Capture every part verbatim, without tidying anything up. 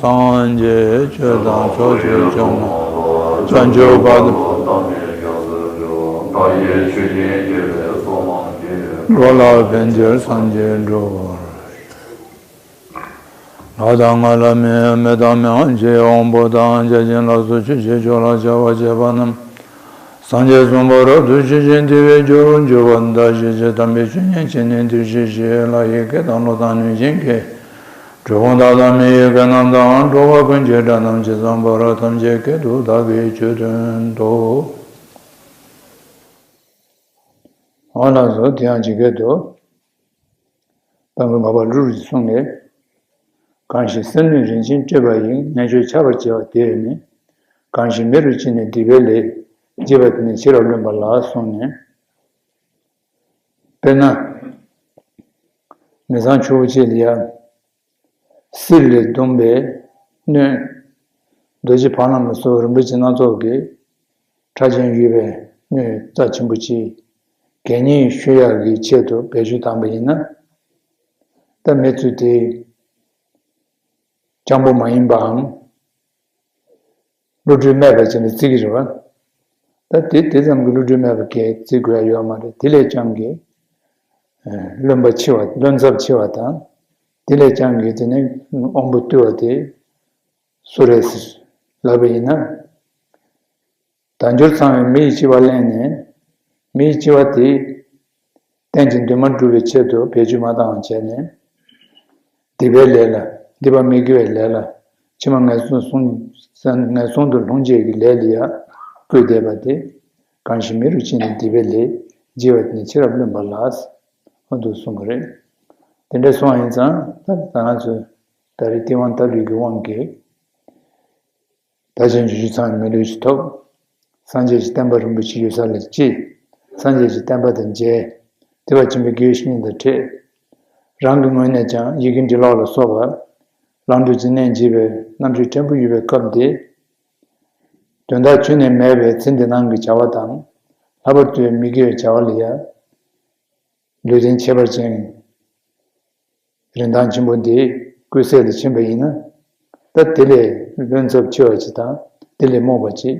སངས་རྒྱས་ཆོས་དང་ཕྱོགས་བཅུའི་སྐྱོང་བ། བྱང་ཆུབ་བར་དུ། འགྲོ་ལ་ཕན་ཕྱིར་སངས་རྒྱས་འགྲུབ་པར། ལྷ་དང་ལྷ་མིན་མི་དང་མི་དབང་ཆེ་དབང་པོ་དང་བརྒྱ་བྱིན་ལ་སོགས་ཆོས་ཀྱི་ཕྱོགས་ལ་བྱ་བ་བྱེད་པ་རྣམས། སངས་རྒྱས་གསུམ་པོ་རབ་ཏུ་ཞི་ཞིང་བདེ་བའི་རྒྱུར་འགྱུར་བ་དང་། ཞི་བྱེད་དམ་པའི་ཆོས་ཉན་བྱས་ནས་འདིར་གཤེགས་ཤིག་ལྷ་ཡི་སྐད་དང་ཀླུ་དང་གནོད་སྦྱིན་སྐད། གྲུལ་བུམ་དག་དང་མི་ཡི་སྐད་རྣམས་དང་། འགྲོ་བ་ཀུན་གྱི་སྒྲ་རྣམས་ཇི་ཙམ་པར། ཐམས་ཅད་སྐད་དུ་བདག་གིས་ཆོས་བསྟན་ཏོ། འོ་ལགས་སོ། དེ་ཡང་ཇི་སྐད་དུ། དང་པོའི་མ་པ་ལུགས་ཀྱི་གསུང་ལས། གང་ཞིག་སེམས་ནི་རིན་ཆེན་སྤྲས་པ་ཡི། ངན་སྤྱོད་ཆགས་པར་བྱ་བ་དེས་ནི། གང་ཞིག་མི་རུ་ཕྱིན་ནས་སྡིག་པའི་ལས། བགྱིས་པ་དེ་ནི་ཕྱི་རབས་བླུན་པ་ལགས་གསུངས་ནས། དཔེར་ན། མི་ཚང་ཆུ་བོ་ཆེ་ལ་ཡ། གསེར་ལས་བརྡུངས་པའི་སྣོད། རྡོ་རྗེ་ཕ་ལམ་ལ་སོགས་རིན་པོ་ཆེ་སྣ་ཚོགས་ཀྱི་ཕྲ་ཅན་ཡོད་པའི་སྣོད་རྩ་ཆེན་པོ་ཅིག་གད་སྙིགས་བཤུ་ཡག་གི་ཆེད་དུ་བེད་སྤྱོད་བཏང་པ་ཡིན་ན། ད་མི་ཚོས་དེ་སྤྱང་པོ་མ་ཡིན་པའམ། བློ་གྲོས་མེད་པ་བྱས་ནས་བརྩི་གི་རེད་བ། ད་དེ་དེ་ཙམ་གྱི་བློ་གྲོས་མེད་པ་གས་བརྩི་དགོས་ཡ་ཡོད་མ་རེད། དེ་ལས་ཀྱང་གི། ཨ། བླུན་པ་ཆེ་བ། བླུན་ཚབས་ཆེ་བ་དང་། དེ་ལས་ཀྱང་གི་དེ་ནི་དབང་པོ་རྟུལ་བ་དེ་སུ་རེད་ཟེར་ལབ་པ་ཡིན་ན། དལ་འབྱོར་ཚང་བའི་མི་ཡི་ལྕི་བ་གླེང་ནས། མི་ཡི་ལྕི་བ་དེ། གཏན་གྱི་འདུན་མ་འགྲུབ་པའི་ཆེད་དུ་བེད་སྤྱོད་མ་བཏང་བ་བྱས་ནས། སྡིག་པའི་ལས་ལ། སྡིག་པ་མི་དགེ་བའི་ལས་ལ། ཕྱི་མ་ངན་སོང་གསུམ། ངན་སོང་དུ་ལྷུང་བྱེད་ཀྱི་ལས་ལ་ཡ་བཀོལ་བསྡད་པ་དེ། གང་ཞིག་མི་རུ་ཕྱིན་ནས་སྡིག་པའི་ལས། བགྱིས་པ་དེ་ནི་ཕྱི་རབས་བླུན་པ་ལགས། འོ་འདུག་གསུངས་པ་རེད། དེ་འདྲ་སོང་ཡིན་ཙང་ད་ང་ཚོས་ད་རེས་སྟེས་དབང་ལྟ་ལུགས་ཀྱི་དབང་གིས། བདག་གཞན་བརྗོད་གཞི་ཚང་བའི་མི་ལུས་ཤིག་ཐོབ། སངས་རྒྱས་ཀྱི་བསྟན་པ་རིན་པོ་ཆེ་ཡོད་ས་ལ་སྐྱེས། སངས་རྒྱས་ཀྱི་བསྟན་པ་དང་མཇལ། ཐེག་པ་ཆེན་པོའི་དགེ་བའི་བཤེས་གཉེན་དང་འཕྲད། རང་གི་ངོས་ནས་ཀྱང་ཡི་གེ་འབྲི་ཀློག་ལ་སོགས་པ། ལམ་འགྲོ་ཅི་ནས་འབྱེད་པའི་རྣམ་དཔྱོད་ཕྲན་བུ་ཡོད་པའི་སྐབས་འདི། དོན་དག་ཁྱོན་ནས་མེད་པའི་ཚེ་འདི་སྣང་གི་བྱ་བ་དང་། ལྷག་པར་དུ་མི་དགེ་བའི་བྱ་བ་ལ་ཡ། ལུས་རྟེན་ཁྱད་པར་ཅན། རིན་ཐང་ཆེན་པོ་འདི་ཀུན་ཟད་དུ་ཕྱིན་པ་ཡིན་ན། ད་དེ་ལས་བླུན་ཚབས་ཆེ་བ་ཅིག་དང་། དེ་ལས་རྨོངས་པ་ཅིག་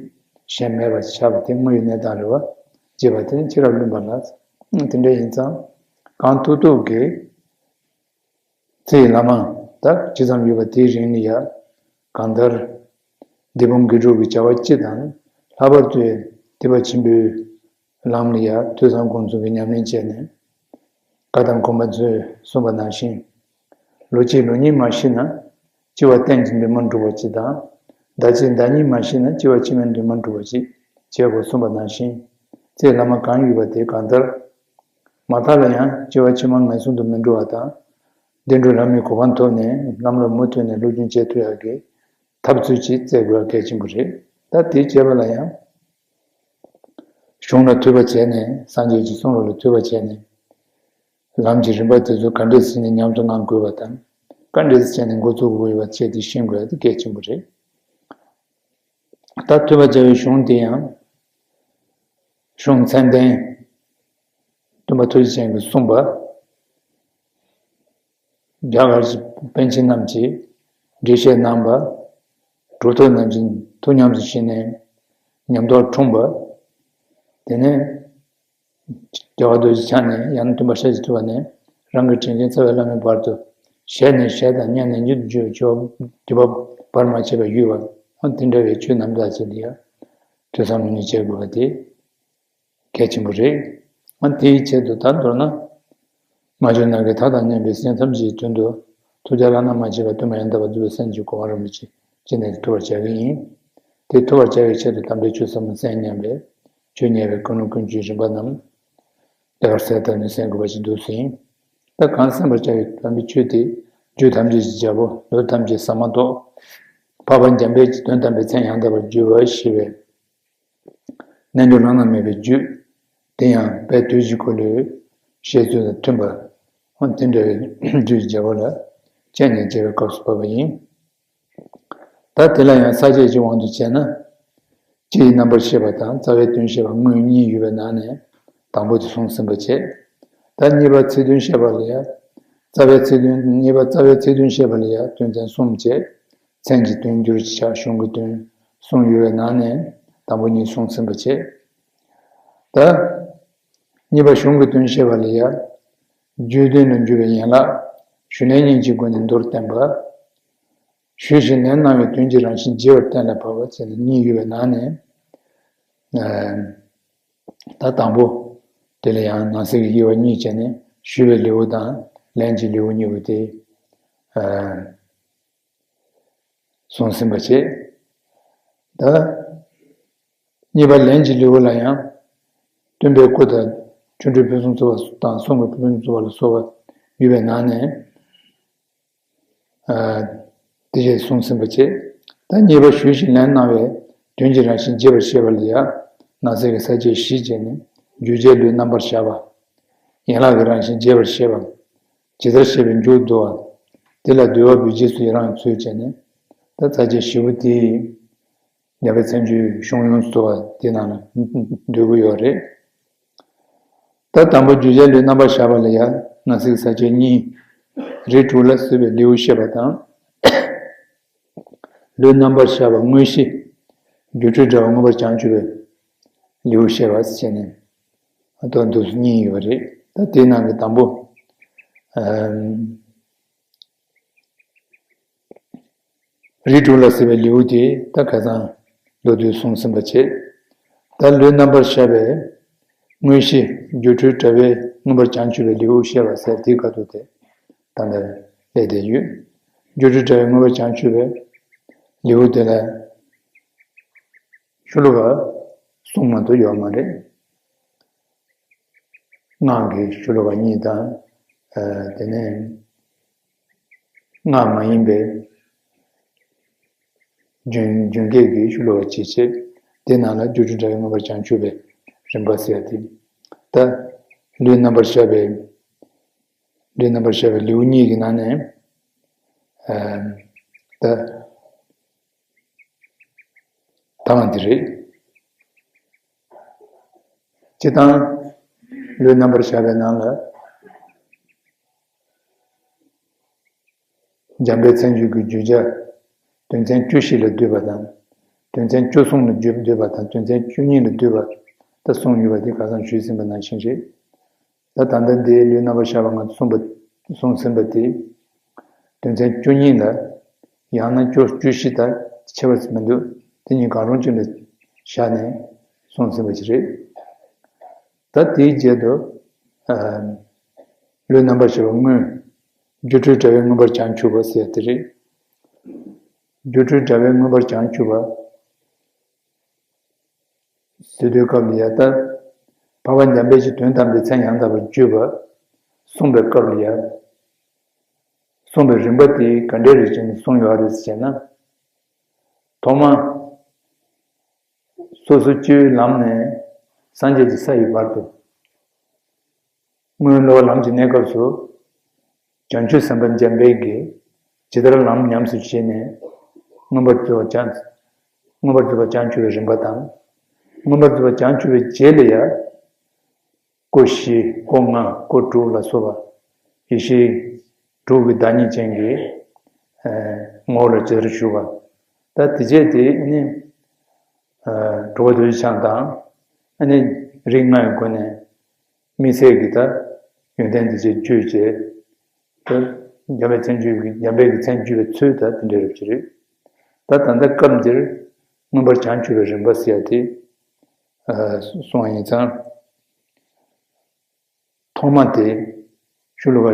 གཞན་མེད་པ་ཅིག་ཆགས་པ་དེ་དངོས་ཡོད་གནས་སྟངས་རེད་བ། བྱས་པ་དེ་ནི་ཕྱི་རབས་བླུན་པ་ལགས། དེ་འདྲ་ཡིན་ཙང་། གང་ཐུབ་ཐུབ་ཀྱིས། ཚེ་ཡི་ལམ་མང་ད་ཇི་ཙམ་ཡོད་པ་དེའི་རིང་ལ་ཡ། གང་ལྟར། འདི་ཕུང་དགེ་སྒྲུབ་ཀྱི་བྱ་བ་སྤྱི་དང་། ལྷག་པར་དུ་ཐེག་པ་ཆེན་པོའི་ལམ་ལ་ཡ་ཐོས་བསམ་སྒོམ་གསུམ་གྱི་ཉམས་ལེན་བྱས་ནས། བཀའ་གདམས་གོང་མ་ཚོས་གསུངས་པ་ནང་བཞིན། ལོ་གཅིག་ལོ་གཉིས་མ་ཤི་ན། སྐྱེ་བ་གཏན་གྱི་འདུན་མ་འགྲུབ་པ་ཅིག་དང་། ཟླ་གཅིག་ཟླ་གཉིས་མ་ཤི་ན་སྐྱེ་བ་ཕྱི་མའི་འདུན་མ་འགྲུབ་པ་ཅིག་བྱེད་དགོས་གསུངས་པ་ནང་བཞིན། ཚེ་ལམ་མང་གང་ཡོད་པ་དེ་གང་ལྟར། མ་མཐའ་ལ་ཡང་སྐྱེ་བ་ཕྱི་མ་ངན་སོང་དུ་མི་འགྲོ་བ་དང་། བདེ་འགྲོ་ལྷ་མིའི་གོ་འཕང་ཐོབ་ནས་ལམ་ལ་མུ་མཐུད་ནས་སློབ་སྦྱོང་བྱེད་ཐུབ་ཡག་གི་ཐབས་ཚུལ་ཅིག་བཙལ་དགོས་པ་གལ་ཆེན་པོ་རེད། ད་དེ་བྱེད་པ་ལ་ཡང་གཞུང་ལ་ཐོས་པ་བྱས་ནས། སངས་རྒྱས་ཀྱི་གསུང་ལ་ཐོས་པ་བྱས་ནས། ལམ་གྱི་རིམ་པ་དེ་ཚོ་ག་འདྲས་བྱས་ནས་ཉམས་སུ་བླང་དགོས་པ་དང་། ག་འདྲས་བྱས་ནས་འགོ་བཙུགས་དགོས་པ་བཅས་དེ་ཤེས་དགོས་ཡ་དེ་གལ་ཆེན་པོ་རེད། ད་ཐོས་པ་བྱ་བའི་གཞུང་དེ་ཡང་། གཞུང་མཚན་ལྡན། སྟོན་པ་ཐུགས་རྗེ་ཅན་གྱིས་གསུངས་པ། རྒྱ་གར་གྱི་པཎ་ཆེན་རྣམས་ཀྱིས་འགྲེལ་བཤད་གནང་བ། གྲུབ་ཐོབ་རྣམས་ཀྱིས་ཐུགས་ཉམས་སུ་བཞེས་ནས་ཉམས་རྟོགས་འཁྲུངས་པ། དེ་ནས་རྒྱལ་བ་རྡོ་རྗེ་འཆང་ནས་ཡང་ན་སྟོན་པ་སྐྱབས་རྗེ་ཐུབ་པ་ནས་རང་གི་དྲིན་ཅན་རྩ་བའི་བླ་མའི་བར་དུ། ཞལ་ནས་ཞལ་དང་སྙན་ནས་སྙན་དུ་བརྒྱུད་པའི་བར་མ་ཆད་པར་ཡོད་པ། དེ་འདྲ་བའི་ཆོས་རྣམ་དག་ཅིག་ལ་ཡང་ཐོས་བསམ་སློབ་གཉེར་བྱེད་དགོས་པ་དེ། གལ་ཆེན་པོ་རེད། ཨ། དེའི་ཆེད་དུ་ད་མདོར་ན། མ་གྱུར་ནམ་མཁའི་མཐའ་དང་མཉམ་པའི་སེམས་ཐམས་ཅད་ཀྱི་དོན་དུ། ཐུགས་རྒྱལ་བླ་ན་མ་མཆིས་པ་སྟོན་པ་ཡང་དག་པར་རྫོགས་པའི་སངས་རྒྱས་ཀྱི་གོ་འཕང་རིན་པོ་ཆེ་ཅི་ནས་ཐོབ་པར་བྱ་གི་ཡིན། དེ་ཐོབ་པར་བྱ་བའི་ཆེད་དུ་དམ་པའི་ཆོས་ཟབ་མོ་མཚན་མཉམ་པའི་ཆོས་ཉན་པའི་ཀུན་སློང་ཀུན་སྤྱོད་རིམ་པ་རྣམས་ལེགས་པར་གསལ་བཏབ་ནས་གསན་དགོས་པ་ཞིག་འདུག་ཟིན། ད་གང་གསན་པར་བྱ་བའི་དམ་པའི་ཆོས་དེ། རྒྱུད་ཐམས་ཅད་ཀྱི་རྒྱལ་པོ། ལུས་ཐམས་ཅད་ཟ་མ་ཏོག་འཕགས་པ་འཇམ་དཔལ་གྱི་དོན་དམ་པའི་མཚན་ཡང་དག་པར་བརྗོད་པ་ཞེས་པའི། རྣལ་འབྱོར་བླ་ན་མེད་པའི་རྒྱུད། དེ་ཡང་དཔལ་དུས་ཀྱི་འཁོར་ལོའི་བཤད་ཚུལ་དང་མཐུན་པ། འོ་དེ་འདྲ་བའི་རྒྱུད་ཀྱི་རྒྱལ་པོ་ལ་སྤྱན་ནས་མཇལ་བའི་སྐབས་སུ་བབ་པ་ཡིན། ད་དེ་ལ་ཡང་ས་བཅད་ཀྱི་དབང་དུ་བྱས་ན། སྤྱི་ཡི་རྣམ་པར་ཤེས་པ་དང་རྩ་བའི་དོན་ཤེས་པ་དངོས་གཉིས་ཡོད་པའི་ནང་ནས་དང་པོ་དེ་གསུངས་ཟིན་པ་བྱས། ད་གཉིས་པ་ཚིག་དོན་བཤད་པ་ལ་ཡང་། རྩ་བའི་ཚིག་དོན། གཉིས་པ་རྩ་བའི་ཚིག་དོན་བཤད་པ་ལ་ཡང་དོན་ཚན་གསུམ་བྱས། མཚན་གྱི་དོན་སྒྱུར་བྱ། གཞུང་གི་དོན་གསུངས་ཡོད་པའི་ནང་ནས་དང་པོ་གཉིས་གསུངས་ཟིན་པ་བྱས། ད་གཉིས་པ་གཞུང་གི་དོན་བཤད་པ་ལ་ཡང་། རྒྱུད་དོན་ལ་འཇུག་པའི་ཡན་ལག་ཞུ་ལན་གཉིས་ཀྱི་སྒོ་ནས་མདོར་བསྟན་པ། ཞུས་ཤིང་ལན་གནང་བའི་དོན་གྱི་རང་བཞིན་རྒྱས་པར་གཏན་ལ་ཕབ་པ་བཅས་ནས་གཉིས་ཡོད་པའི་ནང་ནས། ད་དང་པོ་དེ་ལ་ཡང་ནང་གསེས་ཀྱི་དབྱེ་བ་གཉིས་བྱས་ནས་ཞུས་པའི་ལེའུ་དང་ལན་གྱི་ལེའུ་གཉིས་པོ་དེ་གསུངས་ཟིན་པ་བྱས། ད་གཉིས་པ་ལན་གྱི་ལེའུ་ལ་ཡང་སྟོན་པའི་སྐུ་དང་ཆོ་འཕྲུལ་ཕུན་སུམ་ཚོགས་པ་དང་གསུང་གི་ཕུན་སུམ་ཚོགས་པ་ལ་སོགས་པ་ཡོད་པའི་ནང་ནས། དེ་བཞིན་གསུངས་ཟིན་པ་བྱས། ད་གཉིས་པ་ཞུས་ཤིང་ལན་གནང་བའི་དོན་གྱི་རང་བཞིན་རྒྱས་པར་བཤད་པ་ལ་ཡང་ནང་གསེས་ཀྱི་ས་བཅད་བཞི་བྱས་ནས་རྒྱུ་རྒྱས་ལུས་རྣམ་པར་བཞག་པ། ཡན་ལག་གི་རང་བཞིན་རྒྱས་པར་བཤད་པ། ཇི་ལྟར་བཤད་པའི་མཇུག་བསྡུ་བ། དེ་ལ་བསྡུ་བ་པོའི་རྗེས་སུ་ཡི་རང་བའི་ཚུལ་བྱས་ནས། ད་ས་བཅད་བཞི་པོ་དེ་རྒྱལ་བའི་མཚན་བརྗོད་གཞུང་ཡོངས་སུ་རྫོགས་པ་དེ་ནང་ལ་འདུས་ཀྱི་ཡོད་རེད། ད་དང་པོ་རྒྱུ་རྒྱས་ལུས་རྣམ་པར་བཞག་པ་ལ་ཡང་ནང་གསེས་ས་བཅད་གཉིས། རིགས་དྲུག་ལ་སོགས་པའི་ལེའུ་བཤད་པ་དང་། ལུས་རྣམ་པར་བཞག་པ་དངོས་གཞི། སྒྱུ་འཕྲུལ་དྲ་བའི་མངོན་པར་བྱང་ཆུབ་པའི་ལེའུ་བཤད་པ་བྱས་ནས། ད་འདུག་སེ་གཉིས་ཡོད་རེད། ད་དེའི་ནང་གི་དང་པོ། ཨམ། རིགས་དྲུག་ལ་སོགས་པའི་ལེའུ་དེ་ད་ཁ་སང་མདོར་བསྡུས་གསུངས་ཟིན་པ་བྱས། ད་ལུས་རྣམ་པར་བཞག་པའི་དངོས་གཞི་སྒྱུ་འཕྲུལ་དྲ་བའི་མངོན་པར་བྱང་ཆུབ་པའི་ལེའུ་བཤད་པ་ཟེར་དེའི་ཁ་ཐུག་དེ་ད་ལྟ་སླེབས་བསྡད་ཡོད། སྒྱུ་འཕྲུལ་དྲ་བའི་མངོན་པར་བྱང་ཆུབ་པའི་ལེའུ་དེ་ལ་ཤོ་ལོ་ཀ་གསུམ་མ་གཏོགས་ཡོད་མ་རེད། སྔགས་ཀྱི་ཤོ་ལོ་ཀ་གཉིས་དང་། ཨ། དེ་ནས་སྔགས་མ་ཡིན་པའི་རྒྱུན་རྒྱུན་སྐད་ཀྱི་ཤོ་ལོ་ཀ་གཅིག་བྱས། དེ་ནང་ལ་སྒྱུ་འཕྲུལ་དྲ་བའི་མངོན་པར་བྱང་ཆུབ་པའི་རིམ་པ་ཟེར་ཡ་དེ། ད་ལུས་རྣམ་པར་བཞག་པའི། ལུས་རྣམ་པར་བཞག་པའི་ལེའུ་གཉིས་ཀྱི་ནང་ནས། ཨ། ད། ད་འདི་རེད། སྤྱིར་བཏང་ལུས་རྣམ་པར་བཞག་པའི་ནང་ལ། འཇམ་དཔལ་མཚན་བརྗོད་ཀྱི་བརྗོད་བྱ། དོན་ཚན་བཅུ་བཞི་ལ་འདུས་པ་དང་། དོན་ཚན་བཅུ་གསུམ་ལ་འདུས་པ་དང་། དོན་ཚན་བཅུ་གཉིས་ལ་འདུས་པ། ད་གསུངས་ཡོད་པ་འདི་ཁ་སང་ཞུས་ཟིན་པ་ནང་བཞིན་རེད། ད་ད་ལྟ་འདིའི་ལུས་རྣམ་པར་བཞག་པ་ང་ཚོ་གསུངས་པ་གསུངས་ཟིན་པ་དེ། དོན་ཚན་བཅུ་གཉིས་ལ། ཡང་ན་བཅུ་བཅུ་བཞི་དང་ཁྱད་པར་མི་འདུག་དེ་གཉིས་གང་རུང་གཅིག་ལ་བཞག་ནས་གསུངས་ཟིན་པ་ཞིག་རེད། ད་དེའི་རྗེས་སུ། ཨ། ལུས་རྣམ་པར་བཞག་པ་དངོས། སྒྱུ་འཕྲུལ་དྲ་བའི་མངོན་པར་བྱང་ཆུབ་པ་ཟེར་དེ་རེད། སྒྱུ་འཕྲུལ་དྲ་བའི་མངོན་པར་བྱང་ཆུབ་པ། ཟེར་དུས་སྐབས་ལ་ཡ། ད་འཕགས་པ་འཇམ་དཔལ་གྱི་དོན་དམ་པའི་མཚན་ཡང་དག་པར་བརྗོད་པ་གསུངས་པའི་སྐབས་ལ་ཡ། གསུངས་པའི་རིམ་པ་དེ་ག་འདྲའི་རིགས་ཅན་གསུངས་ཡོད་རེད་ཟེར་ན། ཐོག་མ་སོ་སོ་སྤྱི་བོའི་ལམ་ནས་སངས་རྒྱས་ཀྱི་ས་ཡི་བར་དུ། སྔོན་སློབ་པ་ལམ་གྱི་གནས་སྐབས་སུ། བྱང་ཆུབ་སེམས་དཔའ་འཇམ་དཔལ་གྱིས་ཇི་ལྟར་ལམ་ཉམས་སུ་བཞེས་ནས་མངོན་པར་རྫོགས་པ་བྱང་། མངོན་པར་རྫོགས་པ་བྱང་ཆུབ་པའི་རིམ་པ་དང་། མངོན་པར་རྫོགས་པ་བྱང་ཆུབ་པའི་རྗེས་ལ་ཡང་། སྐུ་བཞི། སྐུ་ལྔ། སྐུ་དྲུག་ལ་སོགས་པ་ཡེ་ཤེས་དྲུག་གི་བདག་ཉིད་ཅན་གྱི་ངོ་བོ་ལ་ཇི་ལྟར་བཞུགས་པ། ད་དེ་རྗེས་དེ་ནི། ཨ། དྲུག་པ་རྡོ་རྗེ་འཆང་དང་། ཨ་ནི་རིགས་ལྔ་ཡི་སྒོ་ནས་དམིགས་བསལ་གྱི་ད་ཡོན་ཏན་དེ་ཚོ་བརྗོད་བྱས། ད་འཇམ་དཔལ་མཚན་བརྗོད་ཀྱི། འཇམ་དཔལ་གྱི་མཚན་བརྗོད་པའི་ཚུལ་ད་དེ་འདྲ་རབ་ཅིག་རེད། ད་ད་ལྟ་སྐབས་འདིར་མངོན་པར་བྱང་ཆུབ་པའི་རིམ་པ་ཟེར་ཡ་དེ། ཨ། གསུངས་པ་ཡིན་ཙང་། ཐོག་མ་དེ་ཤོ་ལོ་ཀ་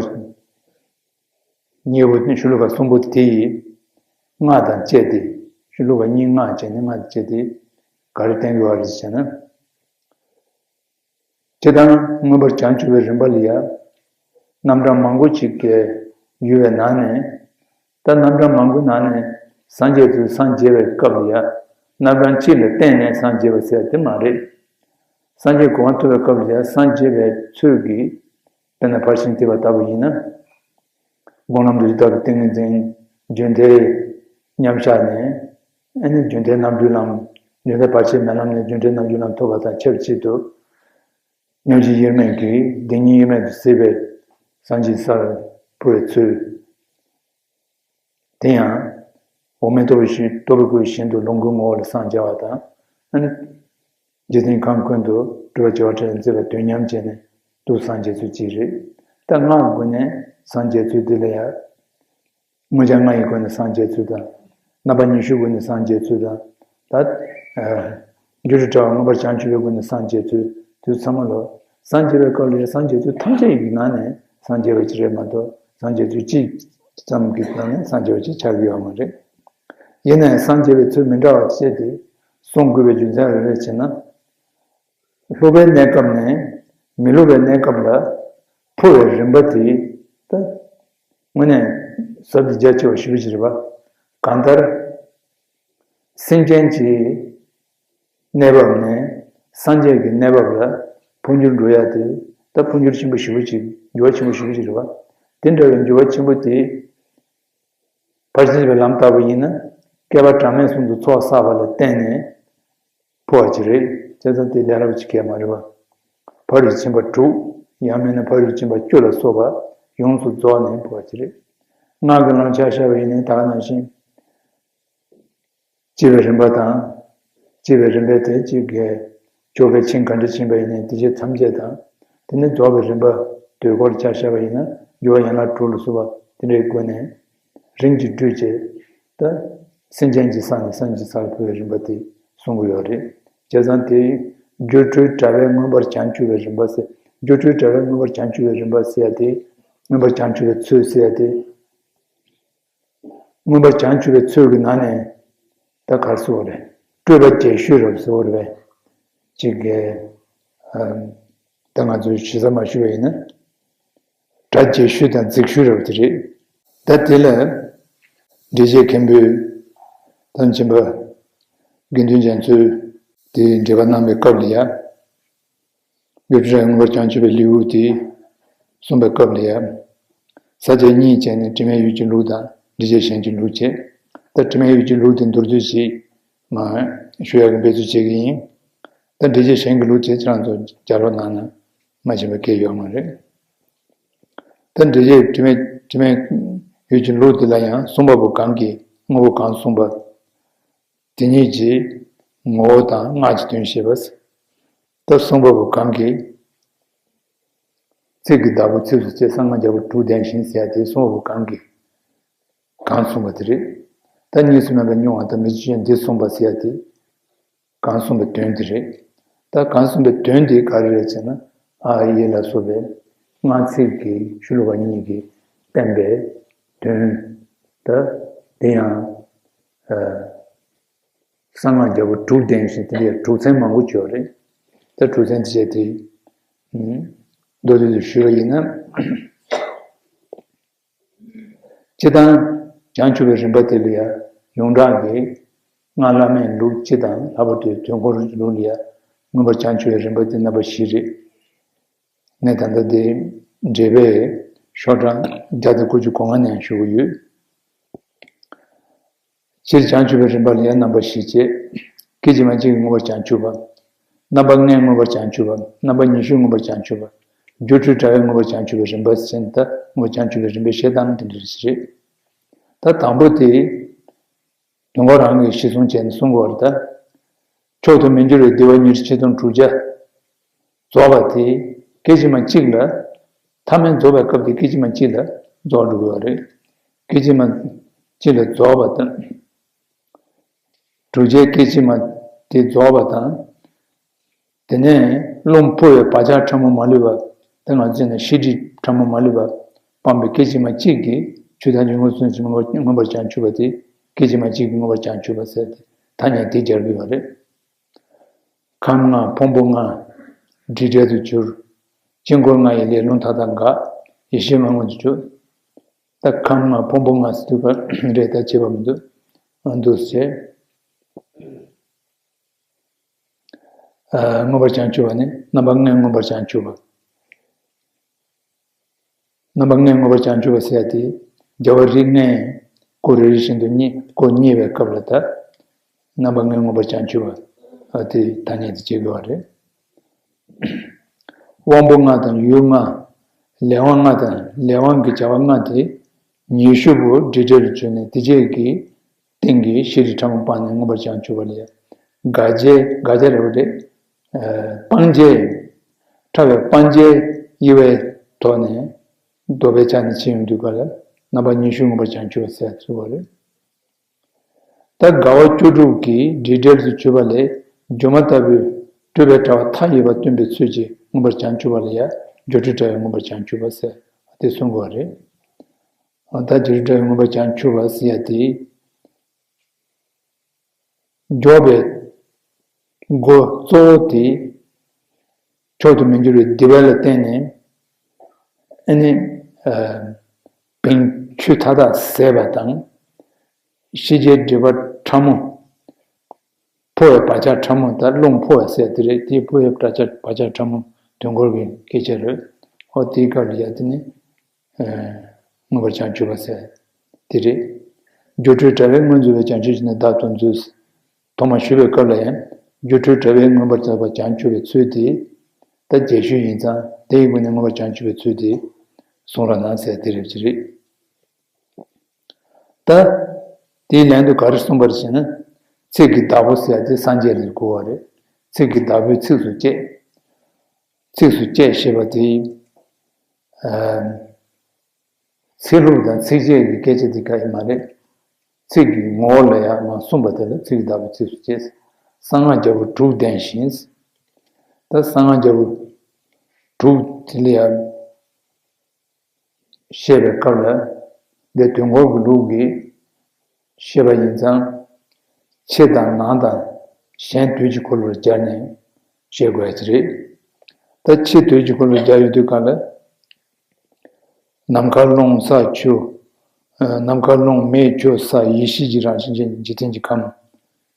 གཉིས་པོ། ཤོ་ལོ་ཀ་གསུམ་པོ་དེ་ཡི་སྔགས་དང་བཅས་ཏེ། ཤོ་ལོ་ཀ་གཉིས་སྔགས་བྱས་ནས་སྔགས་བཅས་ཏེ་ག་རེ་བསྟན་དགོས་པ་རེད་ཟེར་ན། སྤྱིར་བཏང་མངོན་པར་བྱང་ཆུབ་པའི་རིམ་པ་ལ་ཡང་རྣམ་གྲངས་མང་པོ་ཅིག་གི་ཡོད་པའི་ནང་ནས། ད་རྣམ་གྲངས་མང་པོའི་ནང་ནས་སངས་རྒྱས་དེ་སངས་རྒྱས་པའི་སྐབས་ལ་ཡང་རྣམ་གྲངས་གཅིག་ལ་བརྟེན་ནས་སངས་རྒྱས་པ་ཟེར་དེ་མ་རེད། སངས་རྒྱས་གོ་འཕང་ཐོབ་པའི་སྐབས་ལ་ཡང་སངས་རྒྱས་པའི་ཚུལ་གྱིས། དཔེར་ན་ཕར་ཕྱིན་ཐེག་པ་ལྟ་བུ་ཡིན་ན། སྒོམ་ལམ་རྡོ་རྗེ་ཐེག་པའི་ཏིང་ངེ་འཛིན་རྒྱུན་མཐའི་མཉམ་བཞག་ནས། ཨ་ནི་རྒྱུན་མཐའི་རྣལ་འབྱོར་ལམ། རྒྱུན་མཐའི་བར་ཆད་མེད་ལམ་ནས་རྒྱུན་མཐའི་རྣལ་འབྱོར་ལམ་ཐོབ་པ་དང་ཆབས་ཅིག་ཏུ། མཉམ་གཞི་དབྱེར་མེད་ཀྱི་བདེན་གཉིས་དབྱེར་མེད་དུ་གཟིགས་པའི་སངས་རྒྱས་སར་འཕོ་བའི་ཚུལ། དེ་ཡང་ འོག་མིན་སྟོབས་པའི་ཤིང་སྟོབས་པའི་སྐུ་བཞིན་དུ་ལོངས་སྐུའི་ངོ་བོ་ལ་སངས་རྒྱ་བ་དང་། ཨ་ནི། རྗེ་བཙུན་ཁམས་ཀུན་ཏུ་སྤྲུལ་པ་བྱེ་བ་ཕྲག་ལ་མཛད་པའི་དོན་ཉམས་བྱས་ནས་འདུག་སངས་རྒྱས་ཚུལ་གཅིག་རེད། ད་སྔགས་ཀྱི་སྒོ་ནས་སངས་རྒྱས་ཚུལ་དེ་ལ་ཡང་། མངོན་བྱང་ལྔ་ཡི་སྒོ་ནས་སངས་རྒྱས་ཚུལ་དང་། རྣམ་པ་ཉི་ཤུའི་སྒོ་ནས་སངས་རྒྱས་ཚུལ་དང་། ད། ཨ། སྒྱུ་འཕྲུལ་དྲ་བ་མངོན་པར་བྱང་ཆུབ་པའི་སྒོ་ནས་སངས་རྒྱས་ཚུལ་དུས་ཚང་མ་ལོ། སངས་རྒྱས་པའི་སྐབས་ལ་ཡང་སངས་རྒྱས་ཚུལ་ཐམས་ཅད་ཀྱི་ནང་ནས་སངས་རྒྱས་པ་ཅིག་རེད་མ་གཏོགས་སངས་རྒྱས་ཚུལ་གཅིག་ཙམ་གྱི་ནང་ནས་སངས་རྒྱས་པ་ཅིག་ཆགས་ཀྱི་ཡོད་མ་རེད། ཡིན་ནའང་སངས་རྒྱས་པའི་ཚུལ་མི་འདྲ་བ་བཅས་ཏེ་གསུང་དགོས་པའི་རྒྱུ་མཚན་རེ་རེ་བྱས་ན། སློབ་པའི་གནས་སྐབས་ནས་མི་སློབ་པའི་གནས་སྐབས་ལ་འཕོ་བའི་རིམ་པ་དེ་ད་དངོས་གནས་ཟབ་ཅིང་རྒྱ་ཆེ་བ་ཞེ་པོ་ཅིག་རེད་པ། གང་ལྟར་སེམས་ཅན་གྱི་གནས་བབ་ནས་སངས་རྒྱས་ཀྱི་གནས་བབ་ལ་འཕོ་འགྱུར་འགྲོ་ཡ་དེ་ད་འཕོ་འགྱུར་ཆེན་པོ་ཞེ་པོ་ཅིག་འགྱུར་བ་ཆེན་པོ་ཞེ་པོ་ཅིག་རེད་པ། དེ་འདྲ་བའི་འགྱུར་བ་ཆེན་པོ་དེ། ཕར་ཕྱིན་པའི་ལམ་ལྟ་བུ་ཡིན་ན། བསྐལ་པ་གྲངས་མེད་གསུམ་དུ་ཚོགས་བསགས་པ་ལ་བརྟེན་ནས་འཕོ་བ་ཅིག་རེད། བྱས་ཙང་དེ་ལས་སླ་པོ་ཅིག་གང་ཡང་མ་རེད་པ། ཕ་རོལ་ཕྱིན་པ་དྲུག་ཡང་མིན་ན་ཕ་རོལ་ཕྱིན་པ་བཅུ་ལ་སོགས་པ་ཡོངས་སུ་རྫོགས་ནས་འཕོ་བ་ཅིག་རེད། སྔགས་ཀྱི་ལམ་ཆ་བཞག་པ་ཡིན་ན་ད་ག་ནང་བཞིན། སྐྱེ་བའི་རིམ་པ་དང་། སྐྱེ་བའི་རིམ་པའི་དེ་གཅིག་གི་ཆོ་གའི་ཆིངས་ག་འདྲ་ཕྱིན་པ་ཡིན་ནའི་དེ་བཞིན་ཐམས་ཅད་དང་། དེ་ནས་རྫོགས་པའི་རིམ་པ་དུས་འཁོར་ཆ་བཞག་པ་ཡིན་ན་འགྱུར་བ་ཡན་ལག་དྲུག་ལ་སོགས་པ་དེ་འདྲའི་སྒོ་ནས་རིམ་གྱིས་སྤྲུལ་བྱས། ད་སེམས་ཅན་གྱི་ས་ནས་སེམས་ཅན་གྱི་ས་ལ་འཕོ་བའི་རིམ་པ་དེ་གསུང་གི་ཡོད་རེད། བྱས་ཙང་དེ་སྒྱུ་འཕྲུལ་དྲ་བས་མངོན་པར་བྱང་ཆུབ་པའི་རིམ་པ་ཟེར། སྒྱུ་འཕྲུལ་དྲ་བས་མངོན་པར་བྱང་ཆུབ་པའི་རིམ་པ་ཟེར་ཡ་དེ། མངོན་པར་བྱང་ཆུབ་པའི་ཚུལ་ཟེར་ཡ་དེ། མངོན་པར་བྱང་ཆུབ་པའི་ཚུལ་གྱི་ནང་ནས་ད་ག་རེ་ཟེར་བ་རེད། སྤྲོས་པ་རྒྱས་ཤོས་རབ་ཟེར་བ་རེད་པས། ཅིག་གིས། ཨམ། ད་ང་ཚོས་ཞིབ་ཚགས་མ་ཞུས་པ་ཡིན་ན། སྒྲ་རྒྱས་ཤོས་དང་རྫིག་ཤོས་རབ་དེ་རེད། ད་དེ་ལ། འགྲེལ་བྱེད་མཁན་པོས། དམ་ཆེན་པ། དགེ་འདུན་རྒྱ་མཚོས། དེའི་འགྲེལ་པ་གནང་བའི་སྐབས་ལ་ཡང་། སྒྱུ་འཕྲུལ་དྲ་བས་མངོན་པར་བྱང་ཆུབ་པའི་ལེའུ་དེ་གསུངས་པའི་སྐབས་ལ་ཡང་། ས་བཅད་གཉིས་བྱས་ནས་དྲི་མེད་ཡུལ་གྱི་ལུགས་དང་འགྲེལ་བྱེད་གཞན་གྱི་ལུགས་བྱས། ད་དྲི་མེད་ཡུལ་གྱི་ལུགས་དེ་མདོར་བསྡུས་ཤིག་མར་ཞུ་ཡག་གི་འབད་རྩོལ་བྱེད་ཀྱི་ཡིན། ད་འགྲེལ་བྱེད་གཞན་གྱི་ལུགས་བྱས་ཁྱེད་རང་ཚོ་ལྗགས་ཀློག་གནང་ན་མ་ཤེས་པ་གང་ཡང་ཡོད་མ་རེད། ད་འགྲེལ་བྱེད་དྲི་མེད་དྲི་མེད་ཡུལ་གྱི་ལུགས་དེ་ལ་ཡང་གསུངས་པ་པོ་གང་གིས་དངོས་པོ་གང་གསུངས་པ། དེ་ཉིད་ཀྱི་ངོ་བོ་དང་སྔགས་ཀྱི་དོན་བཤད་པ། ད་གསུངས་པ་པོ་གང་གིས། ཚིག་གི་བདག་པོ་ཚིགས་སུ་བཅད་གསང་སྔགས་རྒྱལ་པོ་དྲུག་ལྡན་ཞིང་ཟེར་ཡ་དེ་གསུངས་པ་པོ་གང་གིས། གང་གསུངས་པ་དེ་རེད། ད་གཉིས་སུ་མེད་པའི་མྱོང་བ་དང་མི་ཚེ་ཆོས་ཅན་འདི་གསུངས་པ་ཟེར་ཡ་དེ། གང་གསུངས་པའི་དོན་དེ་རེད། ད་གང་གསུངས་པའི་དོན་དེ་ག་རེ་རེད་ཟེར་ན། ཨ་ཡེ་ལ་སོགས་པའི་སྔགས་ཚིག་གི་ཤོ་ལོ་ཀ་གཉིས་ཀྱིས་བསྟན་པའི་དོན། ད་དེ་ཡང་། ཨ། གསང་སྔགས་རྒྱལ་པོ་དྲུག་ལྡན་ཞིང་དེ་འདྲའི་དྲུག་ཚན་མང་པོ་ཅིག་ཡོད་རེད། ད་དྲུག་ཚན་དེ་བྱས་ཏེ། ཨུམ། མདོར་བསྡུས་སུ་ཞུས་པ་ཡིན་ན། སྤྱིར་བཏང་བྱང་ཆུབ་པའི་རིམ་པ་དེ་ལ་ཡང་ཡོངས་གྲགས་ཀྱི་སྔགས་བླ་མེད་ལུགས་སྤྱི་དང་ལྷག་པར་དུ་དུས་འཁོར་ལུགས་ལ་ཡང་མངོན་པར་བྱང་ཆུབ་པའི་རིམ་པ་དེ་རྣམ་པ་བཞི་རེད། ངས་ད་ལྟ་དེ་འགྲེལ་པའི་ཤོག་གྲངས་བརྒྱ་དང་དགུ་བཅུ་གོ་ལྔ་ནས་ཞུ་གི་ཡོད། སྤྱིར་བྱང་ཆུབ་པའི་རིམ་པ་ལ་ཡང་རྣམ་པ་བཞི་བྱས། སྐད་ཅིག་མ་གཅིག་གིས་མངོན་པར་བྱང་ཆུབ་པ། རྣམ་པ་ལྔས་མངོན་པར་བྱང་ཆུབ་པ། རྣམ་པ་ཉི་ཤུས་མངོན་པར་བྱང་ཆུབ་པ། སྒྱུ་འཕྲུལ་དྲ་བས་མངོན་པར་བྱང་ཆུབ་པའི་རིམ་པ་ཟེར་ནས་ད་མངོན་པར་བྱང་ཆུབ་པའི་རིམ་པའི་བཤད་སྟངས་དེ་འདྲ་ཞིག་རེད། ད་དང་པོ་དེ། དུས་འཁོར་རང་གིས་གཞི་བཟུང་བྱས་ནས་གསུང་དགོས་པ་རེད་ད། མཆོག་ཏུ་མི་འགྱུར་བའི་བདེ་བ་ཉེར་གཅིག་སྟོང་དྲུག་བརྒྱ། རྫོགས་པ་དེ་སྐད་ཅིག་མ་གཅིག་ལ། ཐ་མལ་རྫོགས་པའི་སྐབས་དེ་སྐད་ཅིག་མ་གཅིག་ལ་རྫོགས་འགྲོ་གི་ཡོད་རེད། སྐད་ཅིག་མ་གཅིག་ལ་རྫོགས་པ་དང་། དྲུག་བརྒྱའི་སྐད་ཅིག་མ་དེ་རྫོགས་པ་དང་། དེ་ནས་རླུང་འཕོ་བའི་བག་ཆགས་ཕྲ་མོ་མ་ལུས་པ། དེ་ང་ཚོས་ནི་ཤེས་སྒྲིབ་ཕྲ་མོ་མ་ལུས་པ་སྤངས་པའི་སྐད་ཅིག་མ་གཅིག་གིས་ཆོས་ཐམས་ཅད་མངོན་སུམ་དུ་མངོན་པར་བྱང་ཆུབ་པ་དེ་སྐད་ཅིག་མ་གཅིག་གིས་མངོན་པར་བྱང་ཆུབ་པ་ཟེར་ཏེ་ཐ་སྙད་དེ་སྦྱར་གྱི་ཡོད་རེད། ཁམས་ལྔ་ཕུང་པོ་ལྔ། སྒྲིབ་བྲལ་དུ་གྱུར། དཀྱིལ་འཁོར་ལྔ་ཡི་ལས་རླུང་མཐའ་དག་འགགས། ཡེ་ཤེས་མངོན་དུ་གྱུར། ད་ཁམས་ལྔ་ཕུང་པོ་ལྔ་ཟེར་དུས་ཀ་རེད་ད་བྱེད་པ་མི་འདུག་ཨ་འདུག་ཟེར། ཨ། མངོན་པར་བྱང་ཆུབ་པ་ནི་རྣམ་པ་ལྔས་མངོན་པར་བྱང་ཆུབ་པ། རྣམ་པ་ལྔས་མངོན་པར་བྱང་ཆུབ་པ་ཟེར་ཡ་དེ། རྒྱལ་བ་རིགས་ལྔའི་སྐུ་རེ་རེ་བཞིན་དུ་རྙེད། སྐུ་བརྙེས་པའི་སྐབས་ལ་ད། རྣམ་པ་ལྔས་མངོན་པར་བྱང་ཆུབ་པ། ཨ། དེ་ཐ་སྙད་དུ་བྱེད་དགོས་པ་རེད། དབང་པོ་ལྔ་དང་ཡུལ་ལྔ། ལས་དབང་ལྔ་དང་ལས་དབང་གི་བྱ་བ་ལྔ་དེ། ཉི་ཤུ་པོ་སྒྲིབ་བྲལ་དུ་གྱུར་ནས་དེ་རྗེས་ཀྱི། སྟེང་གི་ཤེལ་གྱི་ཕྲ་མོ་སྤངས་ནས་མངོན་པར་བྱང་ཆུབ་པ་ལ་ཡ། དགག་བྱའི་དགག་བྱ་རེད་པ་རེད། ཨ། སྤང་བྱའི། ཕྲ་བའི་སྤང་བྱའི་དབྱེ་བའི་ཐོག་ནས་ལྡོག་པའི་ཆ་ནས་ཕྱེ་ཡོང་དུས་སྐབས་ལ་རྣམ་པ་ཉི་ཤུ་མངོན་པར་བྱང་ཆུབ་པ་ཟེར་ཚུལ་བ་རེད། ད་དགའ་བ་བཅུ་དྲུག་གི་སྒྲིབ་བྲལ་དུ་གྱུར་པ་ལས་སྒྱུ་མ་ལྟ་བུའི་སྤྲོས་པའི་དྲ་བ་མཐའ་ཡས་པ་སྟོན་པའི་ཚུལ་གྱིས་མངོན་པར་བྱང་ཆུབ་པ་ལ་ཡང་སྒྱུ་འཕྲུལ་དྲ་བས་མངོན་པར་བྱང་ཆུབ་པ་ཟེར་དེ་གསུང་དགོས་པ་རེད། འོ་ད་སྒྱུ་འཕྲུལ་དྲ་བས་མངོན་པར་བྱང་ཆུབ་པ་ཟེར་ཡ་དེ། འཇོག་པའི་སྒོ་གཙོ་བོ་དེ། མཆོག་ཏུ་མི་འགྱུར་བའི་བདེ་བ་ལ་བརྟེན་ནས། ཨ་ནི། ཨ། བེང་ཆུ་མཐའ་དག་ཟད་པ་དང་། ཤེས་བྱའི་སྒྲིབ་པ་ཕྲ་མོ། འཕོ་བའི་བག་ཆགས་ཕྲ་མོ་དང་རླུང་འཕོ་བ་ཟེར་དེ་རེད། དེ་འཕོ་བའི་བག་ཆགས་བག་ཆགས་ཕྲ་མོ་དུས་འཁོར་གྱི་སྐད་ཆ་རེད། ཨོ་དེའི་སྐབས་ལ་ཡ་དེ་ནི། ཨ། མངོན་པར་བྱང་ཆུབ་པ་ཟེར་དེ་རེད། སྒྱུ་འཕྲུལ་དྲ་བས་མངོན་བརྗོད་པའི་བྱང་ཆུབ་ཀྱི་ནི་བདག་ཏུ་འཛིན། ཐོག་མར་ཞུ་བའི་སྐབས་ལ་ཡང་སྒྱུ་འཕྲུལ་དྲ་བས་མངོན་པར་བྱང་ཆུབ་པའི་ཚུལ་དེ། ད་རྒྱས་ཤོས་ཡིན་ཙང་དེ་ཡི་སྒོ་ནས་མངོན་པར་བྱང་ཆུབ་པའི་ཚུལ་དེ་གསུང་རོགས་གནང་ཟེར་དེ་རེད་ཅི་རེད། ད། དེའི་ལན་དུ་ག་རེ་གསུངས་པ་རེད་ཟེར་ན། ཚིག་གི་བདག་པོ་ཟེར་ཡ་དེ་སངས་རྒྱས་ལ་གོ་བ་རེད། ཚིག་གི་བདག་པོས་ཚིགས་སུ་བཅད། ཚིགས་སུ་བཅད་ཞེས་པ་དེ། ཨ། ཚིག་ལྷུག་དང་ཚིགས་བཅད་ཀྱི་སྐད་ཆ་དེ་ག་ཡིན་མ་རེད། ཚིག་གི་ངོ་བོ་ལ་ཡང་མ་གསུངས་པ་དེ་ལ་ཚིག་གི་བདག་པོས་ཚིགས་སུ་བཅད། གསང་སྔགས་རྒྱལ་པོ་དྲུག་ལྡན་ཞིང་། ད་གསང་སྔགས་རྒྱལ་པོ་དྲུག་དེ་ལ་ཡང་། བཤད་པའི་སྐབས་ལ། འདི་དུས་འཁོར་གྱི་ལུགས་ཀྱིས་བཤད་པ་ཡིན་ཙང་། ཕྱི་དང་ནང་དང་གཞན་དོན་གྱི་འཁོར་ལོར་སྦྱར་ནས་བཤད་དགོས་ཡ་ཅིག་རེད། ད་ཕྱི་དོན་གྱི་འཁོར་ལོར་སྦྱར་ཡོང་དུས་སྐབས་ལ། ནམ་མཁའ་རླུང་ས་ཆུ། ཨ། ནམ་མཁའ་རླུང་མེ་ཆུ་ས་ཡེ་ཤེས་ཀྱི་རང་བཞིན་ཅན་འཇིག་རྟེན་གྱི་ཁམས་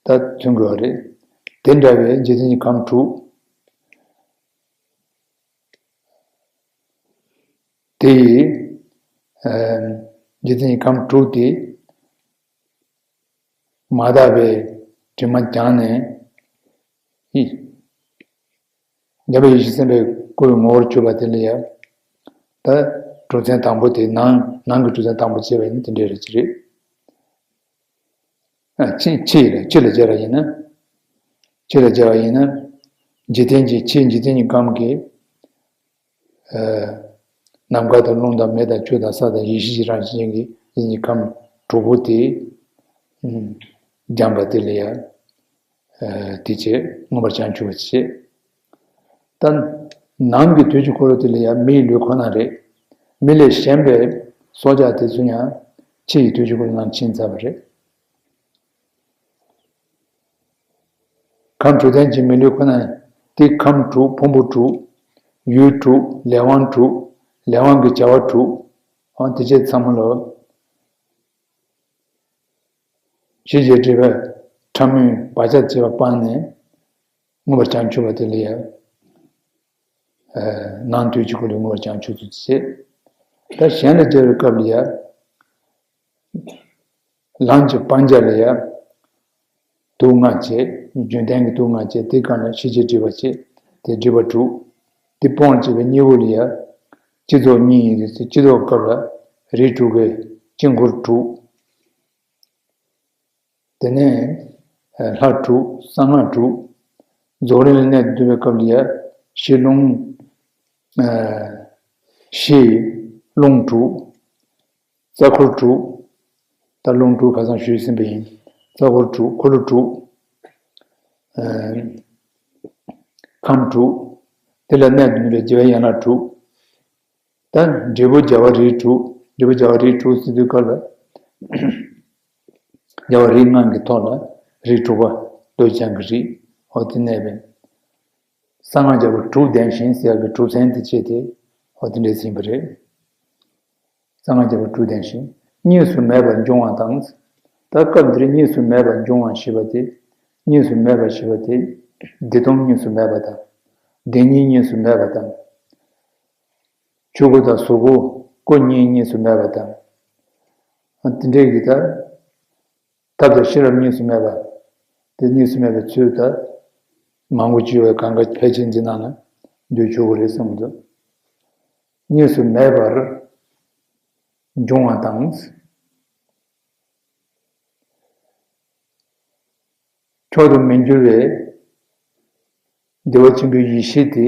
ད་མཚོན་དགོས་པ་རེད། དེ་འདྲ་བའི་འཇིག་རྟེན་གྱི་ཁམས་དྲུག་དེ་ཡི། ཨ། འཇིག་རྟེན་གྱི་ཁམས་དྲུག་དེ། མ་དག་པའི་དྲི་མ་སྦྱངས་ནས། ཡེ། འཇམ་དཔལ་ཡེ་ཤེས་སེམས་དཔའི་སྐུའི་ངོ་བོར་གྱུར་པ་དེ་ལ་ཡང་། ད་གྲུབ་ཚན་དང་པོ་དེ་ནང་ནང་གི་གྲུབ་ཚན་དང་པོ་བྱས་པ་ཡིན་དེ་འདྲའི་རེད་ཅི་རེད། ཨ། ཕྱི་ཕྱི་ཡི་ལ་ཕྱི་ལ་སྦྱར་བ་ཡིན་ན། ཕྱི་ལ་སྦྱར་བ་ཡིན་ན། འཇིག་རྟེན་གྱི་ཕྱི་འཇིག་རྟེན་གྱི་ཁམས་ཀྱི། ཨ། ནམ་མཁའ་དང་རླུང་དང་མེ་དང་ཆུ་དང་ས་དང་ཡེ་ཤེས་ཀྱི་རང་བཞིན་ཅན་གྱི་ཡིན་གྱི་ཁམས་དྲུག་པོ་དེ། ཨ། སྦྱངས་པ་དེ་ལ་ཡང་། ཨ། དེ་བྱས་མངོན་པར་བྱང་ཆུབ་པ་བྱེད། ད་ནང་གི་དུས་ཀྱི་འཁོར་ལོ་དེ་ལ་ཡང་མི་ཡི་ལུས་ཁོ་ན་རེད། མི་ལས་གཞན་པའི་སྲོག་ཆགས་དེ་ཚོ་ཡང་ཕྱི་ཡི་དུས་ཀྱི་འཁོར་ལོ་ནང་ཕྱིན་ཚར་བ་རེད། ཁམས་དྲུག་ལྡན་གྱི་མི་ལུས་ཁོ་ན་དེ་ཁམས་དྲུག་ཕུང་པོ་དྲུག་ཡུལ་དྲུག་ལས་དབང་དྲུག་ལས་དབང་གི་བྱ་བ་དྲུག་འོ་དེ་བྱས་ཚང་མ་ལོ། ཤེས་བྱའི་སྒྲིབ་པ་ཕྲ་མོའི་བག་ཆགས་བྱེད་པ་སྤངས་ནས་མངོན་པར་བྱང་ཆུབ་པ་དེ་ལ་ཡང་། ཨ། ནང་དུས་ཀྱི་འཁོར་ལོས་མངོན་པར་བྱང་ཆུབ་ཏུ་བྱེད། ད་གཞན་ལ་སྦྱར་བའི་སྐབས་ལ་ཡང་། ལམ་གྱི་སྤང་བྱ་ལ་ཡང་། དུག་ལྔ་བྱས། རྒྱུན་ལྡན་གྱི་དུག་ལྔ་བྱས་དེ་གང་ལ་ཤེས་བྱའི་སྒྲིབ་པ་བྱས་དེ་སྒྲིབ་པ་དྲུག་དེ་སྤོང་བྱེད་པའི་གཉེན་པོ་ལ་ཡང་། སྤྱི་ཚོགས་གཉིས་ཡིན་དུས་སྤྱི་ཚོགས་སྐབས་ལ་རིགས་དྲུག་གི་དཀྱིལ་འཁོར་དྲུག་དེ་ནས་ལྷ་དྲུག་གསང་སྔགས་དྲུག་རྫོགས་རིམ་ལ་གནད་དུ་འདུ་བའི་སྐབས་ལ་ཡང་གཞི་རླུང་། ཨ། གཞི་རླུང་དྲུག་རྩ་འཁོར་དྲུག་ད་རླུང་དྲུག་ཁ་སང་ཞུས་ཟིན་པ་ཡིན། རྩ་འཁོར་དྲུག་འཁོར་ལོ་དྲུག་ཨ། ཁམས་དྲུག་དེ་ལ་གནད་དུ་འདུ་བའི་རྒྱལ་བའི་ཡན་ལག་དྲུག་ད་འབྲས་བུ་རྒྱལ་བ་རིགས་དྲུག་འབྲས་བུ་རྒྱལ་བ་རིགས་དྲུག་ཟེར་དུས་སྐབས་ལ། རྒྱལ་བ་རིགས་ལྔ་གི་ཐོག་ལ་རིགས་དྲུག་པ་རྡོ་རྗེ་འཆང་གི་རིགས་འོ་དེ་གནས་པའི། གསང་སྔགས་རྒྱལ་པོ་དྲུག་ལྡན་ཞིང་ཟེར་ཡག་གི་གྲུབ་ཚན་དེ་བྱས་ཏེ་འོ་དེ་འདྲས་ཟིན་པ་རེད། གསང་སྔགས་རྒྱལ་པོ་དྲུག་ལྡན་ཞིང་གཉིས་སུ་མེད་པར་འབྱུང་བ་དང་། ད་སྐབས་འདིར་གཉིས་སུ་མེད་པར་འབྱུང་བ་ཞེས་པ་དེ། གཉིས་སུ་མེད་པ་ཞེས་པ་དེ། བདེ་སྟོང་གཉིས་སུ་མེད་པ་དང་། བདེན་གཉིས་གཉིས་སུ་མེད་པ་དང་། ཆོས་སྐུ་དང་གཟུགས་སྐུ་སྐུ་གཉིས་གཉིས་སུ་མེད་པ་དང་། དེ་འདྲའི་གི་ད། ཐབས་དང་ཤེས་རབ་གཉིས་སུ་མེད་པ། དེ་གཉིས་སུ་མེད་པའི་ཚུལ་ད། མང་པོ་ཅིག་ཡོད་པའི་གང་ག་ཕལ་ཆེར་འདི་ནང་ལ་འདུས་ཆོག་གི་རེད་བསམ་གྱི་འདུག་གཉིས་སུ་མེད་པར་འབྱུང་བ་དང་། མཆོག་ཏུ་མི་འགྱུར་བའི་བདེ་བ་ཆེན་པོའི་ཡེ་ཤེས་དེ།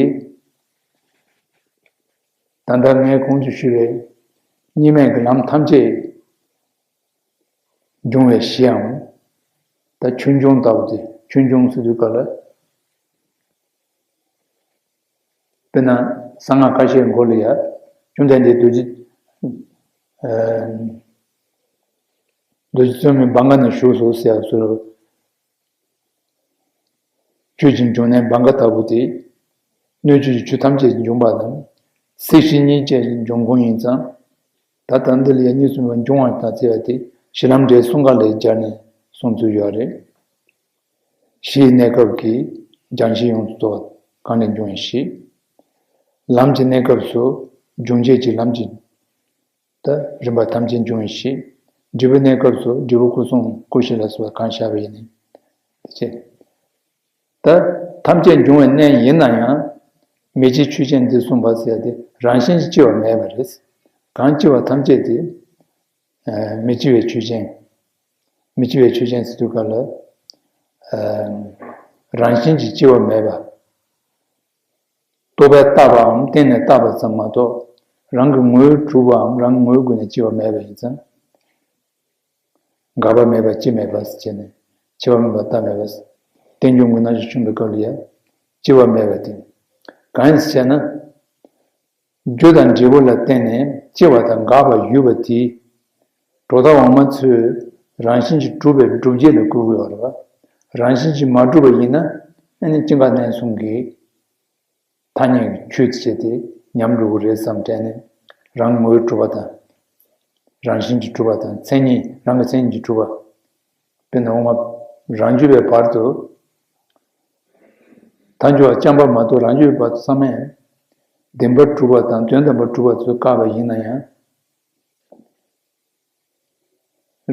ད་ལྟ་ངས་གོང་དུ་ཞུས་པའི་གཉིས་མེད་ཀྱི་ལམ་ཐམས་ཅད་འབྱུང་བའི་གཞིའམ། ད་ཆོས་འབྱུང་ལྟ་བུ་དེ། ཆོས་འབྱུང་ཟེར་དུས་ག་ལ། དཔེར་ན་གསང་སྔགས་ཁ་ཤས་མགོ་ལ་ཡ། བཅོམ་ལྡན་འདས་རྡོ་རྗེ། ཨ། རྡོ་རྗེ་བཙུན་མོའི་བང་ག་ན་བཞུགས་སོ་ཟེར་ཡ་སོགས། ཆོས་ཀྱི་འབྱུང་གནས་བང་ག་ལྟ་བུ་དེ། སྣོད་བཅུད་ཀྱི་ཆོས་ཐམས་ཅད་འབྱུང་བ་དང་། སྲིད་ཞི་གཉིས་ཀྱི་འབྱུང་ཁུངས་ཡིན་ཙང་། ད་ལྟ་འདི་ལ་ཡང་གཉིས་གསུམ་པ་འབྱུང་བ་དང་བརྩི་བ་དེ་གཞི་ལམ་འབྲས་གསུམ་ཀ་ལ་སྦྱར་ནས་གསུངས་ཚུལ་ཡོད་རེད། གཞིའི་གནས་སྐབས་ཀྱི་སྦྱང་གཞི་ཡོངས་སུ་རྫོགས་པ་གང་ལས་འབྱུང་བའི་གཞི། ལམ་གྱི་གནས་སྐབས་སུ་འབྱུང་བྱེད་ཀྱི་ལམ་གྱི། ད་རིམ་པ་ཐམས་ཅད་འབྱུང་བའི་གཞི། འབྲས་བུའི་གནས་སྐབས་སུ་འབྲས་བུ་སྐུ་གསུང་སྐུ་བཞི་ལ་སོགས་པ་གང་བཞག་པ་ཡིན་ནའི། དེ་བྱས། ད་ཐམས་ཅད་འབྱུང་བའི་གནས་ཡིན་ན་ཡང་། མི་སྐྱེ་ཆོས་ཅན་འདི་གསུངས་པ་ཟེར་ཏེ་རང་བཞིན་གྱིས་སྐྱེ་བ་མེད་པ་རེད། གང་སྐྱེ་བ་ཐམས་ཅད་དེ། ཨ། མི་སྐྱེ་བའི་ཆོས་ཅན། མི་སྐྱེ་བའི་ཆོས་ཅན་ཟེར་དུས་ག་ལ། ཨ། རང་བཞིན་གྱིས་སྐྱེ་བ་མེད་པ། རྟོག་པས་བཏགས་པའམ་བརྟེན་ནས་བཏགས་པ་ཙམ་མ་གཏོགས། རང་གི་ངོས་གྲུབ་པའམ་རང་ངོས་བརྒྱུད་ནས་སྐྱེ་བ་མེད་པ་ཡིན་ཙང་། འགག་པ་མེད་པ་སྐྱེ་མེད་པ་ཟེར་བྱས་ནས། སྐྱེ་བ་མེད་པ་བཏགས་མེད་པ། བསྟན་འགྱུར་མགོ་ནག་ཅིག་བྱུང་བའི་སྐབས་ལ་ཡང་། སྐྱེ་བ་མེད་པ་དེ། གང་ཡིན་ཟེར་ན། རྒྱུ་དང་འབྲས་བུ་ལ་བརྟེན་ནས་སྐྱེ་བ་དང་འགག་པ་ཡོད་པ་དེས། གྲོགས་དང་འོག་མ་ཚོས་རང་བཞིན་གྱིས་གྲུབ་པའི་སྒྲུབ་བྱེད་ལ་བཀོད་དགོས་པ་རེད་པ། རང་བཞིན་གྱིས་མ་གྲུབ་པ་ཡིན་ན། ཨ་ནི་སྐྱེ་འགག་གནས་གསུམ་གྱི་ཐ་སྙད་ཀྱི་ཆོས་བྱས་ཏེ་ཉམས་འགྲོ་གི་རེད་བསམ་དྲན་ནས། རང་ངོས་གྲུབ་པ་དང་། རང་བཞིན་གྱིས་གྲུབ་པ་དང་། མཚན་ཉིད། རང་གི་མཚན་ཉིད་ཀྱིས་གྲུབ་པ། དཔེར་ན་འོག་མ་རང་རྒྱུད་པའི་བར་དུ། མཐའ་འཇུག་པ་རྐྱང་པ་མ་གཏོགས་རང་རྒྱུད་པའི་བར་དུ་ཚང་མས་བདེན་པར་གྲུབ་པ་དང་དོན་དམ་པར་གྲུབ་པ་ཚོས་བཀག་པ་ཡིན་ན་ཡང་།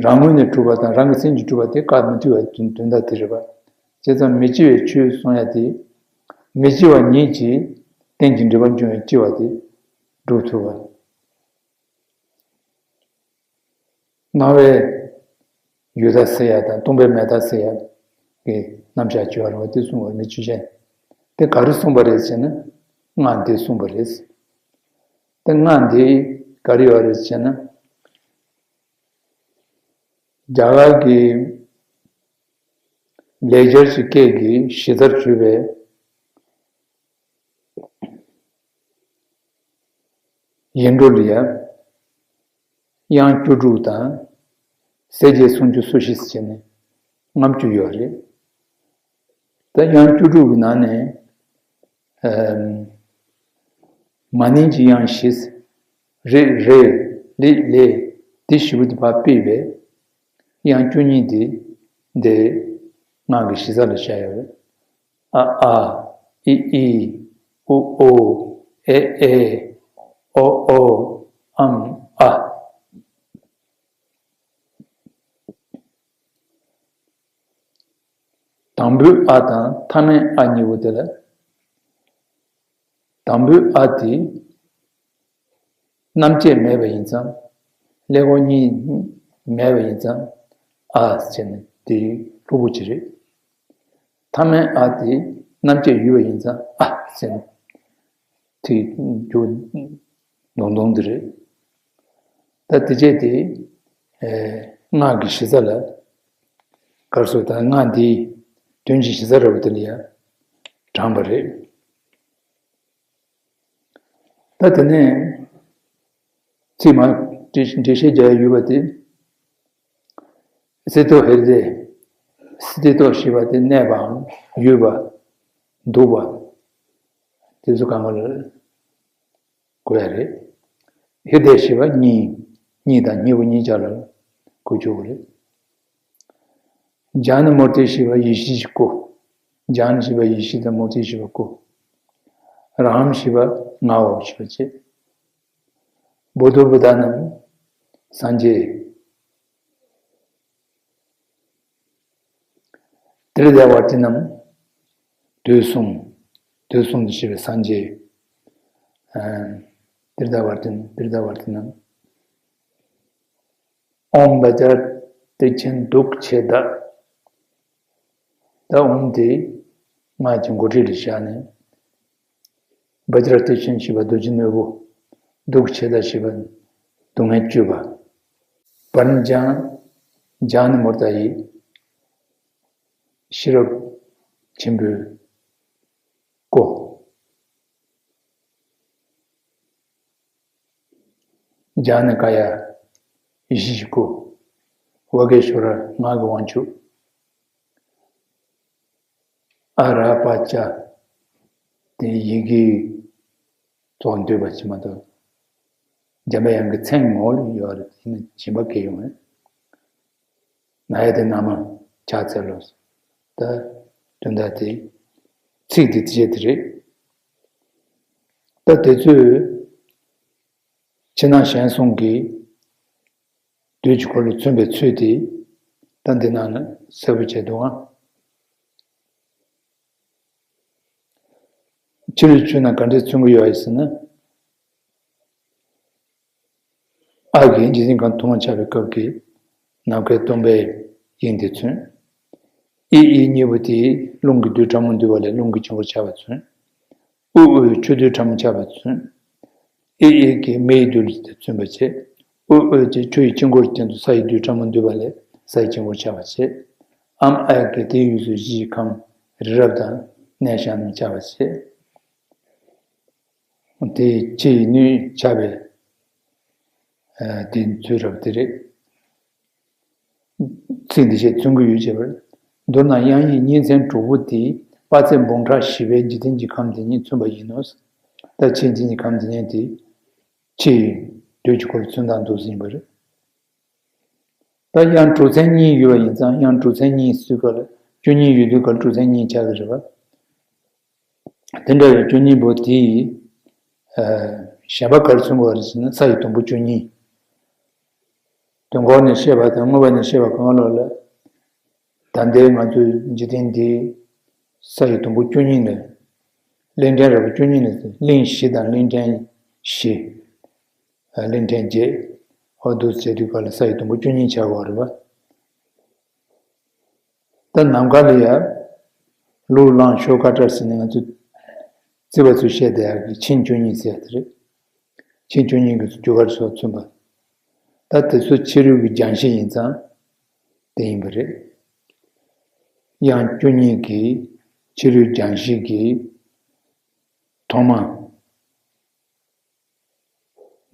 རང་ངོས་ནས་གྲུབ་པ་དང་རང་གི་སེམས་ཀྱིས་གྲུབ་པ་དེ་བཀག་མི་ཐུབ་པའི་དོན་དོན་དག་དེ་རེད་པ། བྱས་ཙང་མི་སྐྱེ་བའི་ཆོས་གསུང་ཡ་དེ། མི་སྐྱེ་བ་ཉིད་ཀྱིས་རྟེན་ཅིང་འབྲེལ་པར་འབྱུང་བའི་སྐྱེ་བ་དེ་སྒྲུབ་ཐུབ་པ། སྣང་བས་ཡོད་མཐའ་སེལ་ཡ་དང་སྟོང་པས་མེད་མཐའ་སེལ་ཡ་གི་རྣམ་གཞག་བྱས་པ་རེད་པ། དེ་གསུངས་པ་རེད། མི་ཆོས་ཅན། དེ་ག་རེ་གསུངས་པ་རེད་ཟེར་ན། སྔགས་འདི་གསུངས་པ་རེད། དེ་སྔགས་འདི་ག་རེ་ཡོད་རེད་ཟེར་ན། རྒྱ་གར་གྱི་ལེགས་སྦྱར་གྱི་སྐད་ཀྱི་གཞི་རྩར་གྱུར་པའི་ཡིག་འབྲུ་ལ་ཡང་དབྱངས་བཅུ་དྲུག་དང་། གསལ་བྱེད་སུམ་ཅུ་སོ་བཞི་ཟེར་ནས་ལྔ་བཅུ་ཡོད་རེད། ད་དབྱངས་བཅུ་དྲུག་གི་ནང་ནས། ཨམ། མ་ནིང་གི་དབྱངས་བཞི། རེ་རེ། ལེ་ལེ། དེ་བཞི་པོ་དེ་ཕར་ཕུད་པས། དབྱངས་བཅུ་གཉིས་དེ་འདི་སྔགས་ཀྱི་གཞི་རྩ་ལ་བཞག་ཡོད་རེད། ཨ་ཨ། ཨི་ཨི། ཨོ་ཨོ། ཨེ་ཨེ། ཨོ་ཨོ། ཨམ་ཨ། དང་པོའི་ཨ་དང་མཐའ་མའི་ཨ་གཉིས་པོ་དེ་ལ། དང་པོའི་ཨ་དེ་རྣམ་བཅད་མེད་པ་ཡིན་ཙང་། ཀླད་ཀོར་གཉིས་མེད་པ་ཡིན་ཙང་། ཨ་ཟེར་ནས་དེ་ལྷུག་པོ་ཅིག་རེད། མཐའ་མའི་ཨ་དེ་རྣམ་བཅད་ཡོད་པ་ཡིན་ཙང་། ཨ་ཟེར་ནས་དེ་རྒྱུ་མདོག་མདོག་འདི་རེད། ད་དེ་བྱས་ཏེ། ཨེ། སྔགས་ཀྱི་གཞི་རྩ་ལ། གར་སོགས་དང་སྔགས་འདིའི་དོན་གྱི་གཞི་རྩ་ར་བ་དེ་ལ་ཡང་དྲངས་པ་རེད། ད་དེ་ནས་ཚིག་མ་འགྲེལ་འགྲེལ་བཤད་རྒྱག་ཡ་ཡོད་པ་དེ། སི་ཏོ་ཧེ་རྡེ། སི་ཏོ་ཞེས་པ་དེ་གནས་པའམ་ཡོད་པ། འདུག་པ། དེ་ཚོ་གང་ག་ལ་གོ་ཡ་རེད། ཧེ་རྡེ་ཞེས་པ་གཉིས། གཉིས་དང་གཉིས་པོ་གཉིས་ཆར་ལ་གོ་ཆོག་གི་རེད། ཛྙཱ་ན་མུར་ཏི་ཞེས་པ་ཡེ་ཤེས་ཀྱི་སྐུ། ཛྙཱ་ན་ཞེས་པ་ཡེ་ཤེས་དང་མུར་ཏི་ཞེས་པ་སྐུ། ར་ཧཾ་ཞེས་པ་ངའོ་ཞེས་པ་བྱས། བོ་དྷོ་བུ་དྷ་ནམ་སངས་རྒྱས། ཏྲི་དྱ་ཝར་ཏི་ནམ་དུས་གསུམ། དུས་གསུམ་དུ་བཞུགས་པའི་སངས་རྒྱས། ཨ། ཏྲི་དྱ་ཝར་ཏི། ཏྲི་དྱ་ཝར་ཏི་ནམ། ཨོཾ་བཛྲ་ཏིཥྛཱན་དུག་ཁྱེ་ད། ད་ཨོཾ་དེ་སྔགས་ཀྱི་འགོ་ཁྲིད་ལ་བཞག་ནས། བཛྲ་བདེ་ཆེན་ཞེས་པ་རྡོ་རྗེ་རྣོན་པོ། གདུགས་ཆེ་དང་ཞེས་པ་སྡུག་བསྔལ་གཅོད་པ། བཛྲ་ཛྙཱ་ན་མུརྟ་ཡི་ཤེས་རབ་ཆེན་པོའི་སྐུ། ཛྙཱ་ན་ཀཱ་ཡ་ཡེ་ཤེས་ཀྱི་སྐུ། ཝ་གེ་ཤྭ་ར་ངག་གི་དབང་ཕྱུག། ཨ་ར་པ་ཙ། དེ་ཡི་གེ་ཙོགས་འདོད་པ་ཅིག་མ་གཏོགས། འཇམ་པའི་དབྱངས་ཀྱི་མཚན་ངོ་ལ་ཡོད་རེད། ཡིན་ན་སྦྱིན་པ་སྐྱེ་ཡོང་ངེ། ན་ཡ་དེ་ན་མ་ཕྱག་འཚལ་ལོ། ད་དོན་དག་དེ་ཚིག་དེ་དེ་བྱས་དེ་རེད། ད་དེ་ཚོས་ཕྱི་ནང་གཞན་གསུམ་གྱི་དུས་ཀྱི་འཁོར་ལོ་མཚོན་པའི་ཚུལ་དེ་ད་འདི་ནང་ལ་གསལ་པོ་བྱས་འདུག་ཨང་། ཕྱི་རོལ་ཆོས་རྣམས་ག་འདྲས་མཚོན་གྱི་ཡོད་ཟེར་ན། ཨ་གིས་འཇིག་རྟེན་ཁམས་ཐོག་མར་ཆགས་པའི་སྐབས་ཀྱི་ནམ་མཁའི་སྟོང་པའི་དབྱིངས་དེ་མཚོན། ཨི་ཨི་གཉིས་པོ་དེ་རླུང་གི་རྡུལ་ཕྲ་མོ་འདུས་པ་ལས་རླུང་གི་དཀྱིལ་འཁོར་ཆགས་པ་མཚོན། ཨུ་ཨུ་ཆུ་རྡུལ་ཕྲ་མོ་ཆགས་པ་མཚོན། ཨི་ཨི་གིས་མེ་ཡི་རྡུལ་དེ་མཚོན་པར་བྱེད། ཨུ་ཨུ་གིས་ཆུ་ཡི་དཀྱིལ་འཁོར་གྱི་སྟེང་དུ་ས་ཡི་རྡུལ་ཕྲ་མོ་འདུས་པ་ལས་ས་ཡི་དཀྱིལ་འཁོར་ཆགས་པར་བྱེད། ཨམ་ཨ་གིས་དེའི་དབུས་སུ་གཞིའི་ཁམས་རི་རབ་དང་གནས་གཞན་རྣམས་ཆགས་པར་བྱེད། དེ་ཕྱི་ཡི་སྣོད་ཆགས་པའི་ཨ་དེ་ཚུལ་རབ་དེ་རེད། ཚིག་འདི་བྱས་མཚོན་གྱི་ཡོད་ཅེས་པར། མདོར་ན་དབྱངས་ཡིག་གཉིས་ཚན་དྲུག་པོ་དེ་དཔག་ཚད་འབུམ་ཕྲག་བཞི་པའི་འཇིག་རྟེན་གྱི་ཁམས་དེ་ཉིད་མཚོན་པ་ཡིན་ནོ། ད་ཕྱིའི་འཇིག་རྟེན་གྱི་ཁམས་དེ་ཉིད་དེ་ཕྱི་ཡི་དུས་ཀྱི་འཁོར་ལོ་མཚོན་སྟངས་འདུག་ཟིན་པ་རེད། ད་དབྱངས་དྲུག་ཚན་གཉིས་ཡོད་པ་ཡིན་ཙང་དབྱངས་དྲུག་ཚན་གཉིས་ཟེར་སྐབས་ལ་བཅུ་གཉིས་ཡོད་དུས་སྐབས་ལ་དྲུག་ཚན་གཉིས་ཆགས་ཀྱི་རེད་པ། དེ་འདྲ་བའི་བཅུ་གཉིས་པོ་དེ་ཡི་ཨ་གཞན་པ་ག་རེ་མཚོན་དགོས་པ་རེད་ཟེར་ན་ས་ཡི་དུམ་བུ་བཅུ་གཉིས། དོན་འཁོར་ནས་བཤད་པ་དང་མངོན་པ་ནས་བཤད་པ་གང་ལོག་ལ། ད་ལྟའི་ང་ཚོའི་འཇིག་རྟེན་འདི་ས་ཡི་དུམ་བུ་བཅུ་གཉིས་ལས། གླིང་ཕྲན་རིལ་པོ་བཅུ་གཉིས་ལས་གླིང་བཞི་དང་གླིང་ཕྲན་བཞི། གླིང་ཕྲན་བརྒྱད། འོ་འདུག་བྱས་དུས་སྐབས་ལ་ས་ཡི་དུམ་བུ་བཅུ་གཉིས་ཆགས་ཡོད་རེད་པ། ད་ནམ་མཁའ་ལ་ཡ། ལུག་གླང་གཞོ་ཁ་ཁྲ་ཟེར་ནས་ང་ཚོས་རྩིས་པ་ཚོས་བཤད་བསྡད་ཡག་གི་ཆིངས་བཅུ་གཉིས་ཟེར་ཡག་དེ་རེད། ཆིངས་བཅུ་གཉིས་ཀྱི་རྒྱུ་སྐར་སོགས་མཚོན་པ། ད་དེ་ཚོ་ཕྱི་རོལ་གྱི་རྒྱང་ཤེལ་ཡིན་ཙང་དེ་ཡིན་པ་རེད། དབྱངས་བཅུ་གཉིས་ཀྱི་ཕྱི་རོལ་རྒྱང་ཤེལ་གྱི་ཐོག་མ།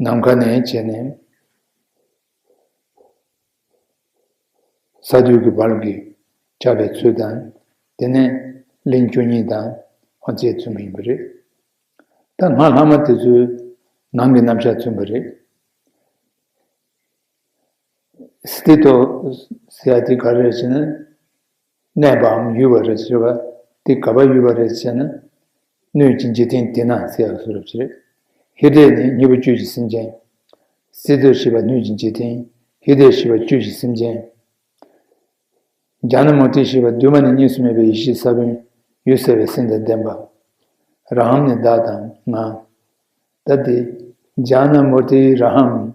ནམ་མཁའ་ནས་བྱས་ནས་ས་རྡུལ་གྱི་བར་གྱི་ཆགས་པའི་ཚུལ་དང་། དེ་ནས་གླིང་བཅུ་གཉིས་དང་ཨ་བཅས་མཚོན་པ་ཡིན་པ་རེད། ད་སྔགས་ལྷག་མ་དེ་ཚོའི་ནང་གི་རྣམ་གཞག་མཚོན་པ་རེད། སི་ཏི་ཏོ་ཟེར་ཡ་དེ་ག་རེ་རེད་ཟེར་ན། གནས་པའམ་ཡོད་པ་རེད་ཟེར་བ། དེ་ག་པར་ཡོད་པ་རེད་ཟེར་ན། སྣོད་ཀྱི་འཇིག་རྟེན་དེ་ན་ཟེར་ཡག་བཟོ་འདྲ་ཅིག་རེད། ཧྲྀ་ཏའི་ནི་སྙིང་པོ་བཅུ་བཞི་སེམས་ཅན། སི་ཏུ་ཞེས་པ་སྣོད་ཀྱི་འཇིག་རྟེན། ཧྲྀ་ཏ་ཞེས་པ་བཅུ་བཞི་སེམས་ཅན། ཛྙཱ་ན་མུརྟི་ཞེས་པ་གདོད་མ་ནས་གཉིས་སུ་མེད་པའི་ཡེ་ཤེས་ས་བོན་ཡོད་གསལ་བའི་སེམས་དང་ལྡན་པ། ར་ཧཾ་ནི་བདག་དང་ང་། ད་དེ་ཛྙཱ་ན་མུརྟི་ར་ཧཾ་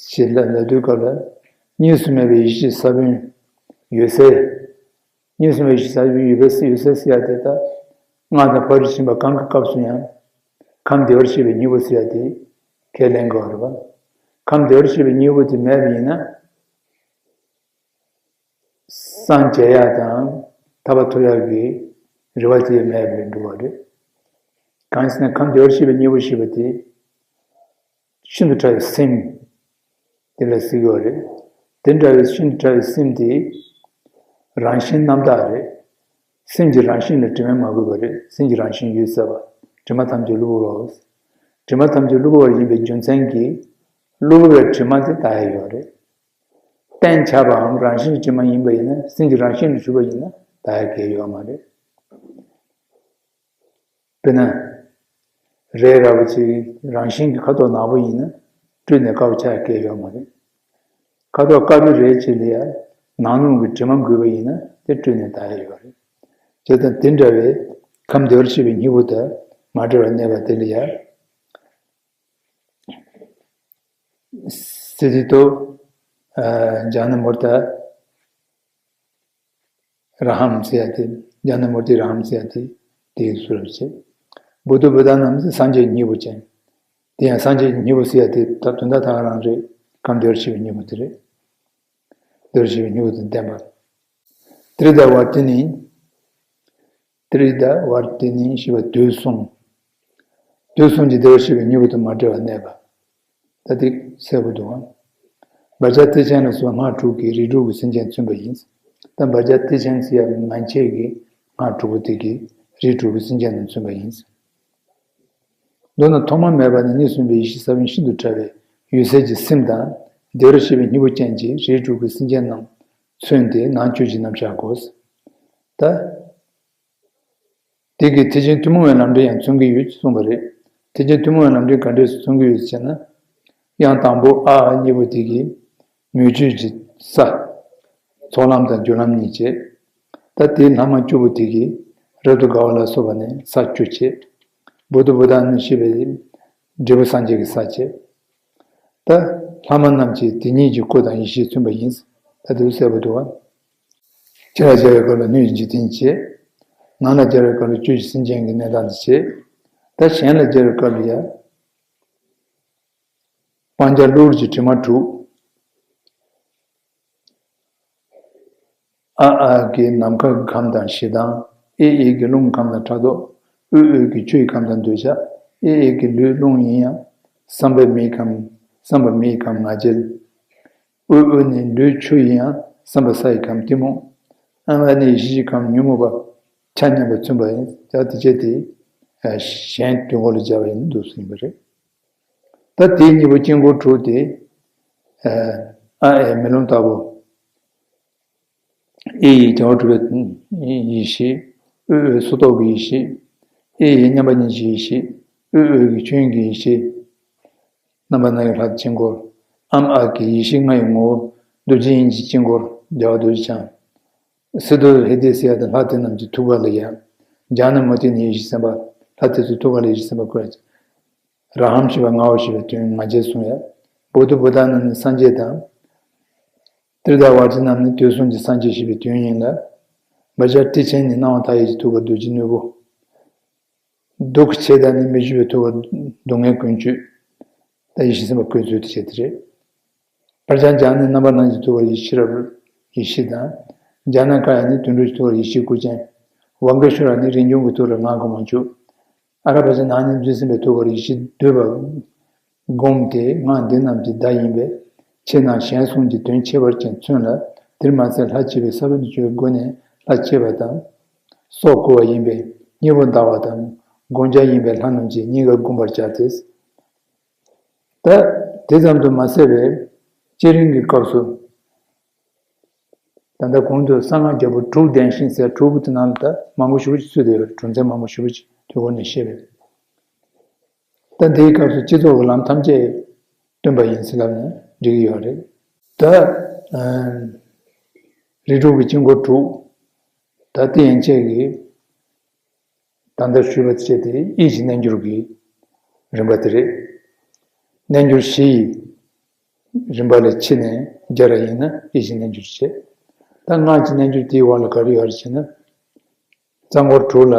ཞེས་ལབ་ལབ་དུས་སྐབས་ལ་གཉིས་སུ་མེད་པའི་ཡེ་ཤེས་ས་བོན་ཡོད་གསལ། གཉིས་སུ་མེད་པའི་ཡེ་ཤེས་ས་བོན་ཡོད་པའི་ཡོད་གསལ་ཟེར་ཡ་དེ་ད་སྔགས་དང་ཕ་རོལ་ཕྱིན་པ་གང་གི་སྐབས་སུ་ཡང་ཁམས་བདེ་བར་གཤེགས་པའི་སྙིང་པོ་ཟེར་ཡ་དེ་ཁས་ལེན་དགོས་པ་རེད་པ། ཁམས་བདེ་བར་གཤེགས་པའི་སྙིང་པོ་དེ་མེད་པ་ཡིན་ན། སངས་རྒྱས་ཡག་དང་ཐར་པ་ཐོབ་ཡག་གི་རེ་བ་དེ་མེད་པར་འགྲོ་བ་རེད། གང་ཡིན་ཟེར་ན་ཁམས་བདེ་བར་གཤེགས་པའི་སྙིང་པོ་ཞེས་པ་དེ་ཤིན་ཏུ་ཕྲ་བའི་སེམས་དེ་ལ་ཟེར་གྱི་ཡོད་རེད། དེ་འདྲ་བའི་ཤིན་ཏུ་ཕྲ་བའི་སེམས་དེ་རང་བཞིན་རྣམ་དག་རེད། སེམས་ཀྱི་རང་བཞིན་ལ་དྲི་མས་མ་གོས་པ་རེད། སེམས་ཀྱི་རང་བཞིན་ཡོད་གསལ་བ། དྲི་མ་ཐམས་ཅད་རླུང་གི་བ། དྲི་མ་ཐམས་ཅད་རླུང་གི་བ་ཡིན་པའི་རྒྱུ་མཚན་གྱིས་རླུང་གི་བའི་དྲི་མ་དེ་དག་ཡག་ཡོད་རེད། གཏན་ཆགས་པའམ་རང་བཞིན་གྱི་དྲི་མ་ཡིན་པ་ཡིན་ན། སེམས་ཀྱི་རང་བཞིན་དུ་གྱུར་པ་ཡིན་ན་དག་ཡག་གང་ཡང་ཡོད་མ་རེད། དཔེར་ན། རས་རལ་པ་ཅིག་རང་བཞིན་གྱི་ཁ་དོག་ནག་པོ་ཡིན་ན་བཀྲུས་ནས་དཀར་པོ་ཆགས་ཡག་གང་ཡང་ཡོད་མ་རེད། ཁ་དོག་དཀར་པོའི་རས་ཅིག་ལ་ཡང་ནག་ནོག་གི་དྲི་མ་འགོས་པ་ཡིན་ན་དེ་བཀྲུས་ནས་དག་ཡག་ཡོད་རེད། བྱས་ཙང་དེ་འདྲ་བའི་ཁམས་བདེ་བར་གཤེགས་པའི་སྙིང་པོ་དང་མ་བྲལ་བར་གནས་པ་དེ་ལ་ཡང་། སི་ཏུ་ཛྙཱ་ན་མུརྟ། ར་ཧམ་ཟེར་ཡ་དེ། ཛྙཱ་ན་མུར་ཏི་ར་ཧམ་ཟེར་ཡ་དེ། དེའི་ཚུལ་ལ་བྱེད། བོ་དྷི་བུ་ཏཱ་ནཱམ་ཟེར་སངས་རྒྱས་སྙིང་པོ་ཅན། དེ་ཡང་སངས་རྒྱས་སྙིང་པོ་ཟེར་ཡ་དེ་ད་དོན་དག་ད་ག་རང་རེད། གང་བདེ་བར་གཤེགས་པའི་སྙིང་པོ་དེ་རེད། བདེ་བར་གཤེགས་པའི་སྙིང་པོ་དང་ལྡན་པ། ཏྲི་ད་ཝར་ཏི་ནི། ཏྲི་ད་ཝར་ཏི་ནི་ཞེས་པ་དུས་གསུམ། དུས་གསུམ་གྱི་བདེ་བར་གཤེགས་པའི་སྙིང་པོ་དང་མ་བྲལ་བར་གནས་པ། ད་དེ་གསལ་པོ་འདུག་ཨང་། བཛྲ་ཏི་ཆེན་ལ་སོགས་སྔགས་དྲུག་གིས་རིགས་དྲུག་གི་སེམས་ཅན་མཚོན་པ་ཡིན། ད་བཛྲ་ཏི་ཆེན་ཟེར་ཡ་མན་ཆད་ཀྱི་སྔགས་དྲུག་པོ་དེ་གིས་རིགས་དྲུག་གི་སེམས་ཅན་རྣམས་མཚོན་པ་ཡིན། མདོར་ན་ཐོག་མ་མེད་པ་ནས་གཉིས་སུ་མེད་པའི་ཡེ་ཤེས་ས་བོན་ཤིན་ཏུ་ཕྲ་བའི་འོད་གསལ་གྱི་སེམས་དང་བདེ་བར་གཤེགས་པའི་སྙིང་པོ་ཅན་གྱིས་རིགས་དྲུག་གི་སེམས་ཅན་རྣམས་མཚོན་ཏེ་ནང་ཆོས་ཀྱི་རྣམ་གཞག་གོ། ད། དེ་གིས་ཐེག་ཆེན་ཐུན་མོང་བའི་ལམ་འབྲས་ཡང་མཚོན་གྱི་ཡོད་ཅེས་གསུངས་པ་རེད། ཐེག་ཆེན་ཐུན་མོང་བའི་ལམ་འབྲས་ག་འདྲས་སུ་མཚོན་གྱི་ཡོད་ཅེ་ན། དབྱངས་དང་པོ་ཨ་ཨ་གཉིས་པོ་དེ་གིས་མོས་སྤྱོད་ཀྱི་ས། ཚོགས་ལམ་དང་སྦྱོར་ལམ་གཉིས་བྱེད། ད་དེའི་ལྷག་མ་བཅུ་པོ་དེ་གིས་རབ་ཏུ་དགའ་བ་ལ་སོགས་པ་ནས་ས་བཅུ་བྱེད། བོ་དྷི་བུ་ཏཱ་ནི་ཞེས་པའི་འབྲས་བུ་སངས་རྒྱས་ཀྱི་ས་བྱེད། ད་ལྷག་མ་རྣམས་ཀྱིས་དེ་ཉིད་ཀྱི་སྐུ་དང་ཡེ་ཤེས་མཚོན་པ་ཡིན། ད་དེ་གསལ་པོ་འདུག་བ། ཕྱི་ལ་སྦྱར་བའི་སྐབས་ལ་སྣོད་ཀྱི་འཇིག་རྟེན་བྱེད། ནང་ལ་སྦྱར་བའི་སྐབས་ལ་བཅུད་ཀྱི་སེམས་ཅན་གྱི་གནས་སྟངས་དེ་བྱེད། ད་གཞན་ལ་སྦྱར་བའི་སྐབས་ལ་ཡང་། སྤང་བྱ་གློ་བུར་གྱི་དྲི་མ་དྲུག། ཨ་ཨ་གི་ནམ་མཁའི་ཁམས་དང་ཞེ་སྡང་། ཨེ་ཨེ་གི་རླུང་ཁམས་དང་ཕྲག་དོག། ཨོ་ཨོ་གི་ཆུའི་ཁམས་དང་འདོད་ཆགས། ཨེ་ཨེ་གི་ལུས་རླུང་ཡིན་ཡང་། བསམ་པ་མེའི་ཁམས། བསམ་པ་མེའི་ཁམས་ང་རྒྱལ། ཨོ་ཨོ་ནི་ལུས་ཆུ་ཡིན་ཡང་བསམ་པ་སའི་ཁམས་གཏི་མུག། ཨ་ཨ་ནི་ཡེ་ཤེས་ཀྱི་ཁམས་ཉོན་མོངས་པ་ཆ་མཉམ་པ་མཚོན་པ་ཡིན། ད་དེ་བྱས་ཏེ་གཞན་དོན་ཁོ་ལ་སྦྱར་བ་ཡིན་འདུག་ཟིན་པ་རེད། ད་དེ་གཉིས་པོ་དཀྱིལ་འཁོར་དྲུག་དེ། ཨ་ཨེ་མེ་ལོང་ལྟ་བུ། ཨེ་ཡི་བྱ་བ་གྲུབ་པའི་ཡེ་ཤེས། ཨོ་ཨོའི་སོ་ཐོག་གི་ཡེ་ཤེས། ཨེ་ཡི་མཉམ་པ་ཉིད་ཀྱི་ཡེ་ཤེས། ཨོ་ཨོ་གི་ཆོས་དབྱིངས་ཀྱི་ཡེ་ཤེས། རྣམ་པ་སྣ་བའི་ལྷ་དཀྱིལ་འཁོར། ཨམ་ཨ་གི་ཡེ་ཤེས་ལྔ་ཡི་ངོ་བོ་རྡོ་རྗེ་དབྱིངས་ཀྱི་དཀྱིལ་འཁོར་རྒྱལ་བ་རྡོ་རྗེ་འཆང་། སིདྡྷི་ཧྲི་དྷི་ཟེར་ཡ་དང་ལྷ་དེ་རྣམས་ཀྱི་ཐུགས་ཀ་ལ་ཡ། ཛྙཱ་ན་མུ་ཏི་ནི་ཡེ་ཤེས་སེམས་དཔའ། ལྷ་དེ་ཚོའི་ཐུགས་ཀ་ལ་ཡེ་ཤེས་སེམས་དཔའ་བཀོད་ཡ། ར་ཧཾ་ཞེས་པ་ངའོ་ཞེས་པའི་དོན་ང་རྒྱལ་གསུངས་ཡ། བོ་དྷི་བུ་ཏཱ་ནཱ་ནི་སངས་རྒྱས་དང་། ཏྲི་ད་ཝར་ཏི་རྣམས་ནི་དུས་གསུམ་གྱི་སངས་རྒྱས་ཞེས་པའི་དོན་ཡིན་ལ། བཛྲ་ཏི་ཆེན་ནི་སྣང་བ་མཐའ་ཡས་ཀྱི་ཐུགས་ཀར་རྡོ་རྗེ་སྣོད་པོ། དུག་ཁྱེད་དང་ནི་མི་བཞུ་བའི་ཐུགས་ཀར་སྡུག་བསྔལ་ཀུན་སྤྱོད། ད་ཡེ་ཤེས་སེམས་དཔའ་བཀོད་ཚུལ་དེ་བྱས་ཏེ་རེད། པྲཛྙཱ་ནི་རྣམ་པར་སྣང་མཛད་ཐུགས་ཀར་ཡེ་ཤེས་རབ་ཡེ་ཤེས་དང་། ཛྙཱ་ན་ཀ་ཡ་ནི་དོན་གྲུབ་ཀྱི་ཐུགས་ཀར་ཡེ་ཤེས་སྐུ་ཅན། ཝ་གེ་ཤྭ་ར་ནི་རིན་འབྱུང་གི་ཐུགས་ཀར་ངག་གི་མ་བཅུག། ཨ་ར་པ་ཙ་ན་ནི་རྗེ་སེམས་དཔའི་ཐུགས་ཀར་ཡེ་ཤེས་བསྡུས་པ། བསྒོམས་ཏེ་སྔགས་འདི་རྣམས་ཀྱི་བརྡ་ཡིན་པས་ཕྱི་ནང་གཞན་གསུམ་གྱི་དོན་ཁྱད་པར་ཅན་མཚོན་ལ། དེར་མ་ཟད་ལྷ་བྱེད་པའི་ས་བོན་དུ་གྱུར་པའི་སྒོ་ནས་ལྷ་བྱེད་པ་དང་། སྲོག་བསྐུལ་བ་ཡིན་པས་སྙིང་པོ་ཟླ་བ་དང་། བསྒོམ་བྱ་ཡིན་པས་ལྷ་རྣམས་ཀྱིས་སྙིང་གར་བསྒོམ་པར་བྱ་སྟེ། ད་དེ་ཙམ་དུ་མ་ཟད་པའི་བསྐྱེད་རིམ་གྱི་སྐབས་སུ། ད་ལྟ་གོང་དུ་གསང་སྔགས་རྒྱལ་པོ་དྲུག་བདེན་ཞེན་ཟེར་དྲུག་གི་དེ་ནང་ལ་ད་མང་པོ་ཞེ་པོ་ཅིག་ཚུད་བསྡད་ཡོད་རེད། གྲུབ་མཐའ་མང་པོ་ཞེ་པོ་ཅིག་དུས་འཁོར་ནས་བཤད་པའི། ད་འདིའི་སྐབས་སུ་སྤྱི་ཚོགས་ཀྱི་ལམ་ཐམས་ཅད་སྟོན་པ་ཡིན་ཟེར་ལབ་ནས་འགྲིག་གི་ཡོད་རེད། ད་རིགས་དྲུག་གི་དཀྱིལ་འཁོར་དྲུག། ད་དེ་ཡན་ཆད་ཀྱི་ད་ལྟ་ཞུས་པ་བྱས་ཏེ་ཡིད་ཀྱི་རྣལ་འབྱོར་གྱི་རིམ་པ་དེ་རེད། རྣལ་འབྱོར་བཞི་ཡི་རིམ་པ་ལ་ཕྱེ་ནས་སྦྱར་བ་ཡིན་ན་ཡིད་ཀྱི་རྣལ་འབྱོར་བྱེད། ད་སྔགས་ཀྱི་རྣལ་འབྱོར་དེའི་འོག་ལ་ག་རེ་ཡོད་རེད་ཟེར་ན། རྩ་འཁོར་དྲུག་ལ།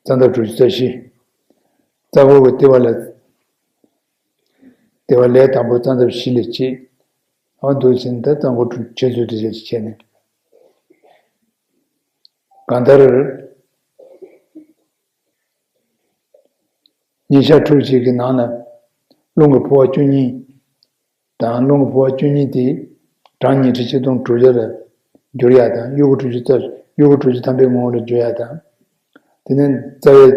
རྩ་འདབ་དྲུག་ཅུ་རྩ་བཞི། རྩ་འཁོར་གྱི་ལྟེ་བ་ལ། ལྟེ་བ་ལས་དང་པོ་རྩ་འདབ་བཞི་ལས་སྐྱེས། འོ་འདུག་ཟེར་ན་ད་རྩ་འཁོར་དྲུག་ཅུ་རྩ་བཞི་དེ་བྱས་ནས། གང་ལྟར། ཉིན་ཞག་ཕྲུགས་གཅིག་གི་ནང་ན་རླུང་གི་འཕོ་བ་བཅུ་གཉིས་དང་། རླུང་གི་འཕོ་བ་བཅུ་གཉིས་དེ་གྲངས་ཉི་ཁྲི་ཆིག་སྟོང་དྲུག་བརྒྱ་ལ་འགྱུར་ཡག་དང་། དབྱུ་གུ་དྲུག་ཅུ་རྩ། དབྱུ་གུ་དྲུག་ཅུ་ཐམ་པའི་ངོ་བོ་ལ་འགྱུར་ཡག་དང་། དེ་ནས་རྩ་བའི་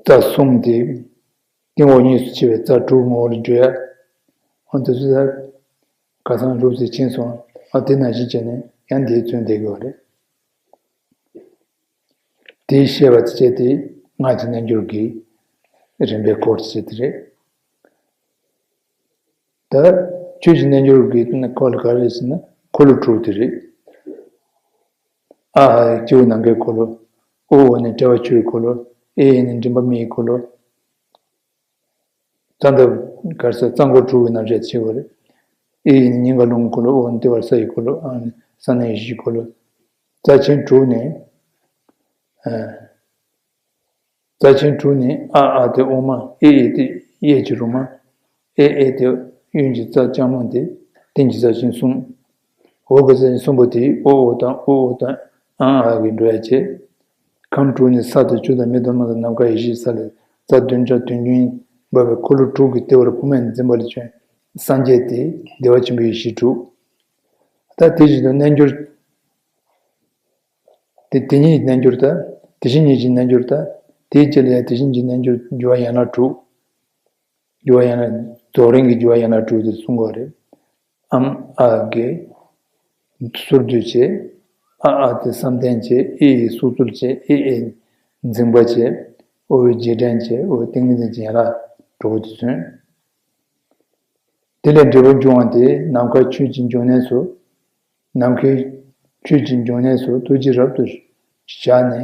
རྩ་གསུམ་དེ་སྟེང་འོག་གཉིས་སུ་ཕྱེ་བའི་རྩ་དྲུག་ངོ་བོ་ལ་འགྱུར་ཡག་འོ་དེ་ཚོ་ད་ཁ་སང་སློབ་ཚན་ཕྱིན་སོང་། ཨ་དེ་ནང་བཞིན་བྱས་ནས་ཡང་འདིའི་ཚུལ་འདེབས་དགོས་པ་རེད། དེའི་བཤད་པ་དེ་བྱས་ཏེ་སྔགས་ཀྱི་རྣལ་འབྱོར་གྱི་རིམ་པའི་སྐོར་དེ་བྱས་ཏེ་རེད། ད་ཆོས་ཀྱི་རྣལ་འབྱོར་གྱི་སྐོར་ལ་ག་རེ་རེད་ཟེར་ན་འཁོར་ལོ་དྲུག་དེ་རེད། ཨ་ཧ་ཡ་སྤྱི་བོ་ནམ་མཁའི་འཁོར་ལོ། ཨོ་འོ་ནི་དཔྲལ་བ་ཆུའི་འཁོར་ལོ། ཨེ་ཡི་ནི་མགྲིན་པ་མེ་ཡི་འཁོར་ལོ། རྩ་འདབ་གར་ས་རྩ་འཁོར་དྲུག་གི་རྣམ་གཞག་བྱེད་དགོས་རེད། ཨེ་ཡི་ནི་སྙིང་ག་རླུང་གི་འཁོར་ལོ། ཨོ་ནི་ལྟེ་བར་ས་ཡི་འཁོར་ལོ། ཨ་ནི་ ས་ན་ཡེ་ཤེས་འཁོར་ལོ། རྩ་ཆེན་དྲུག་ནི། རྩ་ཆེན་དྲུག་ནི། ཨ་ཨ་སྟེ་དབུ་མ། ཨེ་ཨེ་སྟེ་གཡས་ཀྱི་རུ་མ། ཨེ་ཨེ་སྟེ་གཡོན་གྱི་རྩ་ལྕགས་མོ་སྟེ་སྟེང་གི་རྩ་ཆེན་གསུམ། འོག་གི་རྩ་ཆེན་གསུམ་པོ་དེ་ཨོ་ཨོ་དང་ཨུ་ཨུ་དང་ཨང་ཨ་གིས་འགྲོ་ཡ་བྱེད། ཁམས་དྲུག་ནི། ས་དང་ཆུ་དང་མེ་དང་རླུང་དང་ནམ་མཁའ་ཡེ་ཤེས་ས་ལས། རྩ་བདུན་ཕྲག་བདུན་རྒྱུན་འབབ་པའི་འཁོར་ལོ་དྲུག་གི་ལྟེ་བར་དབུ་མས་འཛིན་པ་ལས་བྱུང་སངས་རྒྱས་ཏེ་བདེ་བ་ཆེན་པོའི་ཡེ་ཤེས་དྲུག། ད་དེ་བཞིན་དུ་རྣལ་འབྱོར། དེ་དེ་ཉིད་རྣལ་འབྱོར་དང་། དེ་བཞིན་ཉིད་ཀྱི་རྣལ་འབྱོར་དང་། དེའི་རྗེས་ལ་ཡང་དེ་བཞིན་གྱི་རྣལ་འབྱོར་འགྱུར་བ་ཡན་ལག་དྲུག། འགྱུར་བ་ཡན་ལག་རྫོགས་རིམ་གྱི་འགྱུར་བ་ཡན་ལག་དྲུག་དེ་གསུང་གི་རེད། ཨམ་ཨ་གིས་གསོལ་འདེབས་བྱེད། ཨ་ཨ་སྟེ་བསམ་གཏན་བྱེད། ཨེ་ཨེ་སྲོག་རྩོལ་བྱེད། ཨེ་ཨེ་འཛིན་པ་བྱེད། ཨོ་ཨེ་རྗེས་དྲན་བྱེད། ཨོ་ཨེ་ཏིང་ངེ་འཛིན་བྱེད། ཡན་ལག་དྲུག་པོ་དེ་མཚོན། དེ་ལས་འབྲས་བུ་འབྱུང་བ་དེ་ནམ་མཁའ་ཆོས་ཀྱི་འབྱུང་གནས་སུ། ནམ་མཁའི་ཆོས་ཀྱི་འབྱུང་གནས་སུ་ཐུགས་རྗེས་རབ་ཏུ་བཞག་ནས་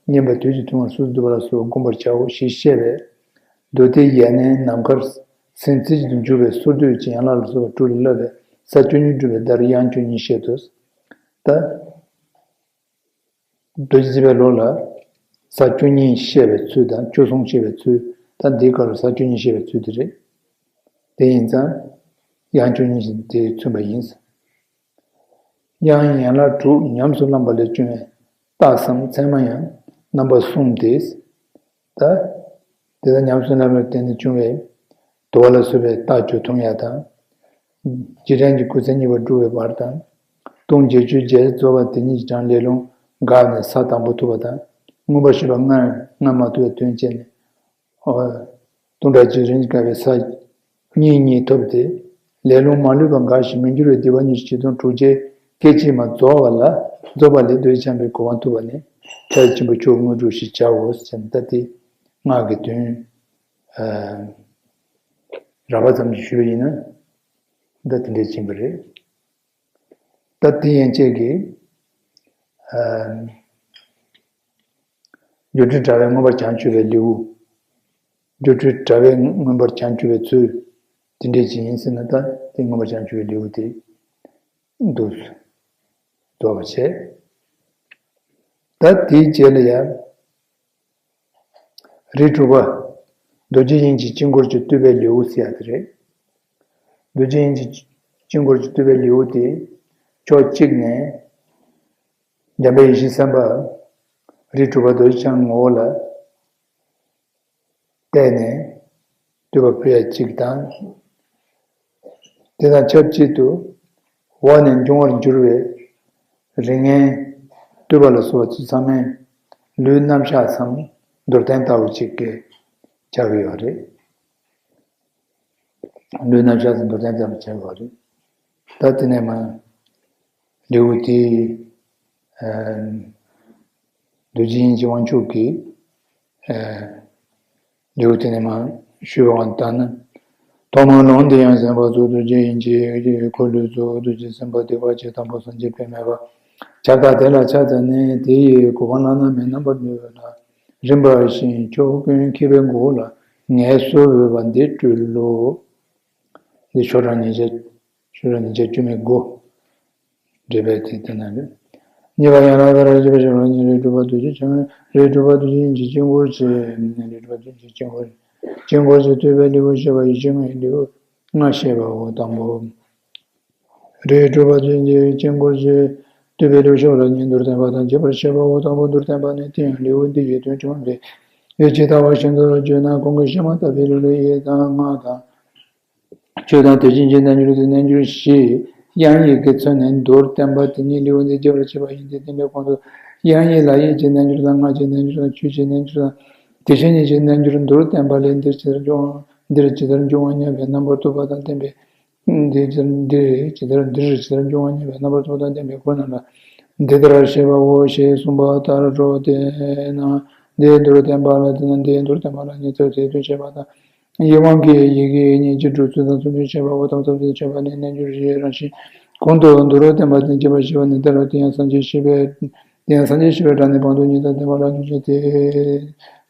བསྙེན་པ་དུས་ཀྱི་ཐུན་མོང་སོ་སོར་བསྡུ་བ་ལ་སོགས་བསྒོམ་པར་བྱའོ་ཞེས་བཤད་པས། མདོ་སྡེ་ཡས་ནས་ནམ་མཁར་སེམས་རྩེ་གཅིག་ཏུ་འཇུག་པའི་སོར་སྡུད་ཀྱི་ཡན་ལག་ལ་སོགས་པ་དྲུག་ལས་བསླབ་པའི་ས་བཅུ་གཉིས་སྒྲུབ་པའི་བརྡར་དབྱངས་བཅུ་གཉིས་བཤད་དོ། ད། རྡོ་རྗེ་བརྩེགས་པའི་ལུགས་ལ། ས་བཅུ་གཉིས་བཤད་པའི་ཚུལ་དང་བཅུ་གསུམ་བཤད་པའི་ཚུལ། ད་འདིའི་སྐབས་ལ་ས་བཅུ་གཉིས་བཤད་པའི་ཚུལ་དེ་རེད། དེ་ཡིན་ཙང་། དབྱངས་བཅུ་གཉིས་ཤིག་དེ་མཚོན་པ་ཡིན། དབྱངས་ཡན་ལག་དྲུག་ཉམས་སུ་བླངས་པ་ལས་བྱུང་བའི་རྟགས་སམ་མཚན་མ་ཡང་རྣམ་པ་གསུམ་སྟེ། ད། དེ་ལྟར་ཉམས་སུ་བླངས་པར་བརྟེན་ནས་བྱུང་བའི་དུ་བ་ལ་སོགས་པའི་རྟགས་བཅུ་མཐོང་ཡ་དང་། རྗེས་དྲན་གྱི་སྐུ་ཚེ་གཉིས་པ་བསྒྲུབ་པའི་བར་དང་། ལྟུང་བྱེད་ཆོས་བརྒྱད་རྫོགས་པ་དེ་ཉིད་ཀྱི་གྲངས་ལས་རླུང་འགགས་ནས་ས་དང་པོ་ཐུབ་པ་དང་། མངོན་པར་ཤེས་པ་ལྔ་ལྔ་མ་ཐུབ་པའི་དོན་བྱས་ནས། ལྟུང་བ་བཅུ་རིམ་གྱིས་འགགས་པའི་ས་གཉིས་གཉིས་ཐོབ་སྟེ། ལས་རླུང་མ་ལུས་པ་འགགས་ཤིང་མི་འགྱུར་བའི་བདེ་བ་ཉི་ཤུ་རྩ་གཅིག་དང་དྲུག་བརྒྱའི་སྐད་ཅིག་མ་རྫོགས་པ་ལ། རྫོགས་པ་ལས་རྡོ་རྗེ་འཆང་བའི་གོ་འཕང་ཐོབ་པ་ནི་ཕྱག་རྒྱ་ཆེན་པོ་མཆོག་དངོས་གྲུབ་ཞེས་བྱའོ་ཟེར་ནས། ད་དེ་སྔགས་ཀྱི་དོན་རགས་པ་ཙམ་ཞིག་ཞུས་པ་ཡིན་ན། ད་དེ་འདྲས་ཕྱིན་པ་རེད། ད་དེ་ཡན་ཆད་ཀྱིས། སྒྱུ་འཕྲུལ་དྲ་བས་མངོན་པར་བྱང་ཆུབ་པའི་ལེའུ། སྒྱུ་འཕྲུལ་དྲ་བས་མངོན་པར་བྱང་ཆུབ་པའི་ཚུལ་དེ་འདྲས་ཅིག་ཡིན་ཟེར་ན། ད་དེ་མངོན་པར་བྱང་ཆུབ་པའི་ལེའུ་དེ་འདུག་རྫོགས་པ་བྱས། ད་དེའི་རྗེས་ལ་ཡང་། རིགས་དྲུག་པ། རྡོ་རྗེ་དབྱིངས་ཀྱི་དཀྱིལ་འཁོར་གྱི་བསྟོད་པའི་ལེའུ་ཟེར་ཡ་དེ་རེད། རྡོ་རྗེ་དབྱིངས་ཀྱི་དཀྱིལ་འཁོར་གྱི་བསྟོད་པའི་ལེའུ་དེ། ཕྱོགས་གཅིག་ནས། འཇམ་དཔལ་ཡེ་ཤེས་སེམས་དཔའ་རིགས་དྲུག་པ་རྡོ་རྗེ་འཆང་ངོ་བོ་ལ་བལྟས་ནས་བསྟོད་པ་ཕུལ་ཡ་གཅིག་དང་། དེ་དང་ཆབས་ཅིག་ཏུ་འོག་ནས་འབྱུང་བར་འགྱུར་བའི་རིགས་ལྔའི་བསྟོད་པ་ལ་སོགས་པ་ཚོ་ཚང་མས་ལུས་རྣམ་གཞག་སམ་མདོར་བསྟན་ལྟ་བུ་ཅིག་གིས་ཆགས་ཀྱི་ཡོད་རེད། ལུས་རྣམ་གཞག་ཏུ་མདོར་བསྟན་ཙམ་བྱས་པ་རེད། ད་དེ་ནས་མ། ལེའུ་དེ། རྡོ་རྗེ་དབྱིངས་ཀྱི་དབང་ཕྱུག་གིས། ལེའུ་དེ་ནས་མ་ཞུས་པ་ལྟར་ན། ཐོག་མར་ལུང་འདི་ཡང་གསན་པ་སོགས་རྡོ་རྗེ་དབྱིངས་ཀྱི་འཁོར་ལོའི་གཙོ་བོ་རྡོ་རྗེ་སེམས་དཔའ་སྡེ་པ་ཆེ་དང་པོ་སངས་རྒྱས་པདྨའི་བ། ཁྱབ་བདག་དེ་ལ་ཕྱག་འཚལ་ནས། དེ་ཡི་གོ་འཕང་བླ་ན་མེད་རྣམ་པར་གྲོལ་བ་ལ། རིམ་པ་བཞིན་ཕྱོགས་ཀུན་ཁྱབ་པའི་སྒོ་ལ་ངལ་གསོ་འོས་པ་འདི་སྤྲུལ་ལོ། འདི་ཤོག་གྲངས་ཉིས་བརྒྱ། ཤོག་གྲངས་ཉིས་བརྒྱ་བཅུ་མེད་དགུ། འགྲེལ་པའི་ཚིག་དེ་ན་རེད། གཉིས་པ་ཡན་ལག་དང་རབ་བྱེད་པ་ཞེས་པ་ལ་ནི་རིགས་དྲུག་པ་རྡོ་རྗེ་འཆང་། རིགས་དྲུག་པ་རྡོ་རྗེ་དབྱིངས་ཀྱི་དཀྱིལ་འཁོར་གྱི། རིགས་དྲུག་པ་རྡོ་རྗེ་དཀྱིལ་འཁོར། དཀྱིལ་འཁོར་གྱི་བསྟོད་པའི་ལེའུ་བཤད་པ་ཡི་ཕྱི་དངོས་ལེའུ་ལྔ་བཤད་པའོ། དང་པོ། རིགས་དྲུག་པ་རྡོ་རྗེ་དཀྱིལ་འཁོར་གྱི་བསྟོད་པའི་ལེའུ་བཤད་པ་ལ་ནི་མདོར་བསྟན་པ་དང་རྒྱས་པར་བཤད་པའོ། དང་པོ་མདོར་བསྟན་པ་ནི་དེ་ཡང་ལེའུ་འདི་ཡི་དོན་ཅུང་ཟད་ཡོད་ཇི་ལྟ་བ་བཞིན་དུ་བརྗོད་ན། གོང་གི་བཤད་མ་ཐག་པའི་ལེའུ་ལ་ཡི་དང་ལྔ་དང་། ཆོས་དང་དེ་བཞིན་གྱི་རྣལ་འབྱོར་གྱི་རྣལ་འབྱོར་བཞི། དབྱངས་ཡིག་གིས་མཚོན་ནས་མདོར་བསྟན་པ་དེ་ཉིད་ལེའུ་འདི་རྒྱས་པར་བཤད་པ་ཡིན་ཏེ། དེ་འདྲའི་གོང་དུ་དབྱངས་ཡིག་ལ་ཡིད་ཀྱི་རྣལ་འབྱོར་དང་། ངག་གི་རྣལ་འབྱོར་དང་། ཆོས་ཀྱི་རྣལ་འབྱོར་དང་། དེ་བཞིན་ཉིད་ཀྱི་རྣལ་འབྱོར་མདོར་བསྟན་པ་ལས། འདིར་ཇི་ལྟར་འབྱུང་། འདིར་ཇི་ལྟར་འབྱུང་བ་སྙམ་པའི་རྣམ་པར་རྟོག་པ་དང་ལྡན་པའི། འདིར་འདིར་ཇི་ལྟར་འདིར་ཇི་ལྟར་འབྱུང་བ་སྙམ་པའི་རྣམ་པར་རྟོག་པ་དང་ལྡན་པའི་སྒོ་རྣམས་ལ་འདི་ལྟར་བཤད་པའོ་ཞེས་གསུངས་པ་ལྟར་རོ། དེས་ན་འདིའི་མདོར་བསྟན་པ་ལ། དེས་ན་འདིའི་མདོར་བསྟན་པ་ལ་ཉི་ཚེ་ཚེ་དུ་བྱེད་པ་དང་། ཡིད་དབང་གིས་ཡི་གེ་གཉིས་ཀྱི་སྒྲུབ་ཚུལ་དང་མཚོན་དོན་བཤད་པའོ། དང་མཚོན་དོན་བཤད་པ་ནི་རྣལ་འབྱོར་བཞིའི་རང་བཞིན་གོང་དུ་མདོར་བསྟན་པ་དང་རྒྱས་པར་བཤད་པ་ནི་འདི་ལ། དེ་ཡང་སངས་རྒྱས་ཤེས་པའི། དེ་ཡང་སངས་རྒྱས་ཤེས་པའི་སྒྲ་ནི་བང་དུ་ཉིད་དང་ལྡན་པ་ལ་ནི་ཅི་དེ་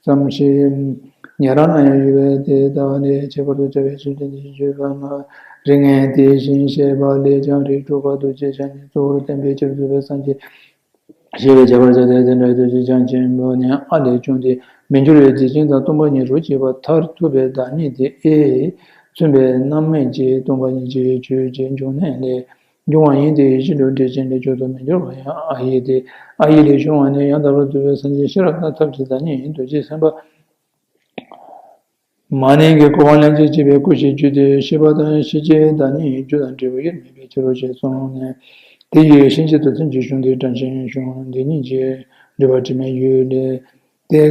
ཙམ་ཞིག་ཉན་རང་ན་ཡང་ཡོད་པས། དེ་ལྟ་བ་ནི་ཁྱད་པར་དུ་བྱ་བའི་ཕྱིར་དེ་ཉིད་ཀྱི་ཆོས་པ་ན། རིགས་ངན་དེ་བཞིན་གཤེགས་པ་ལས་ཀྱང་རིགས་དྲུག་པ་ཐུགས་རྗེ་ཅན་ནི་གཙོ་བོར་བསྟན་པའི་ཕྱིར་བརྩེ་བའི་སངས་རྒྱས་ཞེས་པས་བྱ་བར་བྱ་སྟེ། དེ་འདྲའི་ཐུགས་རྗེ་ཅན་ཆེན་པོ་ནི་ཨ་ལས་བྱུང་སྟེ། མི་འགྱུར་བའི་རྫས་ཆེན་དང་སྟོང་པ་ཉིད་རོ་གཅིག་པ་མཐར་ཐུག་པའི་བདག་ཉིད་དེ་ཨེ་མཚོན་པའི་རྣམ་སྨིན་གྱིས་སྟོང་པ་ཉིད་ཀྱི་ཆོས་ཀྱི་འབྱུང་གནས་ལས་འབྱུང་བ་ཡིན་ཏེ། ཡེ་ཤེས་ལུས་འབྲས་ཅན་ལས་མཆོག་ཏུ་མི་འགྱུར་བ་ཡང་ཨ་ཡེ་སྟེ། ཨ་ཡེ་ལས་བྱུང་བ་ནི་ཡང་དག་པར་རྫོགས་པའི་སངས་རྒྱས་ཤེས་རབ་དང་ཐབས་ཀྱི་བདག་ཉིད་ཡིན། རྡོ་རྗེ་སེམས་དཔའ་མ་ནིང་གི་སྐུ་དབང་ལན་གཅིག་བྱས་པའི་སྐུ་ཞེས་བརྗོད་དེ། ཤེས་པ་དང་ཤེས་བྱའི་བདག་ཉིད་རྒྱུ་དང་འབྲས་བུ་དབྱེར་མེད་པའི་ཕྱིར་རོ་ཞེས་གསུངས་ནས། དེ་ཡི་ཤན་འབྱེད་དུ་མཚོན་གྱི་གཞུང་འདི་དྲངས་ཤིང་། གཞུང་འདི་ཉིད་ཀྱི་འགྲེལ་པ་དྲི་མེད་ཡུལ་ལས། དེ་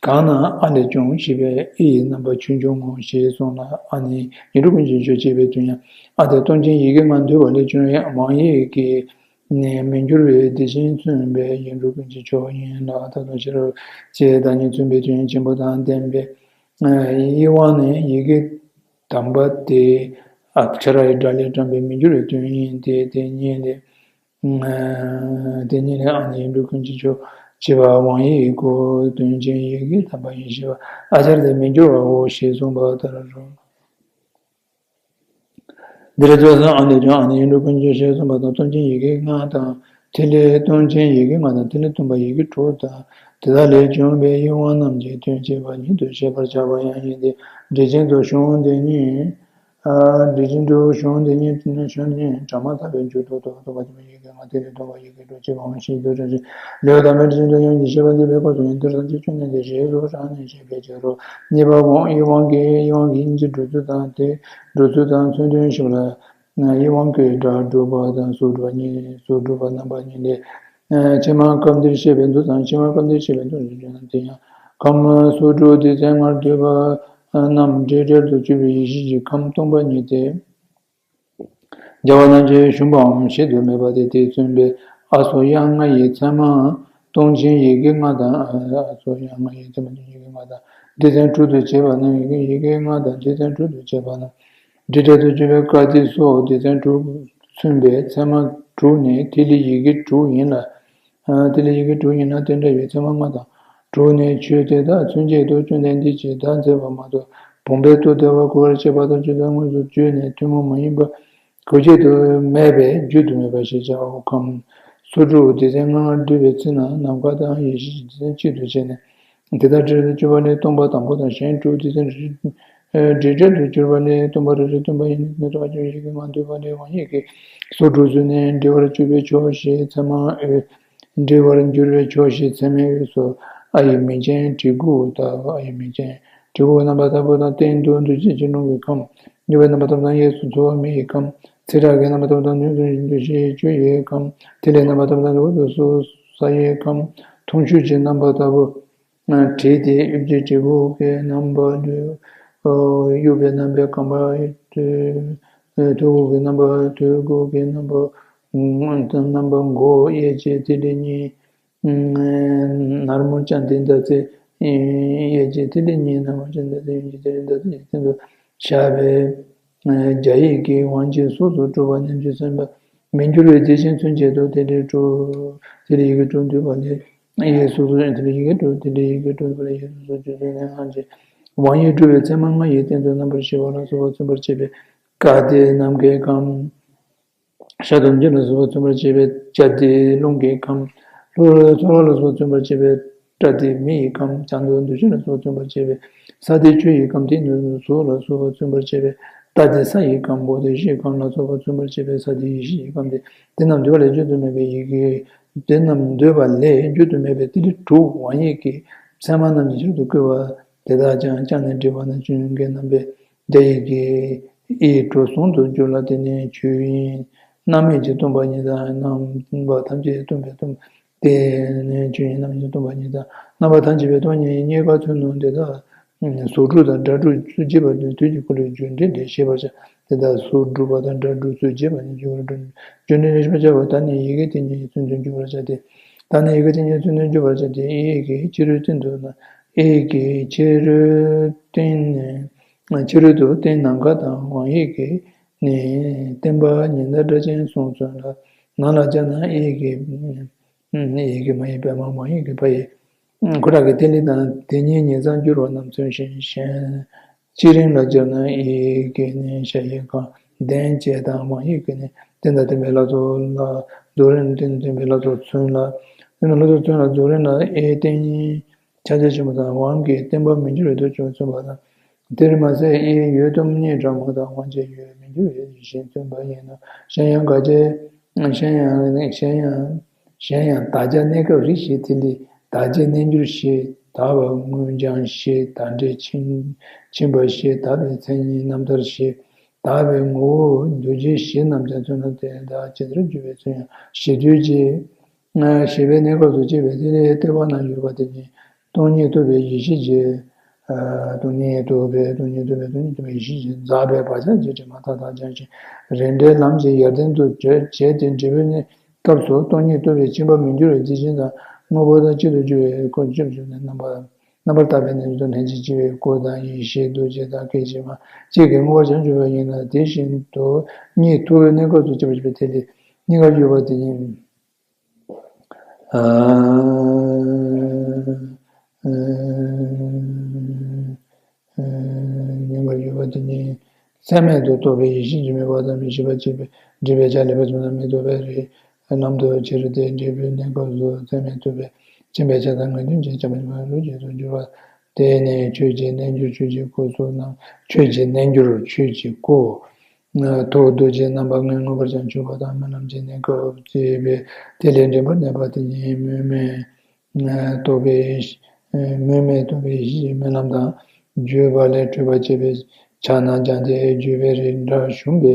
གང་ན་ཨ་ལས་བྱུང་ཞེས་པས་ཨི་ཡི་རྣམ་པ་ཆོས་འབྱུང་ངོ་ཞེས་གསུངས་ལ། ཨ་ནི་ཡིག་འབྲུ་ཀུན་གྱི་མཆོག་ཅེས་པའི་དོན་ཡང་། ཨ་དེ་སྟོང་ཆེན་ཡི་གེ་ལྔ་འདུས་པ་ལས་བྱུང་བའི་དབང་ཡིག་གི་ནས་མི་འགྱུར་བའི་དེ་བཞིན་མཚོན་པའི་ཡིག་འབྲུ་ཀུན་གྱི་མཆོག་ཡིན་ལ། ད་དུང་ཕྱི་རོལ་གྱི་བདག་ཉིད་མཚོན་པའི་དོན་ཆེན་པོ་དང་ལྡན་པའི་ཡིད་དབང་ནི་ཡི་གེ་དམ་པ་དེ་ཨ་ཁྲ་ར་ཡི་སྒྲ་ལས་དྲངས་པའི་མི་འགྱུར་བའི་དོན་ཡིན་ཏེ། དེ་ཉིད་ལས། དེ་ཉིད་ལས་ཨ་ནི་ཡིག་འབྲུ་ཀུན་གྱི་མཆོག་ཅེས་པ་དབང་ཡིག་གོ་དོན་ཅན་ཡི་གེ་དམ་པ་ཡིན་ཞེས་པ། ཨ་ཅར་དེ་མི་འགྱུར་བའོ་ཞེས་གསུངས་པ་ལྟར་རོ། འདིར་རྫོགས་སངས་ཨ་ལས་བྱུང་ཨ་ནི་ཡིག་འབྲུ་ཀུན་གྱི་མཆོག་ཞེས་གསུངས་པ་དང་། སྟོང་ཆེན་ཡི་གེ་ལྔ་དང་། ཐིག་ལེ་སྟོང་ཆེན་ཡི་གེ་ལྔ་དང་། ཐིག་ལེ་སྟོང་པ་ཡི་གེ་དྲུག་དང་། དེ་དག་ལས་བྱུང་བའི་ཡིད་དབང་རྣམས་ཀྱི་དོན་བྱེད་པ་ཉིད་དུ་བཤད་པར་བྱ་བ་ཡང་ཡིན་ཏེ། འགྲེལ་ཆེན་དུ་གཞུང་འདི་ཉིད། འགྲེལ་ཆེན་དུ་གཞུང་འདི་ཉིད་གཞུང་འདི་ཉིད་བྲམ་མ་ཐག་པའི་མཇུག་ཏུ་ཐོགས་སྟོང་པ་ཆེན་པོ་ཡི་གེ་ལྔ། ཐིག་ལེ་སྟོང་པ་ཡི་གེ་དྲུག་ཅེས་པའང་ཞེས་བསྡུ་ཕྲ་ཞིང་ལེའུ་དང་པོའི་འགྲེལ་ཆེན་དུ་ཡང་གི་བཤད་པ་འདི་བའི་སྐོར་དུ་ཡང་འདིར་སངས་རྒྱས་བཅོམ་ལྡན་འདས་ཞེས་སུ་གྲགས་ནས་བཤད་པའི་ཕྱིར་རོ། གཉིས་པ་དབང་ཡིད་དབང་གི་ཡིད་དབང་གི་དབྱིངས་ཀྱི་སྒྲུབ་ཚུལ་དང་། དེ་སྒྲུབ་ཚུལ་དང་མཚོན་དོན་ཞིབ་ལ། ཡིད་དབང་གི་སྒྲ་སྒྲུབ་པ་དང་གཟུགས་སྒྲུབ་པ་གཉིས། གཟུགས་སྒྲུབ་པ་རྣམ་པ་གཉིས་ལས། ཕྱི་མ་སྐབས་འདིར་བཤད་པའི་མདོ་དང་། ཕྱི་མ་སྐབས་འདིར་བཤད་པའི་མདོ་ཞེས་བརྗོད་ན། དེ་ཡང་ཁམས་གཟུགས་སྒྲུབ་སྡེ་ཚན་ལྔར་འདུས་པ་རྣམས་འབྲེལ་བྲལ་དུ་གྱུར་པའི་ཡེ་ཤེས་ཀྱི་ཁམས་སྟོང་པ་ཉིད་དེ། རྒྱལ་བ་རྣམས་ཀྱིས་བཞུགས་པའམ་བཞུགས་དུ་མེད་པ་སྟེ། དེས་མཚོན་པའི་ཨ་སོགས་དབྱངས་ལྔ་ཡི་ཚད་མ་སྟོང་ཆེན་ཡི་གེ་ལྔ་དང་། ཨ་སོགས་དབྱངས་ལྔ་ཡི་ཚད་མ་སྟོང་ཆེན་ཡི་གེ་ལྔ་དང་། སྡེ་ཚན་དྲུག་ཏུ་བྱས་པ་རྣམས། ཡི་གེ་ཡི་གེ་ལྔ་དང་སྡེ་ཚན་དྲུག་ཏུ་བྱས་པ་རྣམས། འབྲེལ་བྲལ་དུ་གྱུར་པའི་ཀ་ཏི་སོགས་སྡེ་ཚན་དྲུག་མཚོན་པའི་ཚད་མ་དྲུག་ནི་ཐིག་ལེ་ཡི་གེ་དྲུག་ཡིན་ལ། ཨ་ཐིག་ལེ་ཡི་གེ་དྲུག་ཡིན་ལ། དེ་འདྲ་བའི་ཚད་མ་ལྔ་དང་དྲུག་ནི་ཆོས་དེ་དག་མཚོན་བྱེད་དུ་བཅོམ་ལྡན་འདས་ཀྱིས་བདག་མཛད་པ་མ་གཏོགས། བུམ་པའི་སྟོབས་ལྡན་པ་གོ་བར་བྱེད་པ་དང་། ཆོས་དེ་དངོས་སུ་བརྗོད་ནས་ཐུན་མོང་མ་ཡིན་པ་གོ་བྱེད་དུ་མེད་པས་བརྗོད་དུ་མེད་པ་ཞེས་བྱའོ། ཁམས་གཟུགས་སྒྲུབ་སྡེ་ཚན་ལྔ་ལྔར་འདུས་པའི་ཚེ་ན་ནམ་མཁའ་དང་ཡེ་ཤེས་ཀྱི་སྡེ་ཚན་གཅིག་ཏུ་བྱས་ནས། དེ་དག་འབྲེལ་བྲལ་དུ་གྱུར་པ་ལས་སྟོང་པ་དང་པོ་དང་། གཞན་དྲུག་སྡེ་ཚན་རེ་རེ་འབྲེལ་བྲལ་དུ་གྱུར་པ་ལས་སྟོང་པ་རེ་རེ་སྟོང་པ་ཡིན་ནི་སྟོང་པ་ཆོས་ཡི་གེ་ལྔ་འདུས་པ་ལས་དབང་ཡིག་གི་གཟུགས་སྒྲུབ་ཚུལ་ནི། འབྲེལ་བར་གྱུར་པའི་ཕྱོགས་ཞེས་ཚད་མ་དབུས། འབྲེལ་བར་འགྱུར་བའི་ཕྱོགས་ཞེས་ཚད་མའི་དབུས་སུ། ཨ་ཡི་མིང་ཅན་གྲི་གུག་ལྟ་བུ། ཨ་ཡི་མིང་ཅན་གྲི་གུག་རྣམ་པར་དག་པོ་དང་། སྟེང་དུ་འདུ་བྱེད་ཀྱི་རླུང་གི་ཁམས། འགྱུ་བའི་རྣམ་པར་དག་པོ་དང་། གཡས་སུ་ཚོར་བ་མེ་ཡི་ཁམས། ཚེ་ཕྲག་གི་རྣམ་པར་དག་པོ་དང་། ནུས་སུ་འདུ་བྱེད་ཆུ་ཡི་ཁམས། ཐིག་ལེའི་རྣམ་པར་དག་པོ་དང་། འོག་ཏུ་སོ་ས་ཡི་ཁམས། ཐུང་ཤོས་ཀྱི་རྣམ་པར་དག་པོ། དྲིལ་ཏེ་དབུས་ཀྱི་གྲི་གུག་གི་རྣམ་པ་ལུས། དབུས་པའི་རྣམ་པའི་རྐང་པ། ཐོད་ཁུག་གི་རྣམ་པ། ཐོད་ཁུག་གི་རྣམ་པ། རྣམ་པ་མགོ། གཡས་ཀྱི་ཐིག་ལེ་གཉིས། ནར་མོ་ཅན་དེ་འདབ་རྩེ། གཡས་ཀྱི་ཐིག་ལེ་གཉིས། ནར་མོ་ཅན་འདབ་རྩེ། གཡོན་གྱི་ཐིག་ལེ་འདབ་རྩེ། སྟེང་དུ་བཞག་པའི་རྒྱ་ཡིག་གི་དབང་གིས་སོ་སོར་གྲུབ་པ་རྣམས་ཀྱི་མཚོན་པ། མི་འགྱུར་བའི་རྫས་ཆེན་མཚོན་བྱེད་དུ་ཐིག་ལེ་དྲུག་ཐིག་ལེ་ཡི་གེ་དྲུག་འདུས་པ་ལས། གཡས་སུ་སོ་ཐིག་ལེ་ཡི་གེ་དྲུག་ཐིག་ལེ་ཡི་གེ་དྲུག་འདུས་པ་ལས། གཡས་སུ་སོ་བཅུ་བདུན་ནས་དབང་གིས་དབང་ཡིག་གྲུབ་པའི་ཚད་མ་ལྔ་ཡི་སྟེང་དུ་རྣམ་པར་ཤེས་པ་ལ་སོགས་པ་མཚོན་པར་བྱེད་པའི་ཀ་སྡེ་ནམ་མཁའི་ཁམས། ཤ་དང་འབྱེད་ལ་སོགས་པ་མཚོན་པར་བྱེད་པའི་ཇ་སྡེ་རླུང་གི་ཁམས། ལྷོ་རུ་ཚོར་བ་ལ་སོགས་པ་མཚོན་པར་བྱེད་པའི་ཏྲ་སྡེ་མེ་ཡི་ཁམས། བྱང་དུ་འདུ་བྱེད་ལ་སོགས་པ་མཚོན་པར་བྱེད་པའི་ས་སྡེ་ཆུ་ཡི་ཁམས། དེ་ནས་གཟུགས་ལ་སོགས་པ་མཚོན་པར་བྱེད་པའི་ཏ་སྡེ་ས་ཡི་ཁམས། འོ་དེ་བཞིའི་ཁམས་ལ་སོགས་པ་མཚོན་པར་བྱེད་པའི་ས་སྡེ་ཡེ་ཤེས་ཡི་ཁམས་ཏེ། དེ་རྣམས་འདུས་པ་ལས་བརྗོད་དུ་མེད་པའི་ཡི་གེ་དེ་རྣམས་འདུས་པ་ལས་བརྗོད་དུ་མེད་པའི་ཐིག་ལེ་དྲུག་དབང་ཡིག་གི་ཚད་མ་རྣམས་ཀྱི་ཕྱིར་དུ་བསྐུལ་བ། དེ་དག་ཀྱང་བརྐྱངས་ནས་བྲིས་པ་ན་ཆུ་ཡོན་ཀའི་རྣམ་པའི་རྒྱ་ཡིག་གི་ཨི་གྲུ་ཟུང་དུ་འགྱུར་ལ། དེ་ནི་ཆོས་དབྱིངས་རྣམ་སྨིན་གྱི་སྟོང་པ་ཉིད་དང་། རྣམ་པ་ཐམས་ཅད་སྟོང་པའི་སྟོང་། དེ་ནི་ཆོས་དབྱིངས་རྣམ་སྨིན་གྱི་སྟོང་པ་ཉིད་དང་། རྣམ་པ་ཐམས་ཅད་པའི་སྟོང་ཉིད་གཉིས་ཀ་མཚོན་ནོ། དེ་དག་གཟུགས་སྒྲུབ་དང་སྒྲ་སྒྲུབ་ཚུལ་རྒྱས་པ་དང་དུས་ཀྱི་འཁོར་ལོའི་རྒྱུ་འབྲས་ལས་ཤེས་པར་བྱ། དེ་དག་གཟུགས་སྒྲུབ་པ་དང་སྒྲ་སྒྲུབ་ཚུལ་རྒྱས་པ་ནི་རྒྱུ་འབྲས་རྒྱུ་འབྲས་ལས་ཤེས་པར་བྱའོ། ད་ནི་ཡི་གེ་དེ་ཉིད་ཀྱི་མཚོན་དོན་བསྒྱུར་བར་བྱ་སྟེ། ད་ནི་ཡི་གེ་དེ་ཉིད་ཀྱི་མཚོན་དོན་བསྒྱུར་བར་བྱ་སྟེ། ཨེ་ཡི་གེ་ཕྱི་རོལ་སྟེང་དུ་ན། ཨེ་ཡི་གེ་ཕྱི་རོལ་སྟེང་ནས། ཕྱི་རོལ་དུ་སྟེང་ནམ་མཁའ་དང་། དབང་ཡིག་གི་ནི་བརྟེན་པ་ཉི་ཟླ་སྒྲ་ཅན་གསུངས་ཚུལ་ལ། ནང་ལ་སྦྱར་ན་ཨེ་ཡི་གེ་ཨེ་ཡི་གེ་མ་ཡི་པདྨ། དབང་ཡིག་གི་པ་ཡི་ཁུ་ཁྲག་གི་ཐིག་ལེ་དང་། དེ་ཉིད་ཉིང་མཚམས་བསྒྱུར་བ་རྣམས་མཚོན་ཞིང་། གཞན་སྤྱི་རིམ་ལ་སྦྱར་ན་ཨེ་ཡི་གེ་ནི་ཤ་ཡི་ཁམས། ལྡན་བཅས་དང་དབང་ཡིག་གི་ནི་རྟེན་དང་བརྟེན་པའི་ལྷ་ཚོགས་ལ། རྫོགས་རིམ་རྟེན་དང་བརྟེན་པའི་ལྷ་ཚོགས་མཚོན་ལ། དེ་ནི་ལྷ་ཚོགས་མཚོན་ལ་རྫོགས་རིམ་ལ་ཨེ་རྟེན་ཕྱག་རྒྱ་ཆེན་པོ་དང་དབང་གི་བརྟེན་པ་མི་འགྱུར་བའི་མདོ་ཆེན་པོ་མཚོན་པ་དང་། དེར་མ་ཟད་ཨེ་ཡོད་དུ་མཉེས་དྲག་མོ་དང་དབང་བྱེད་ཡོད་མི་འགྱུར་བའི་ཡེ་ཤེས་མཚོན་པ་ཡིན་ནོ། གཞན་ཡང་དགག་བྱའི་གཞན་ཡང་གཞན་ཡང་གཞན་ཡང་དག་བྱ་གནས་སྐབས་རིགས་ཞེས་ཐིག་ལེ་དག་བྱེད་རྣལ་འབྱོར་ཞེས། དག་པ་དངོས་འཆར་ཞེས། དག་འབྲས་ཕྱིན་ཕྱིན་པ་ཞེས། དག་པའི་མཚན་ཉིད་རྣམ་ཐར་ཞེས། དག་པའི་ངོ་བོ་འདུ་བྱེད་བཞི་རྣམས་ཀྱང་མཚོན་ལ། དེ་དག་ཇི་ལྟར་འགྱུར་བའི་ཚུལ་ཡང་ཞེས་འདུས་བྱས། ཞེས་པའི་གནས་སྐབས་སུ་སྐྱེས་པའི་ཐིག་ལེའི་ལྟེ་བ་ན་ཡོད་པ་དེ་ཉིད་སྟོང་ཉིད་རྟོགས་པའི་ཡེ་ཤེས་ཀྱི། སྟོང་ཉིད་རྟོགས་པའི་སྟོང་ཉིད་རྟོགས་པའི་སྟོང་ཉིད་རྟོགས་པའི་ཡེ་ཤེས་ཀྱིས་འཛག་པའི་བག་ཆགས་ཀྱི་དྲི་མ་མཐའ་དག་སྦྱང་ཞིང་རིམ་གྲོའི་ལམ་གྱི་ཡར་ལྡན་དུ་བྱེད་དེ། འབྲས་བུའི་གནས་སྐབས་སུ་སྟོང་ཉིད་རྟོགས་པའི་ཁྱིམ་པ་མི་འགྱུར་བའི་རྩི་ཤིང་དང་དངོས་པོ་དང་གཅིག་ཏུ་གྱུར་པའི་སྐུ་སྤྱོད་བཅུ་ནི་རྣམ་པར་རྣམ་པར་དག་པའི་རྣལ་འབྱོར་དང་ལྷན་ཅིག་སྐྱེས་པའི་སྐུ་དང་ཡེ་ཤེས་རྡོ་རྗེ་དང་སྐད་ཅིག་མ་གཅིག་གིས་མངོན་པར་བྱང་ཆུབ་པ་ཡིན་ལ། དེ་བཞིན་དུ་སྟོང་ཉིད་རྟོགས་པའི་གནས་སྐབས་སུ་སྐྱེས་པ་སྐྱེས་པའི་ཐིག་ལེ་གཉིས་ཀར་ཡོད་པ་དེ་ཉིད། ཉོན་མོངས་པ་ཡོད་པ་དེ་ཉིད་ཚད་མེད་དུ་རྟོགས་པའི་ཡེ་ཤེས་ཀྱིས་མེད་པ་དང་མི་ཤིགས་པ་སྐྱེད་པའི་སྒྲིབ་པའི་ཆ་ལས་པ་ཚུལ་དང་མི་རྟོག་པའི་རིགས་ལམ་དུ་ཁྱེར་ཏེ། འབྲས་བུའི་གནས་སྐབས་སུ་ཚད་མས་རྟོགས་པའི་ཁྱིམ་པའི་ཆ་དང་ངེས་དོན་གྱི་ཁྱབ་པ་ཉིད་མ་རུ་ཆེད་དུ་འགྱུར་བ། དེ་ནི་ཆོས་ཀྱི་རྣལ་འབྱོར་ཆོས་ཀྱི་སྐུ་སོགས་རྣམས་ཆོས་ཀྱི་རྣལ་འབྱོར་ཆོས་ཀྱི་སྐུ། ཐུགས་རྡོ་རྗེ་རྣམ་པ་ལྔས་མངོན་པར་བྱང་ཆུབ་པ་དང་སྨོན་ལམ་གྱི་གནས་སྐབས་སྐྱེས་པའི་ཐིག་ལེ་འདྲེན་པར་གནས་པ་དེ་ཉིད་སྨོན་མེད་རྟོགས་པའི་སྨོན་མེད་རྟོགས་པའི་ཡེ་ཤེས་ཀྱི་སྨོན་ལམ་དང་། བརྗོད་པ་ལས་སྤྲོས་པ་བཅས་པའི་ཕྱག་ན་སྦྱངས་ཏེ་བརྗོད་པའི་རིགས་འདྲ་ཞུམ་པའི་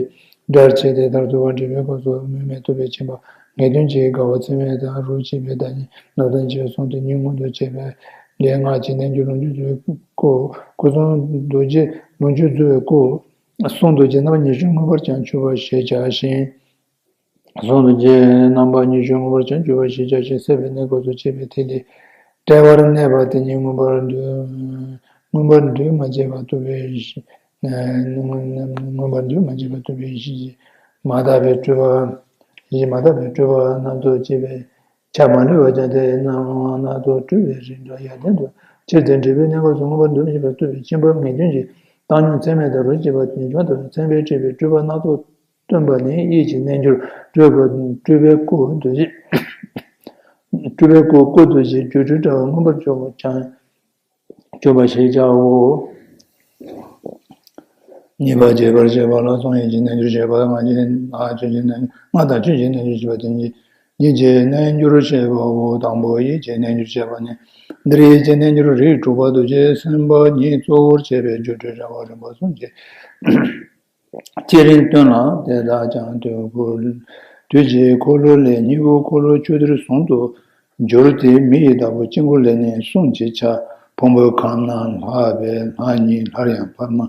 འདྲར་བྱས་ཏེ། མཐར་ཐུག་པ་འབྲས་བུའི་སྐབས་སུ་སྨོན་མེད་རྟོགས་པའི་ཁྱིམ་པ་ངེས་དོན་གྱི་དགའ་བ་ཚད་མེད་དང་རོ་གཅིག་པའི་བདག་ཉིད་སློབ་དཔོན་གྱིས་གསུངས་ཏེ། ཉིད་མངོན་དུ་བྱས་པའི་ལས་སྔགས་ཀྱི་རྣལ་འབྱོར་ལོངས་སྤྱོད་རྫོགས་པའི་སྐུ། སྐུ་གསུང་རྡོ་རྗེ་ལོངས་སྤྱོད་རྫོགས་པའི་སྐུ། གསུང་རྡོ་རྗེ་རྣམ་པ་ཉི་ཤུ་མངོན་པར་བྱང་ཆུབ་པ་ཞེས་བྱ་ཞིང་། གསུང་རྡོ་རྗེ་རྣམ་པ་ཉི་ཤུ་མངོན་པར་བྱང་ཆུབ་པ་ཞེས་བྱ་ཞིང་། སད་པའི་གནས་སྐབས་སུ་སྐྱེས་པའི་ཐིག་ལེ་བསྒྲལ་བར་གནས་པ་དེ་ཉིད་མངོན་པར་འདུ། མངོན་པར་འདུས་མ་བྱས་པ་རྟོགས་པའི་ཡེ་ཤེས། མངོན་པར་འདུས་མ་བྱས་པ་རྟོགས་པའི་ཡེ་ཤེས་ཀྱིས་མ་དག་པའི་སྤྲོས་པ། ཡེ་ཤེས་མ་དག་པའི་སྤྲོས་པ་སྣ་ཚོགས་སྐྱེས་པའི་ཆ་མ་ལུས་པ་ཀྱང་དེ་ཡི་སྣང་བ་སྣ་ཚོགས་སྤྲོས་པའི་རིགས་འདྲ་ཡར་ལྡན་དུ་ཁྱེར་ཏེ། འབྲས་བུའི་གནས་སྐབས་སུ་མངོན་པར་འདུ་མི་བྱེད་པར་རྟོགས་པའི་ཁྱིམ་པ་ངེས་དོན་གྱི་བཏང་སྙོམས་ཚད་མེད་དང་རོ་གཅིག་པ་དེ་ནི་བྱང་དུ་ཚད་མས་སྤྲས་པའི་སྤྲོས་པ་སྣ་ཚོགས་སྟོན་པ་ནི་ཡིད་ཀྱི་རྣལ་འབྱོར་སྤྲོས་པ་སྤྲོས་པའི་སྐུ་རྡོ་རྗེ། སྤྲོས་པའི་སྐུ་སྐུ་རྡོ་རྗེ་སྒྱུ་འཕྲུལ་དྲྭ་བ་མངོན་པར་བྱང་ཆུབ་པ་ཞེས་བྱའོ། གཉིས་པ་རྒྱས་པར་བཤད་པ་ལ་གསུང་ཡིད་ཀྱི་རྣལ་འབྱོར་བཤད་པ། ལྔ་ཀྱི་ལྔ་ཆོས་ཀྱི་རྣལ་ལྔ་དང་ཆོས་ཀྱི་རྣལ་འབྱོར་བཤད་པ་དེ་ཉིད་ཀྱི་རྣལ་འབྱོར་བཤད་པའོ། དང་པོ་ཡིད་ཀྱི་རྣལ་འབྱོར་བཤད་པ་ནི། འདིར་ཡིད་ཀྱི་རྣལ་འབྱོར་རིགས་དྲུག་པ་རྡོ་རྗེ་སེམས་དཔའ་ཉིད་གཙོ་བོར་བྱས་པའི་སྒྱུ་འཕྲུལ་དྲྭ་བ་རིམ་པ་གསུམ་གྱི་བསྐྱེད་རིམ་སྟོན་ལ། དེ་དག་ཀྱང་དུས་འཁོར་དུས་ཀྱི་འཁོར་ལོ་ལས་སྙིང་པོའི་འཁོར་ལོ་བཅུ་གཏེར་ཟུང་དུ་གྱུར་ཏེ། མི་ཡི་བདག་པོ་དཀྱིལ་འཁོར་ལས་ནི་གསུང་གཅིག་ཕྱག་ཕུང་པོའི་ཁམས་ན་ལྷག་པའི་ལྷ་ཉིད་སླར་ཡང་འཕར་མ།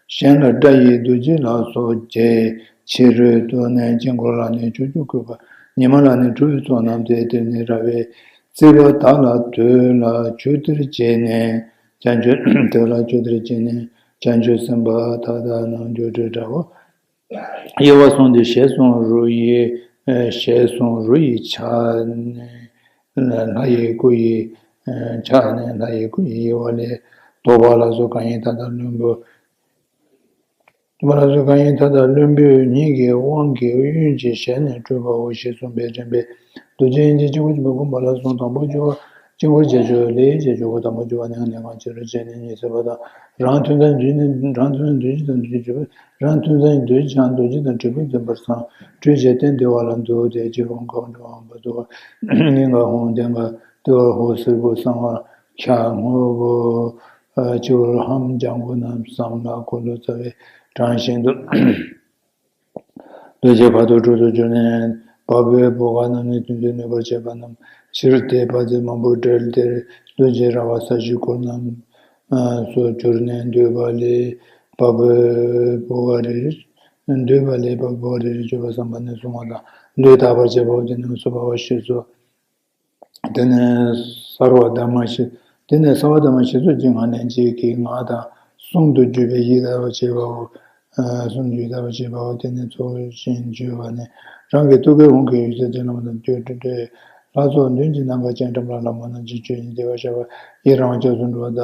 གཞན་ལ་སྒྲ་ཡི་རྡོ་རྗེ་ལ་སོགས་བརྒྱད། ཕྱི་རོལ་དུ་ནི་དཀྱིལ་འཁོར་ལ་ནི་བཅུ་བཅུ་བཀོད་པ། ཉི་མ་ལ་ནི་དྲུག་པའི་ཚོགས་རྣམས་ཏེ། དེར་ནི་ར་བས་བརྩིགས་པ་དག་ལ་དོད་ལ་ཆུ་གཏེར་བཅད་ནས་བྱང་ཆུབ། དོད་ལ་ཆུ་གཏེར་བཅད་ནས་བྱང་ཆུབ་སེམས་དཔའ་མཐའ་དག་རྣམས་སྒྱུ་འཕྲུལ་དྲྭ་བ། དབྱེ་བ་གསུམ་སྟེ། ཞལ་གསུང་རུ་ཡི། ཞལ་གསུང་རུ་ཡི་ཕྱག་ནི་ལྷ་ཡི་སྐུ་ཡི། ཕྱག་ནི་ལྷ་ཡི་སྐུ་ཡི་དབྱེ་བ་ལས། དོགས་པ་ལ་སོགས་གང་ཡིན་མཐའ་དག་བླུན་པོ། དོགས་པ་ལ་སོགས་གང་ཡིན་མཐའ་དག་བླུན་པོ་ཉིད་ཀྱི་དབང་གིས་གཡོན་གྱི་ཞལ་ནི་སྤྲུལ་པའོ་ཞེས་གསུངས་པའི་དྲན་པས། རྡོ་རྗེ་དབྱིངས་ཀྱི་དཀྱིལ་འཁོར་ཆེན་པོ་བསྒོམ་པ་ལ་སོགས། དང་པོ་སྦྱོར་བ་དཀྱིལ་འཁོར་རྒྱས་སྦྱོར་ལས་རྒྱས་སྦྱོར་གོ། དང་པོ་སྦྱོར་བ་ནི་གནད་འགག་ཆེ་རུ་བྱས་ནས་ཉི་ཚེ་བ་དང་། རང་མཐུན་རྫས་རྡོ་རྗེ་དང་རྡོ་རྗེ་སྦྱོར་བ། རང་མཐུན་རྫས་རྡོ་རྗེ་འཆང་རྡོ་རྗེ་དང་དྲིལ་བུ་འཛིན་པར་བསམ། སྤྲོས་བཅས་སྟན་བདེ་བ་ལ་འདུད་དེ། སྤྱི་བོར་འགག་འགྲོ་འོང་བ་འདུ་བ། སྙིང་གར་ཧཱུྃ། གདན་གར་བདེ་བར་ཧཱུྃ། སེར་པོ་གསང་བར་ཕྱག་སྔོན་པོ། སྤྱི་བོར་ལྷའམ་ལྗང་གུ་རྣམས་བསམ་ལ། འཁོར་ལོ་ཙཱ་བས་དྲངས་བཞིན་དུ། རྡོ་རྗེ་བར་དོ་དྲུག་ཏུ་གྱུར་ནས། བ་སྤུའི་བུ་ག་རྣམས་ནི་དོན་དུ་གནོད་པར་བྱེད་པ་རྣམས་ཕྱིར་ཏེ། བ་ཚིགས་མང་པོ་བསྒྲལ། དེར་རྡོ་རྗེ་ར་བ་ས་གཞི་འཁོར་རྣམས་སུ་གྱུར་ནས། འདུས་པ་ལས་བ་སྤུའི་བུ་ག་རེ་རེ། འདུས་པ་ལས་བ་སྤུའི་བུ་ག་རེ་རེ་གྱུར་པ་བསམ་པ་ནི་གཟུང་བ་དང་། ལུས་དག་པར་བྱེད་པའོ། དེ་ནི་གསོ་བ་ཞེས་སོ། དེ་ནས་སརྦ་ཐ་མ་ཞེས། དེ་ནས་སརྦ་ཐ་མ་ཞེས་སོགས་ཀྱི་སྔགས་ལན་གཅིག་གིས་ངག་དང་གསུང་དུ་བརྗོད་པས་ཡིད་དག་པར་བྱེད་པའོ། ཨ་གསུང་དུ་ཡིད་དག་པར་བྱེད་པའོ། དེ་ནས་ཚོགས་ཞིང་བརྗོད་པ་ནི། རང་གི་ཐུགས་ཀའི་དབང་གིས་ཡུལ་ཚེ་འདི་ལམ་དང་སྤྲོས་བྲལ། ལྷ་ཚོགས་མདུན་གྱི་ནམ་མཁའ་སྤྱན་དྲངས་པ་ལ། མ་ནམ་མཁའི་ཆོས་ཉིད་བདེ་བར་ཤར་བ་ཡི། རང་བྱང་སུ་འགྲོ་བ་དག་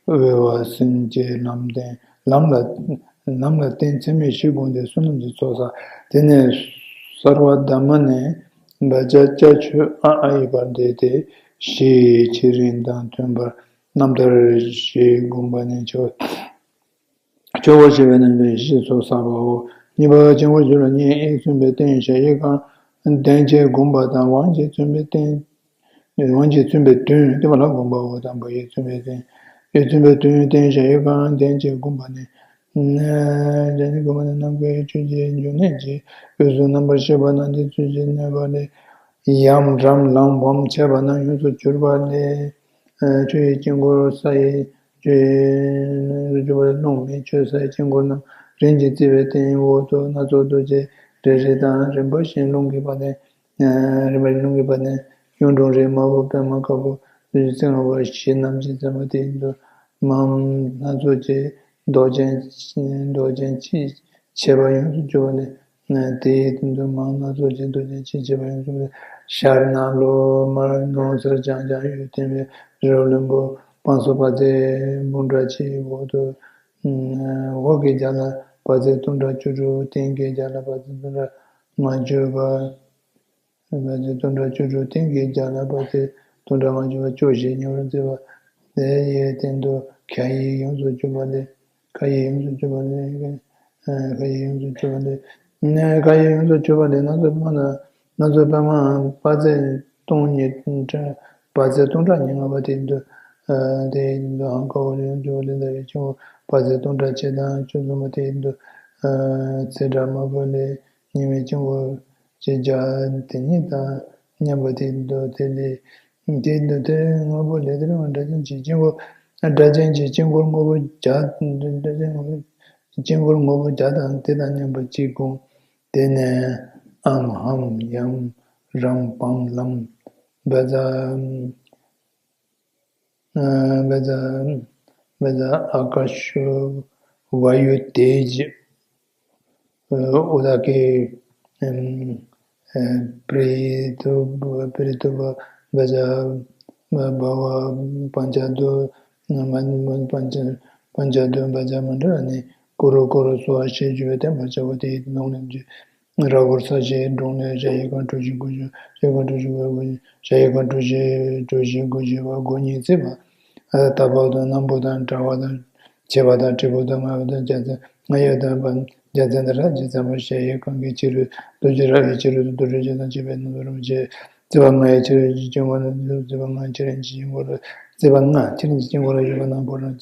འོལ་བ་སེམས་བསྐྱེད་ལམ་བསྟན་ལམ་ལ། ལམ་ལ་བརྟེན་ཚད་མེད་བཞི་བསྒོམས་ཏེ་བསོད་ནམས་ཀྱི་ཚོགས་བསགས། དེ་ནས་སརྦ་དྷརྨ་ནས་བཛྲ་ཙཀྵུ་ཨ་ཨ་ཡི་བར་བསྡད་དེ་ཞེས་བྱེད་རིམ་དང་མཐུན་པར་རྣམ་ཐར་ཞེས་བསྒོམ་པ་ནས་ཆོས་ཆོག་པར་བྱེད་པའི་རྣམ་འགྲེལ་བཞི་སོགས་བསགས་པའོ། གཉིས་པ་དཀྱིལ་འཁོར་བཅུ་ལ་གཉིས་གཡས་བཙུན་པའི་སྟེང་ཞལ་གཡས་བསྐང་གདན་བཅས་བསྒོམ་པ་དང་། དབང་གིས་བཙུན་པའི་སྟེང་དབང་གིས་བཙུན་པའི་མདུན་སྟེང་མ་ལ་བསྒོམ་པའོ། དང་པོ་གཡས་བཙུན་པའི་སྟེང་། གཡས་བཙུན་པའི་མདུན་སྟེང་ཞལ་གཡས་བསྐང་གདན་བཅས་བསྒོམ་པ་ནི། གདན་བཅས་བསྒོམ་པ་ནི་ནམ་མཁའི་ཆོས་ཀྱི་འབྱུང་གནས་ཀྱི་དབུས་སུ་རྣམ་པར་ཤེས་པ་རྣམས་ཏེ་ཚུལ་བཞིན་གནས་པ་ལས། ཡམ་རམ་ལམ་བམ་བྱས་པ་རྣམས་ཡོངས་སུ་གྱུར་པ་ལས། ཆོས་ཡི་དཀྱིལ་འཁོར་ས་ཡི་ཆོས་ཡོངས་སུ་གྱུར་པ་ལས། རླུང་མེ་ཆོས་ས་ཡི་དཀྱིལ་འཁོར་རྣམས་རིམ་གྱིས་བརྩིགས་པའི་སྟེང་འོག་ཏུ་སྣ་ཚོགས་རྡོ་རྗེ་རེ་རེ་དང་། རིམ་པ་བཞིན་རླུང་གི་བ་དན། རིམ་པ་བཞིན་རླུང་གི་བ་དན། གཡུང་དྲུང་རིགས་དམར་པོ་པདྨ་དཀར་པོ་བདུད་རྩི་ལྔ་པོ་བཞི་རྣམས་ཀྱིས་མཚན་པ་དེ་ཡིན་དུ་མའམ་སྣ་ཚོགས་ཀྱི་མདོག་ཅན་མདོག་ཅན་ཅི་བྱས་པ་ཡོངས་སུ་གྱུར་པ་ལས། དེའི་སྟེང་དུ་མར་སྣ་ཚོགས་ཀྱི་རྡོ་རྗེ་ཅི་བྱས་པ་ཡོངས་སུ་གྱུར་པ་ལས། ཤར་ནཱ་ལོ་མར་ནུབ་སར་བྱང་། བྱང་ཡུལ་སྟོན་པའི་རི་རབ་བློན་པོ་བང་སོ་དཔལ་བརྩེགས་འབུམ་ཕྲག་གཅིག་འོག་ཏུ། འོག་གི་རྒྱབ་ལ་དཔལ་བརྩེགས་སྟོང་ཕྲག་བཅུ་དྲུག་སྟེང་གི་རྒྱབ་ལ་དཔལ་བརྩེགས་སྟོང་ཕྲག་ལྔ་བཅུ་པ། དཔལ་བརྩེགས་སྟོང་ཕྲག་བཅུ་དྲུག་སྟེང་གི་རྒྱབ་ལ་དཔལ་བརྩེགས་སྟོང་ཕྲག་ལྔ་བཅུ་པ་སྐྱོ་ཞེས་ཉེ་བར་མཛད་པ་ལས། གཡས་སྟེང་དུ་ཁ་གཡས་ཡོངས་སུ་གྱུར་པ་ལས། ཁ་གཡས་ཡོངས་སུ་གྱུར་པ་ལས། ཁ་གཡས་ཡོངས་སུ་གྱུར་པ་ལས། ཁ་གཡས་ཡོངས་སུ་གྱུར་པ་ལས། སྣ་ཚོགས་པདྨ་དང་། སྣ་ཚོགས་པདྨའམ་དཔལ་བརྩེགས་སྟོང་ཉིད། དཔལ་བརྩེགས་སྟོང་ཕྲག་ཉེར་ལྔ་པ་དེ་ཡིན་དུ། དེ་ཡིན་དུ་ཧང་ཀ་བོ་ལས་ཡོངས་སུ་གྱུར་པ་ལས། ཟླ་བའི་དཀྱིལ་འཁོར་དཔལ་བརྩེགས་སྟོང་ཕྲག་ཕྱེད་དང་བཅུ་གསུམ་པ་དེ་ཡིན་དུ། ཚེས་གྲངས་དམར་པོ་ལས་ཉི་མའི་དཀྱིལ་འཁོར་ཅེས་བྱ་དེ་ཉིད་དང་མཉམ་པ་དེ་ཡིན་དུ། དེ་ལས་དེ་ཡིན་དུ། དེ་དངོས་པོ་ལས་དེ་རིང་བ་སྒྲ་གཅན་གྱི་དཀྱིལ་འཁོར། སྒྲ་གཅན་གྱི་དཀྱིལ་འཁོར་དངོས་པོ་བརྒྱ། སྒྲ་གཅན་དངོས་པོ་དཀྱིལ་འཁོར་དངོས་པོ་བརྒྱ་དང་དེ་དང་མཉམ་པ་གཅིག་བསྒོམ། དེ་ནས་ཨམ་ཧམ་ཡམ་རམ་བམ་ལམ་བཛྲ། བཛྲ། བཛྲ་ཨ་ཀ་ཤུ་ཝཱ་ཡུ་ཏེ་ཇ། ཨུ་ད་ཀེ། པྲི་ཏུ་པྲི་ཏུ་བཛྲ། བྷ་བ་པཉྩ་དྷཱུ། པཉྩ་དྷཱུ་བཛྲ་མཎྜ་ནི་ཀུ་རུ་ཀུ་རུ་སྭཱ་ཧཱ་ཞེས་བརྗོད་པས་བརྟན་པར་བྱའོ། དེའི་ནང་ལས་ར་ཧུ་ས་ཞེས་འབྲོང་ལས་ཞལ་གཡས་བསྐང་གྲུ་བཞི་དགུ་བཅུ། ཞལ་གཡས་བསྐང་གྲུ་བཞི་དགུ་བཅུ། ཞལ་གཡས་བསྐང་གྲུ་བཞི་གྲུ་བཞི་དགུ་བཅུ་པ་མགོ་གཉིས་བརྩེགས་པ། དར་བབ་དང་སྣམ་བུ་དང་དྲ་བ་དང་བྱེ་བ་དང་དྲིལ་བུ་དང་རྔ་བ་དང་རྒྱ་ཚད། རྔ་ཡབ་དང་བ་རྒྱ་ཚད་དང་རལ་གྲི་ཚན་པ། ཞལ་གཡས་བསྐང་གི་ཕྱི་རོལ་རྡོ་རྗེ། རལ་གྲིའི་ཕྱི་རོལ་དུ་དུར་ཁྲོད་ཕྱེད་དང་བཅས་པའི་རྣམ་པ་རིན་པོ་ཆེ། བརྩེགས་པ་ལྔ་ཡི་ཕྱི་རོལ་གྱི་དཀྱིལ་འཁོར་ན། བརྩེགས་པ་ལྔ་ཕྱི་རོལ་གྱི་དཀྱིལ་འཁོར་ལ། བརྩེགས་པ་ལྔ་ཕྱི་རོལ་གྱི་དཀྱིལ་འཁོར་ལ་ཡོད་པ་རྣམས་པོ་རང་།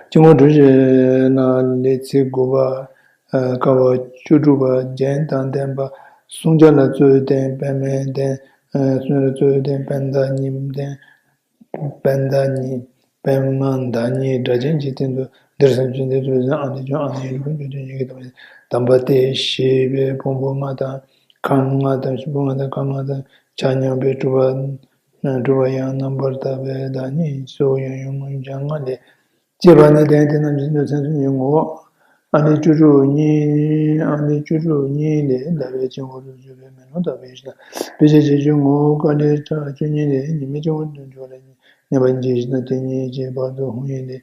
དཀྱིལ་འཁོར་གྲུ་བཞི་ནང་ལས་ཚེས་དགུ་པ། ཀ་བ་བཅུ་དྲུག་པ། རྒྱན་དང་ལྡན་པ། བསྲུང་བྱ་ལ་གཙོ་བོའི་རྟེན་པདྨའི་གདན། བསྲུང་བྱ་ལ་གཙོ་བོའི་རྟེན་པད་ཟླ་གཉིས་ལྡན། པད་ཟླ་གཉིས། པདྨ་ཟླ་གཉིས་སྒྲ་གཅན་གྱི་སྟེང་དུ་འདིར་སེམས་ཅན་འདིར་ཚུལ་བཞིན་ཨ་ནི་ཀྱང་ཨ་ནི་ཡུལ་ཀུན་ཏུ་ཡི་གེ་དམ་པ་དམ་པ་སྟེ་ཞེས་པའི་ཕུང་པོ་ལྔ་དང་། ཁམས་ལྔ་དང་། ཕུང་པོ་ལྔ་དང་ཁམས་ལྔ་དང་ཆ་མཉམ་པའི་གྲུབ་པ། གྲུབ་པ་ཡང་རྣམ་པར་དག་པའི་བདག་ཉིད་སོགས་ཡང་ཡང་མངོན་བྱང་ལྔ་ལས་སྐྱེས་པ་ནི་ལྡན་དེ་རྣམས་ཀྱི་སེམས་ཅན་གྱི་ངོ་བོ། ཨ་ནི་བཅུ་དྲུག་གཉིས། ཨ་ནི་བཅུ་དྲུག་གཉིས་ལས་ཟླ་བའི་དཀྱིལ་འཁོར་དུ་གྱུར་པའི་མེ་ལོང་ལྟ་བུའི་གཞི་དང་། དཔེ་བྱད་བྱེད་ཆུ་ངོ་བོ་ཀ་ལིའི་ཁྲག་བཅུ་གཉིས་ལས་ཉི་མའི་དཀྱིལ་འཁོར་དུ་གྱུར་པ་ལས་མཉམ་པ་ཉིད་ཀྱི་གཞི་དང་། དེ་ཉིད་ཀྱི་བར་དུ་ཧཱུྃ་ཡིག་ལས།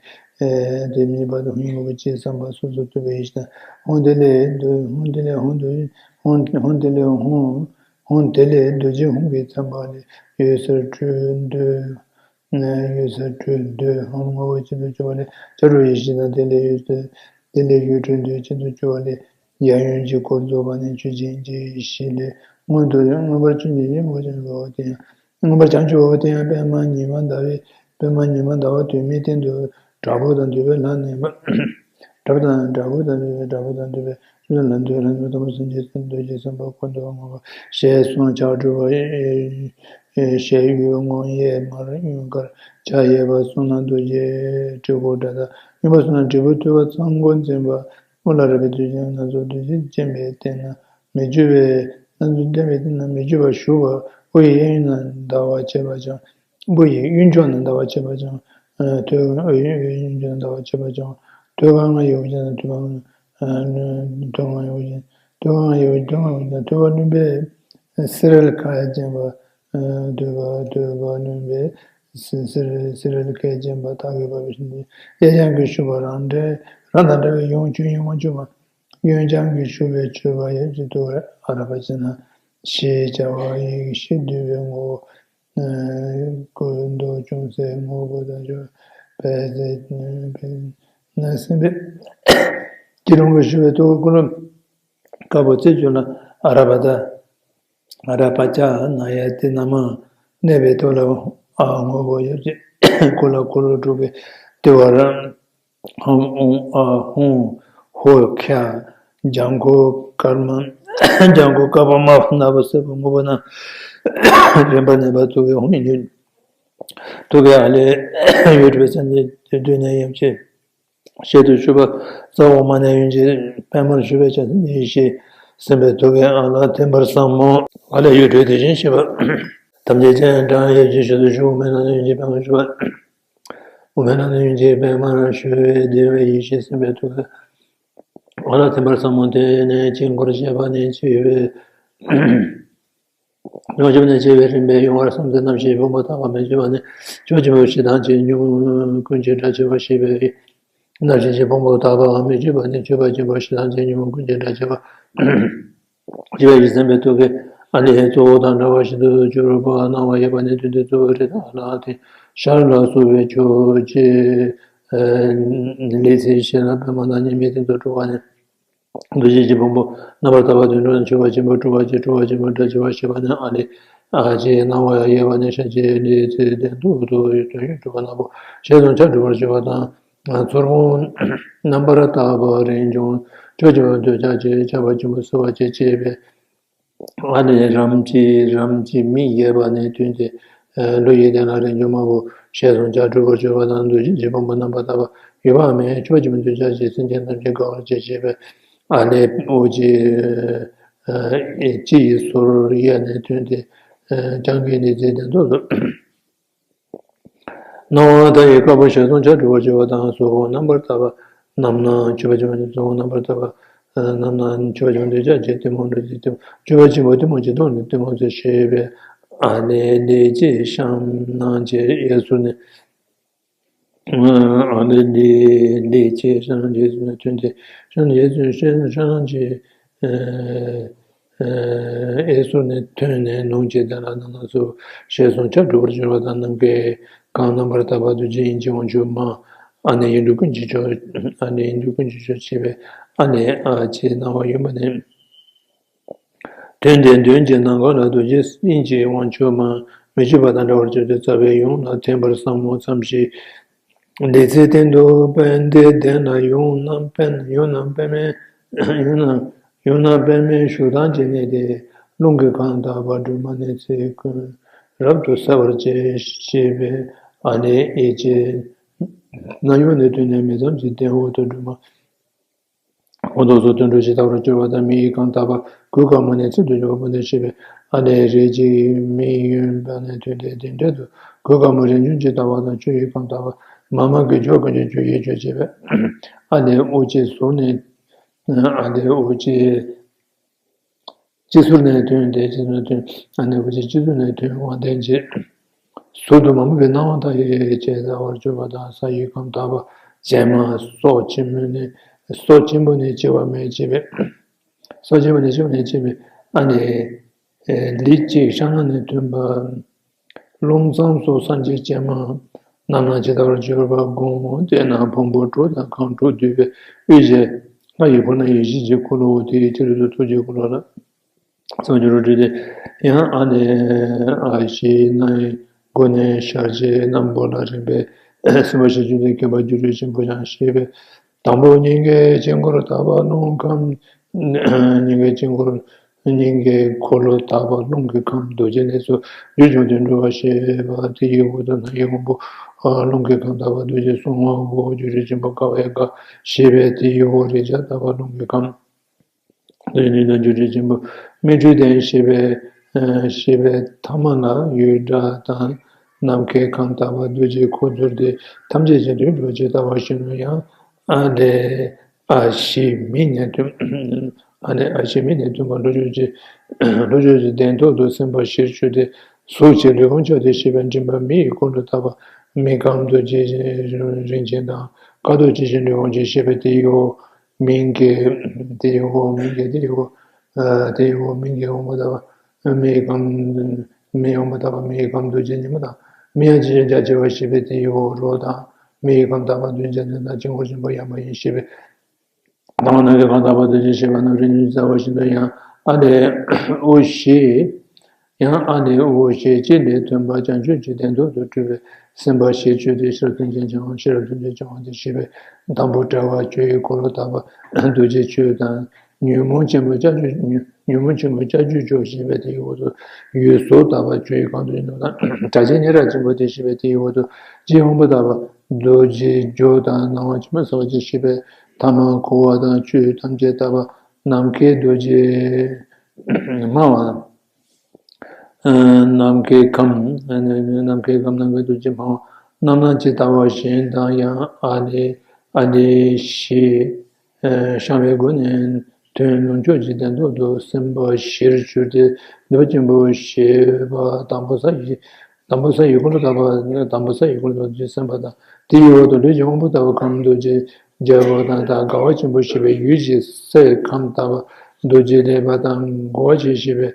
དེ་ཉིད་བར་དུ་ཧཱུྃ་ཡིག་ངོ་བོ་ཅན་བསམ་པ་སོ་སོར་ཐུབ་པའི་གཞི་དང་། ཧཱུྃ་དེ་ལས་བདུད། ཧཱུྃ་དེ་ལས་ཧཱུྃ་བདུད། ཧཱུྃ་ཧཱུྃ་དེ་ལས་ཧཱུྃ། ཧཱུྃ་དེ་ལས་རྡོ་རྗེ་ཧཱུྃ་གི་མཚན་པ་ལས་འོད་ཟེར་འཕྲོས་འདོད། ནས་འོད་ཟེར་འཕྲོས་འདོད། ཧཱུྃ་ངོ་བོ་ཅན་དུ་གྱུར་པ་ལས་ཆ་དྲུག་ཡེ་ཤེས་དང་། དེ་ལས་འོད་ཟེར། དེ་ལས་འོད་འཕྲོས་འདོད་ཅན་དུ་གྱུར་པ་ལས་ཡབ་ཡུམ་གྱི་འཁོར་རྫོགས་པ་ནས་ཆོས་ཅན་གྱི་ཡེ་ཤེས་ལས་མངོན་དུ་མངོན་པར་བྱང་ཆུབ་ཀྱི་ངོ་བོ་ཅན་དུ་གྱུར་པ་དེ་ཡང་། མངོན་པར་བྱང་ཆུབ་པ་དེ་ཡང་པདྨ་ཉི་མ་ཟླ་བའི། པདྨ་ཉི་མ་ཟླ་བ་དུ་མའི་སྟེང་དུ་དྲག་པོ་དང་འདུས་པའི་ལྷ་གནས་པ། དྲག་པོ་དང་། དྲག་པོ་དང་འདུས་པའི། དྲག་པོ་དང་འདུས་པའི་ལྷ་འདུས། ལྷ་འདུས་དམ་པ་སངས་རྒྱས་སྲས་རྡོ་རྗེ་སེམས་དཔའ་འཁོར་དུ་མངོན་པ་ཞལ་གསུམ་ཕྱག་དྲུག་པ། ཞལ་དབུས་སྔོ་གཡས་དམར་གཡོན་དཀར་ཕྱག་གཡས་པ་གསུམ་ན་རྡོ་རྗེ་དྲིལ་བུ་དགྲ་སྟ། གཡོན་པ་གསུམ་ན་དྲིལ་བུ་ཐུབ་པ་ཚངས་སྒོ་འཛིན་པ། དབུ་ལ་རལ་པའི་རྡུལ་ཅན་སྣ་ཚོགས་རྡོ་རྗེ་སྤྱན་པའི་སྟེང་ན་མི་བསྐྱོད་པའི། སྣ་ཚོགས་སྤྱན་པའི་སྟེང་ན་མི་བསྐྱོད་པར་བཞུགས་པ། དབུ་ཡི་གཡས་གཡོན་ན་ཟླ་བ་ཕྱེད་པ་ཅན། དབུ་ཡི་གཡོན་ཕྱོགས་ན་ཟླ་བ་ཕྱེད་པ་ཅན། ཐོད་རྒལ། དབུ་ཡི་གཡོན་ཕྱོགས་ན་ཟླ་བ་ཕྱེད་པ་ཅན། ཐོད་རྒལ་ལྔ་ཡི་དབུ་ཅན་ཐོད་རྒལ། ཐོད་རྒལ་ལྔ་ཡི་དབུ་ཅན། ཐོད་རྒལ་ལྔ་ཡི་དབུ་ཅན། ཐོད་རྒལ་ལྔ་ཡི་དབུ་ཅན། ཐོད་པ་བློན་པོའི་སེ་རལ་ཁ་ཡ་བརྒྱན་པ། ཐོད་པ། ཐོད་པ་བློན་པོའི་སེ་སེ་སེ་རལ་ཁ་ཡ་བརྒྱན་པ་དག་གིས་འབབ་པའི་ཞིང་དུ་གཡས་བརྐྱང་གིས་བཞུགས་པ་རང་འདྲའི་ རང་དང་འདྲ་བའི་ཡོངས་ཆོས་ཉོན་མོངས་བཅོས་མ། གཡོན་བརྐྱང་གིས་ཞུ་བའི་མཆོད་པ་ཡབ་ཀྱི་ཐུགས་ཀར་ཨ་ར་པ་ཅི་ན་ཞེས་བྱ་བ་ཡི་ཞེས་བསྡུས་པའི་ངོ་བོ། ཀུན་ཏུ་ཅུང་ཟད་ངོ་བོ་དང་སྦྱོར་བའི་ཚེ་ན་སེམས་དཔའི་སྐྱིལ་ཀྲུང་གིས་ཞུ་བའི་ཐུགས་ཀར་ཀུན་སློང་དཀར་པོ་རྩེ་བཅུ་ལ་ཨ་ར་པ་ད། ཨ་ར་པ་ཅ་ན་ཡ་ཏི་ན་མ་གནས་པའི་ཐོག་ལ་ཨ་ངོ་བོ་ཡབ་ཀྱི་སྐུ་ལ་འཁོར་ལོ་དྲུག་གི་ལྟེ་བར་ཧཱུྃ་ཨོཾ་ཨཱཿཧཱུྃ་ཧོཿཧ། ལྗང་གུ་དཀར་མ། ལྗང་གུ་དཀར་པོ་དམར་པོ་ནག་པོ་སེར་པོ་སྔོན་པོ་ན་རིམ་པ་གནས་པ་ཐུགས་ཀའི་ཧཱུྃ་ཡིག་ཐུགས་ཀའི་ཨ་ལས་ཡུལ་གྲུ་པའི་སངས་རྒྱས་དེ་དུས་ནས་ཡབ་ཀྱི་ཞལ་དུ་ཞུ་བ་རྩ་བ་མ་ནས་གཡོན་གྱི་པདྨར་ཞུ་བའི་ཕྱག་ནི་ཞེས་སེམས་དཔའི་ཐུགས་ཀའི་ཨ་ལ་ཐིམ་པར་བཟང་མོ་ཨ་ལས་ཡུལ་གྲུ་དེ་བཞིན་གཤེགས་པ་ཐམས་ཅད་ཀྱང་ཡབ་ཀྱི་ཞལ་དུ་ཞུ་བ་མེ་ནང་ནས་གཡོན་གྱི་པདྨར་ཞུ་བ། འོ་མེ་ནང་ནས་གཡོན་གྱི་པདྨར་ཞུ་བའི་བདེ་བའི་ཡེ་ཤེས་སེམས་དཔའི་ཐུགས་ཀའི་ཨ་ལ་ཐིམ་པར་བཟང་མོ་དེ་ནས་དཀྱིལ་འཁོར་བྱེ་བ་ནས་སྤྱི་བོའི་ཡང་བྱེ་བ་ནས་སྤྱི་བོའི་རིམ་པས་ཡུམ་བར་གསུམ་དེ་རྣམ་ཤེས་ཕུང་པོ་དག་པ་མི་བསྐྱོད་པ་ནས་ཕྱོགས་ཆེན་པོའི་ཞེ་སྡང་གི་ཉོན་མོངས་ཀུན་གྱི་དགྲ་བྱེད་པ་ཞེས་པའི་རྣམ་ཤེས་ཀྱི་ཕུང་པོ་དག་པའམ་མི་བསྐྱོད་པ་ནས་སྤྱོད་པ་ཆེན་པོ་ཞེ་སྡང་གི་ཉོན་མོངས་ཀུན་གྱི་དགྲ་བྱེད་པ། ཞེས་པ་ཡི་སེམས་དཔའི་ཐུགས་ཀའི་ཨ་ལས་གཙོ་བོ་དང་འདྲ་བ་ཞིག་ཏུ་གྱུར་པ་སྣང་བ་ཡོད་པ་ནས་ཐོན་ཏེ་གཙོ་བོའི་རིགས་དང་ལྷ་དེ་ཤར་ལ་སོགས་པའི་ཕྱོགས་ཀྱི་ལས་ཚིག་ཤེས་རབ་པདྨ་དང་གཉིས་མེད་སྟེང་དུ་འགྲོ་བ་ནས། འདུ་བྱེད་ཀྱི་ཕུང་པོ་རྣམ་པར་དག་པ་དོན་གྲུབ་ནས་མཆོད་པ་ཆེན་པོ་སྒྲུབ་པ་ཅེས་སྤྲོ་བ་ཆེན་པོ་སྒྲ་ཆེ་བ་ཞེས་པ་ནས་ཨ་ལས་ཨ་ཅེས་སྣང་བ་ཡོད་པ་ནས་ཤར་གྱི་ལས་ཚིག་སྟེང་དུ་དོན་ཡོད་གྲུབ་པ་རྣམས་པོ་ཞལ་གསུམ་ཆར་སྒྲུབ་པར་བྱེད་པ་དང་། ཚོར་སྐོང་རྣམ་པར་དག་པ་རིན་འབྱུང་ཕྱོགས་ཆེན་པོའི་འདོད་ཆགས་ཀྱི་ཆགས་པ་ཆེན་པོ་བསལ་བ་བཅས་བྱས་པས། ཨ་ནི་རིམ་གྱིས་རིམ་གྱིས་མིག་གཡས་པ་ནས་ཐོན་ཏེ། ལུས་ཀྱི་གདན་ལ་རིན་འབྱུང་མང་པོ་ཞལ་གསུམ་ཆར་སྒྲུབ་པར་བྱེད་པ་དང་། འདུ་བྱེད་ཀྱི་ཕུང་པོ་རྣམ་པར་དག་པ་ཡོད་པའམ་མེད་ཕྱོགས་ཀྱི་མི་འདོད་ཆགས་ཀྱི་སེམས་ཅན་ཐམས་ཅད་དགའ་བར་བྱེད་ཅེས་པའི་ཨ་ནི་འོ་ཅི། ཅི་ཡི་ཟུར་གཡས་ནས་ཐོན་ཏེ། རྐྱང་གི་གནས་ཚིག་སྟེང་དུ། སྣང་བ་མཐའ་ཡས་དཀར་པོ་ཞལ་གསུམ་ཆར་སྒྲུབ་པར་བྱེད་པ་དང་། གཟུགས་ཕུང་རྣམ་པར་དག་པ་རྣམ་སྣང་མཆོད་པ་ཆེན་པོ་ནི། གཟུགས་ཕུང་རྣམ་པར་དག་པ་རྣམ་སྣང་མཆོད་པ་ཆེན་པོ་འདོད་ཆགས་ཀྱི་གཏི་མུག་འདྲེ་ཚིག་གཏི་མུག་མཆོད་པ་ཆེན་པོ་གཏི་མུག་གི་གཏི་མུག་ཟེར་ཞེས་པའི་ཨ་ནི་ལས་ཀྱི་བཤམས་གནང་བྱས་གཡས་ཟུར་ནས། ཨ་ནི་ལས་ལས་ཀྱི་བཤམས་གཡས་ཟུར་ནས་ཐོན་ཏེ་བཤམས་གཡས་ཟུར་བཤམས་བཤམས་ཀྱི། གཡས་ཟུར་ནས་ཐོན་ནས་ནང་གི་གདན་ལ་ནང་ན་སོ་ཞལ་གསུམ་ཆར་སྒྲུབ་པར་བྱེད་པ་དང་། ནམ་མཁའི་གང་རྣམ་པར་དག་པ་རྡོ་རྗེ་དབྱིངས་ཀྱི་དབང་ཕྱུག་མ། ཨ་ནི་ཡིག་འབྲུ་ཀུན་གྱི་མཆོག་ཨ་ནི་ཡིག་འབྲུ་ཀུན་གྱི་མཆོག་ཅེས་པའི་ཨ་ནི་ཨ་ཅེས་སྣང་བ་ཡོད་པ་ནས། ཐོན་ཏེ་མདུན་གྱི་ནམ་མཁའ་ལ་རྡོ་རྗེ་དབྱིངས་ཀྱི་དབང་ཕྱུག་མ། མི་བསྐྱོད་པ་དང་འདྲ་བར་གྱུར་ཏེ་རྩ་བའི་ཡུམ་ལ་ཐིམ་པར་བཟང་མོ་ཙམ་ཞིག་ལས་ཚིག་སྟེང་དུ་དཔལ་ལྡན་གདན་ལ་ཡུམ་རྣམ་པདྨ་ཡུམ་རྣམ་པདྨའི་ཡུམ་རྣམ་ཡུམ་རྣམ་པདྨའི་བཞུགས་སྟངས་ཀྱི་གནས་ཏེ། རླུང་གི་ཁམས་དག་པ་སྒྲོལ་མ་ནས་ཚིག་ཀུན་རབ་ཏུ་གསལ་བར་བྱེད་ཅེས་པའི་ཨ་ནི་ཨེ་ཅེ། ནམ་ཡུམ་ནས་ཐོན་ནས་མི་ཙམ་ཞིག་གདན་འོག་ཏུ་སྒྲོལ་མ། འོ་ཐོག་སོགས་དོན་གྲུབ་ཇི་ལྟ་བར་གྱུར་པ་དང་། མི་ཡི་ཁམས་དག་པ་གོས་དཀར་མོ་ནས་ཚུལ་དུ་འཇུག་པ་པོ་ནས་ཞེས་པའི་ཨ་ནི་རིགས་ཀྱི་མིང་ཡོད་པ་ནས་ཐོན་ཏེ། དེ་འཕྲལ་དུ་གོས་དཀར་མོ་རིན་འབྱུང་ཇི་ལྟ་བ་དང་། ཆུ་ཡི་ཁམས་དག་པ་མཱ་མ་གི་ཕྱོགས་ཀུན་གྱི་ཆུ་ཡིས་ཆོས་བྱེད་པའི་ཨ་ནི་དབུ་སྤྱི་ཟུར་ནས་ཨ་ནི་དབུ་སྤྱི་སྤྱི་ཟུར་ནས་ཐོན་ཏེ། སྤྱི་ཟུར་ནས་ཐོན་ཨ་ནི་དབུ་སྤྱི་སྤྱི་ཟུར་ནས་ཐོན་དབང་ལྡན་གྱི། ཟུར་དུ་མ་མོ་བའི་སྣང་བ་དག་ཡོད་ཅེས་བྱ་བར་གྱུར་པ་དང་། ས་ཡི་ཁམས་དག་པ་བྱད་མ་སྲོག་ཆེན་མོ་ནས་སྲོག་ཆེན་པོ་ནས་སྐྱེ་བ་མེད་ཅེས་པའི། སྲོག་ཆེན་པོ་ནས་སྐྱེ་བ་མེད་ཅེས་པའི་ཨ་ནི། ལུས་གཅིག་ཤ་ནང་ནས་ཐོན་པ། རླུང་རྩམ་སོགས་སངས་རྒྱས་སྤྱན་མ། རྣམ་སྣང་ཇི་ལྟ་བར་གྱུར་པ་དགོངས། དེ་རྣམས་ཕུང་པོ་དྲུག་དང་ཁམས་དྲུག་འདུས་པའི་དབུས་ཀྱི་ལྷ་ཡི་ཕོ་ཉ་ཡེ་ཤེས་ཀྱི་འཁོར་ལོའོ། དེའི་ཕྱི་རོལ་དུ་ཐུགས་ཀྱི་འཁོར་ལོ་ལ། སངས་རྒྱས་རུ་བྲིས་ཏེ། ཡང་ཨ་ནི་ཨ་ཕྱི་ནང་གི་སྒོ་ནས་ཤར་གྱི་སྣམ་བུ་ལ་རིམ་པས་སེམས་དཔའ་བཞི་བཅུ་དང་བརྒྱན་པ་སྒྱུ་འཕྲུལ་ཆེན་པོ་ཡང་ཞེས་པས། དང་པོ་སྙིང་གའི་དཀྱིལ་འཁོར་དག་པ་རླུང་ཁམས། སྙིང་གའི་དཀྱིལ་འཁོར་སྙིང་གའི་འཁོར་ལོ་དག་པ་རླུང་གི་ཁམས་རྡོ་རྗེ་ལས་སུ་རྒྱུ་བྱུང་སྟེ་འགྲོ་བ་ཞེས་པ་དེ་ཡི་འོག་ཏུ་སྣང་གི་དབང་པོ་རླུང་གི་ཁམས་དག་པ་རྡོ་རྗེ་གསུང་ངོ་བོ་སྒྱུ་འཕྲུལ་ཆེན་པོ་དགའ་བའི་དགའ་ཞེས་པས། དེ་ཡི་འོག་རེག་བྱ་དག་པ་རླུང་གི་ཁམས། དེ་ནི་ན་སྒྱུ་འཕྲུལ་ཆེན་པོ་སྨིན་གྲོལ་ལྡན་ཞེས་པའི་ཞེས་པའི་ཐ་མ་ལ་ཡུལ་སྒྲ་དང་ནམ་མཁའི་ཁམས་དག་པ་རྡོ་རྗེ་ཁོ་ཚུར་དེ་ཐམས་ཅད་ཀྱི་དོན་གྲུབ་ཇི་ལྟ་བ་བཞིན་ནོ། ཡང་ཨ་ནི་ཨ་ཕྱི་མིག་ནས་ཐོན། ཨ་ནི་ཨ་ཕྱི་མིག་ནས་ཐོན་པ་འགྲོ་བཅུག་ཅིང་འགྲོ་བཅུག་ཅིང་གདན་ཐོག་ཏུ་སེམས་དཔའ་བཞིར་གྱུར་ཏེ་གཟུགས་ཀྱི་ལུས་ཕུང་ཆགས་ཏེ་ཞེས་པའི་མགྲིན་པ་མི་ཡི་འཁོར་ལོ་དག་པ་མི་ཁམས་རྡོ་རྗེ་རིན་ཆེན་དང་ དཀའ་ཐུབ་ཇི་བཞིན་དུ་འོང་ཞེས་བཤད་པས། དེའི་འོག་མིང་གི། དེའི་འོག་མིང་གི། དེའི་འོག་ཨ། དེའི་འོག་མིང་གི་དབང་པོ་དག་པ། མིའི་ཁམས། མིའི་དབང་པོ་དག་པ་མིའི་ཁམས་རྡོ་རྗེ་ཉིད་མ་དང་། མིའི་ཡང་ཇི་བཞིན་རྒྱ་ཆེ་བ་ཞེས་པས། དེའི་འོག་རོ་དང་། མིའི་ཁམས་དག་པ་རྡོ་རྗེ་ཉིད་དང་དཀྱིལ་འཁོར་ཆེན་པོ་ཡངས་པ་ཡིན་ཞེས་པས། ཐ་མ་རྣམ་ཤེས་ཁམས་དག་པ་རྡོ་རྗེ་ཞེས་པ་རྣམས་རིགས་ནི་རྩ་བ་བཞིན་དུ་ཡང་ཨ་ལས་ཨོ་ཞེས། ཡང་ཨ་ལས་ཨོ་ཞེས་གཅིག་ལས་མཐུན་པ་བྱང་ཆུབ་ཀྱི་སྟེང་དུ་སྤྲུལ་པའི་སེམས་དཔའ་ཞེས་བརྗོད་དེ། ཤེས་རབ་ཐམས་ཅད་སྦྱང་བ། ཤེས་རབ་ཐམས་ཅད་སྦྱང་བ་སྟེ་ཞེས་པས། དང་པོ་དཔྲལ་བ་ཆུ་ཡི་འཁོར་ལོ་དག་པ་རྡོ་རྗེ་ཆོས་དང་། ཉོན་མོངས་ཆེན་པོ་ལྕགས་ཀྱུ། ཉོན་མོངས་ཆེན་པོ་ལྕགས་ཀྱུས་བསྐྱོད་ཞེས་པས། དེའི་འོག་ཏུ་ཡུལ་ཟོར་དག་པ་ཆུ་ཡི་སྒང་དུ་ཡིན་ནོ་དང་། སྒྲ་གཅན་ཉེ་རབས་ཆེན་པོ་སྟེ་ཞེས་པས། དེའི་འོག་ཏུ་ལྕེའི་དབང་པོ་དག་པ་རྡོ་རྗེ་སྒྲོ་དང་སྣང་བ་ཕྱི་མ་གསལ་བ་སྟེ་ཞེས་པས། ཐ་མ་འཁོར་བ་དང་ཆོས་ཐམས་ཅད་དག་པ་ནམ་མཁའི་རྡོ་རྗེ་སྨྲ་བ། ནམ་མཁའི་ཁམས། ནམ་མཁའི་ཁམས་ནམ་མཁའི་རྡོ་རྗེ་སྨྲ་བ་རྣམ་སྣང་ཇི་ལྟ་བ་བཞིན་དང་། ཡང་ཨ་ལས། ཨ་ལས་ཞེས་བྱ་བའི་སྒོ་ནས་དོན་ལུང་ཕྱོགས་ཀྱི་སྟེང་དུ་སེམས་དཔའ་བཞིར་གྱུར་ཏེ། འདོད་པ་ཆེན་པོ་ཞེས་པ་དང་པོ་ས་ཡི། དང་པོ་ས་ཡི་འཁོར་ལོ་དག་པ། དང་པོ་ས་ཡི་འཁོར་ལོ་དག་པ་རྡོ་རྗེ་སེམས་དཔའ་དང་། དེའི་འོག་ཏུ་ལུས་ཀྱི་དབང་པོ་དག་པ་ཁམས་རྡོ་རྗེ་རྒྱལ་པོ་དང་། དགའ་བ་ཆེན་པོ་ཞེས་པའི་ཡུལ་གྱི་སའི་ཁམས་དག་པ་རྡོ་རྗེ་ལེགས་པ་དང་། རྒོ་བ་ཆེ་ཞེས་པའི་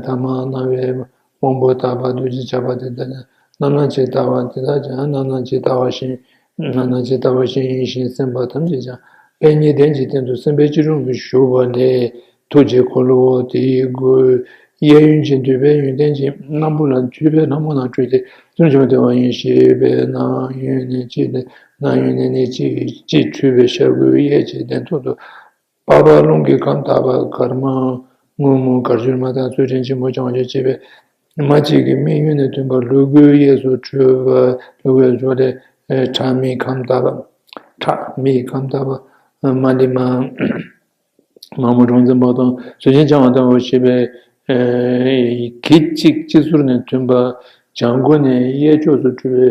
ཐ་མ་རྣ་བའི་དབང་པོ་དག་པ་རྡོ་རྗེ་ཆགས་པ་དེ་དག་ཀྱང་རྣམ་སྣང་ཇི་ལྟ་བ། དེ་དག་ཀྱང་རྣམ་སྣང་ཇི་ལྟ་བ་བཞིན། རྣམ་སྣང་ཇི་ལྟ་བ་བཞིན་ཡིན་ཞིང་། སེམས་དཔའ་ཐམས་ཅད་ཀྱང་པད་ཉིའི་གདན་གྱི་སྟེང་དུ་སེམས་དཔའི་སྤྱི་སྒྲོམ་དུ་བཞུགས་པ་ལས། ཐུགས་ཀྱི་འཁོར་ལོའོ། དེའི་སྒོའི་གཡས་གཡོན་གྱི་འདུས་པའི་ཡོན་ཏན་གྱི་སྣམ་བུ་ལ་འཁྱུད་པའི་ལྷ་མོ་རྣམས་སྤྲུལ་ཏེ་ཚུར་འབྱོན་པར་འདོད་པ་ཡིན་ཞེས་པས། སྣང་གཡོན་ནས་གཅིག་ལས། སྣང་གཡོན་ནས་ནི་གཅིག་གཅིག་འཕྲོས་པའི་ཤར་སྒོའི་གཡས་ཀྱི་གདན་ཐོག་ཏུ། པ་པ་རླུང་གི་ཁམས་དག་པ་གར་མ་སྔོན་མོ་གར་བྱུར་མ་དང་། ཚུལ་ཁྲིམས་ཆེན་པོ་སྦྱང་བར་བྱེད་ཅེས་པས། མ་གཅིག་གིས་མིའི་ཡུལ་ནས་ཐོན་པ་ལྷོ་སྒོའི་གཡས་སུ་འཕྲོས་པ། ལྷོ་སྒོའི་ཕྱོགས་ལས་ཁྲག་མིའི་ཁམས་དག་པ། ཁྲག་མིའི་ཁམས་དག་པ་མ་ལི་མ། མ་མོ་གྲངས་འཛིན་པ་དང་། གཟུགས་ཅན་བྱ་བ་དང་ཞེས་པས། གི་གཅིག་སྤྱི་ཟུར་ནས་ཐོན་པ། བྱང་སྒོ་ནས་གཡས་ཕྱོགས་སུ་འཕྲོས་པའི་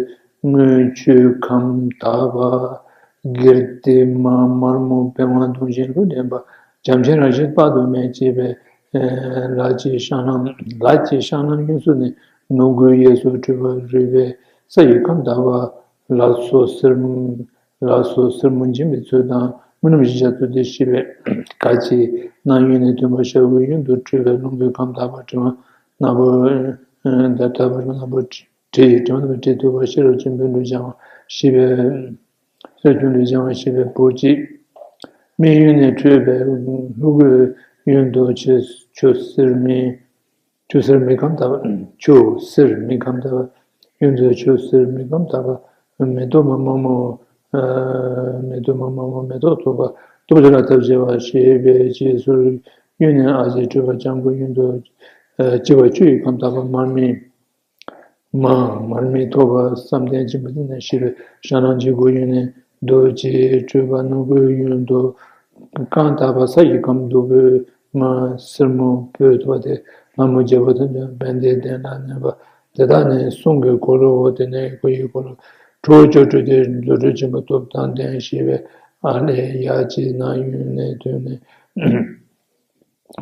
མངོན་སྤྱོད་ཁམས་དག་པ། གིརྟི་མ་དམར་མོ་པད་མ་གདོང་བཞིན་ལུས་ལྡན་པ། བྱམས་ཆེན་རང་བཞིན་དཔག་ཏུ་མེད་ཅེས་པས། ལ་ལྕེ་བཤང་ལམ། ལ་ལྕེ་བཤང་ལམ་གཡས་སུ་ནས་ནུབ་སྒོའི་གཡས་སུ་འཕྲོས་པ་རུས་པའི་ས་ཡི་ཁམས་དག་པ། ལག་སོ་སེར། ལག་སོ་སེར་མོ་འབྱིན་པའི་ཚུལ་དང་། དངོས་རྣམས་བཞི་ཆ་ཚུལ་ཏེ་ཞེས་པས། ག་གཅིག་སྣང་གཡོན་ནས་ཐོན་པ་ཤར་སྒོའི་གཡོན་དུ་འཕྲོས་པའི་རླུང་པོའི་ཁམས་དག་པ། དྲི་མ་ནག་པོ། ད་ཐ་བ་རུ་ནག་པོ་དྲི། དྲི་མ་ནག་པོ་དྲི་ཐུག་པ། ཤེས་རབ་ཆེན་པོའི་ལུས་སྦྱང་བ་ཞེས་པས། ཤེས་རབ་ཆེན་པོའི་ལུས་སྦྱང་བ་ཞེས་པས་པོ་གཅིག་སྨད་གཡོན་ནས་འཕྲོས་པའི་ལྷོ་སྒོའི་གཡོན་དུ་ཆུ། ཆུ་སེར་མིའི། ཆུ་སེར་མིའི་ཁམས་དག་པ། ཆུ་སེར་མིའི་ཁམས་དག་པ། གཡོན་དུ་ཆུ་སེར་མིའི་ཁམས་དག་པ། མེ་ཏོག་མ་དམར་མོ། མེ་ཏོག་མ་དམར་མོ། མེ་ཏོག་མཐོ་བ། སྟོབས་ཆེ་ལ་ཐབས་ཆེ་བ་ཞེས་པས། གཅིག་ཟུར་གཡོན་ནས་ཨ་ལྕེ་འཕྲོས་པ། བྱང་སྒོ་གཡོན་དུ་ལྕི་བ་ཆུ་ཡི་ཁམས་དག་པ་མར་མེ། མ། མར་མེ་མཐོ་བ་བསམ་གཏན་ཆེན་པོ་འདི་ན་ཞེས་པས། བཤང་ལམ་ལྕི་སྒོ་གཡོན་ནས་རྡོ་རྗེ་འཕྲོས་པ། ནུབ་སྒོའི་གཡོན་དུ་རྐང་དག་པ་ས་ཡི་ཁམས་བདུག་སྤོས་མ་སེར་མོ་སྤོས་ཐུབ་པ་སྟེ། ལྷ་མོ་བརྒྱད་པོ་ཐམས་ཅད་བན་དེའི་གདན་ལ་གནས་པ་དེ་དག་ནི་གསུང་གི་འཁོར་ལོའོ། དེ་ནས་སྐུ་ཡི་འཁོར་ལོ་ཁྲོ་བོ་ལྕགས་སྤྲུལ་ཏེ་རྫུ་འཕྲུལ་ཆེན་པོ་སྟོབས་དང་ལྡན་ཞེས་པས། ཨ་ལས་ཡ་གཅིག་སྣང་གཡོན་ནས་ཐོན་ནས།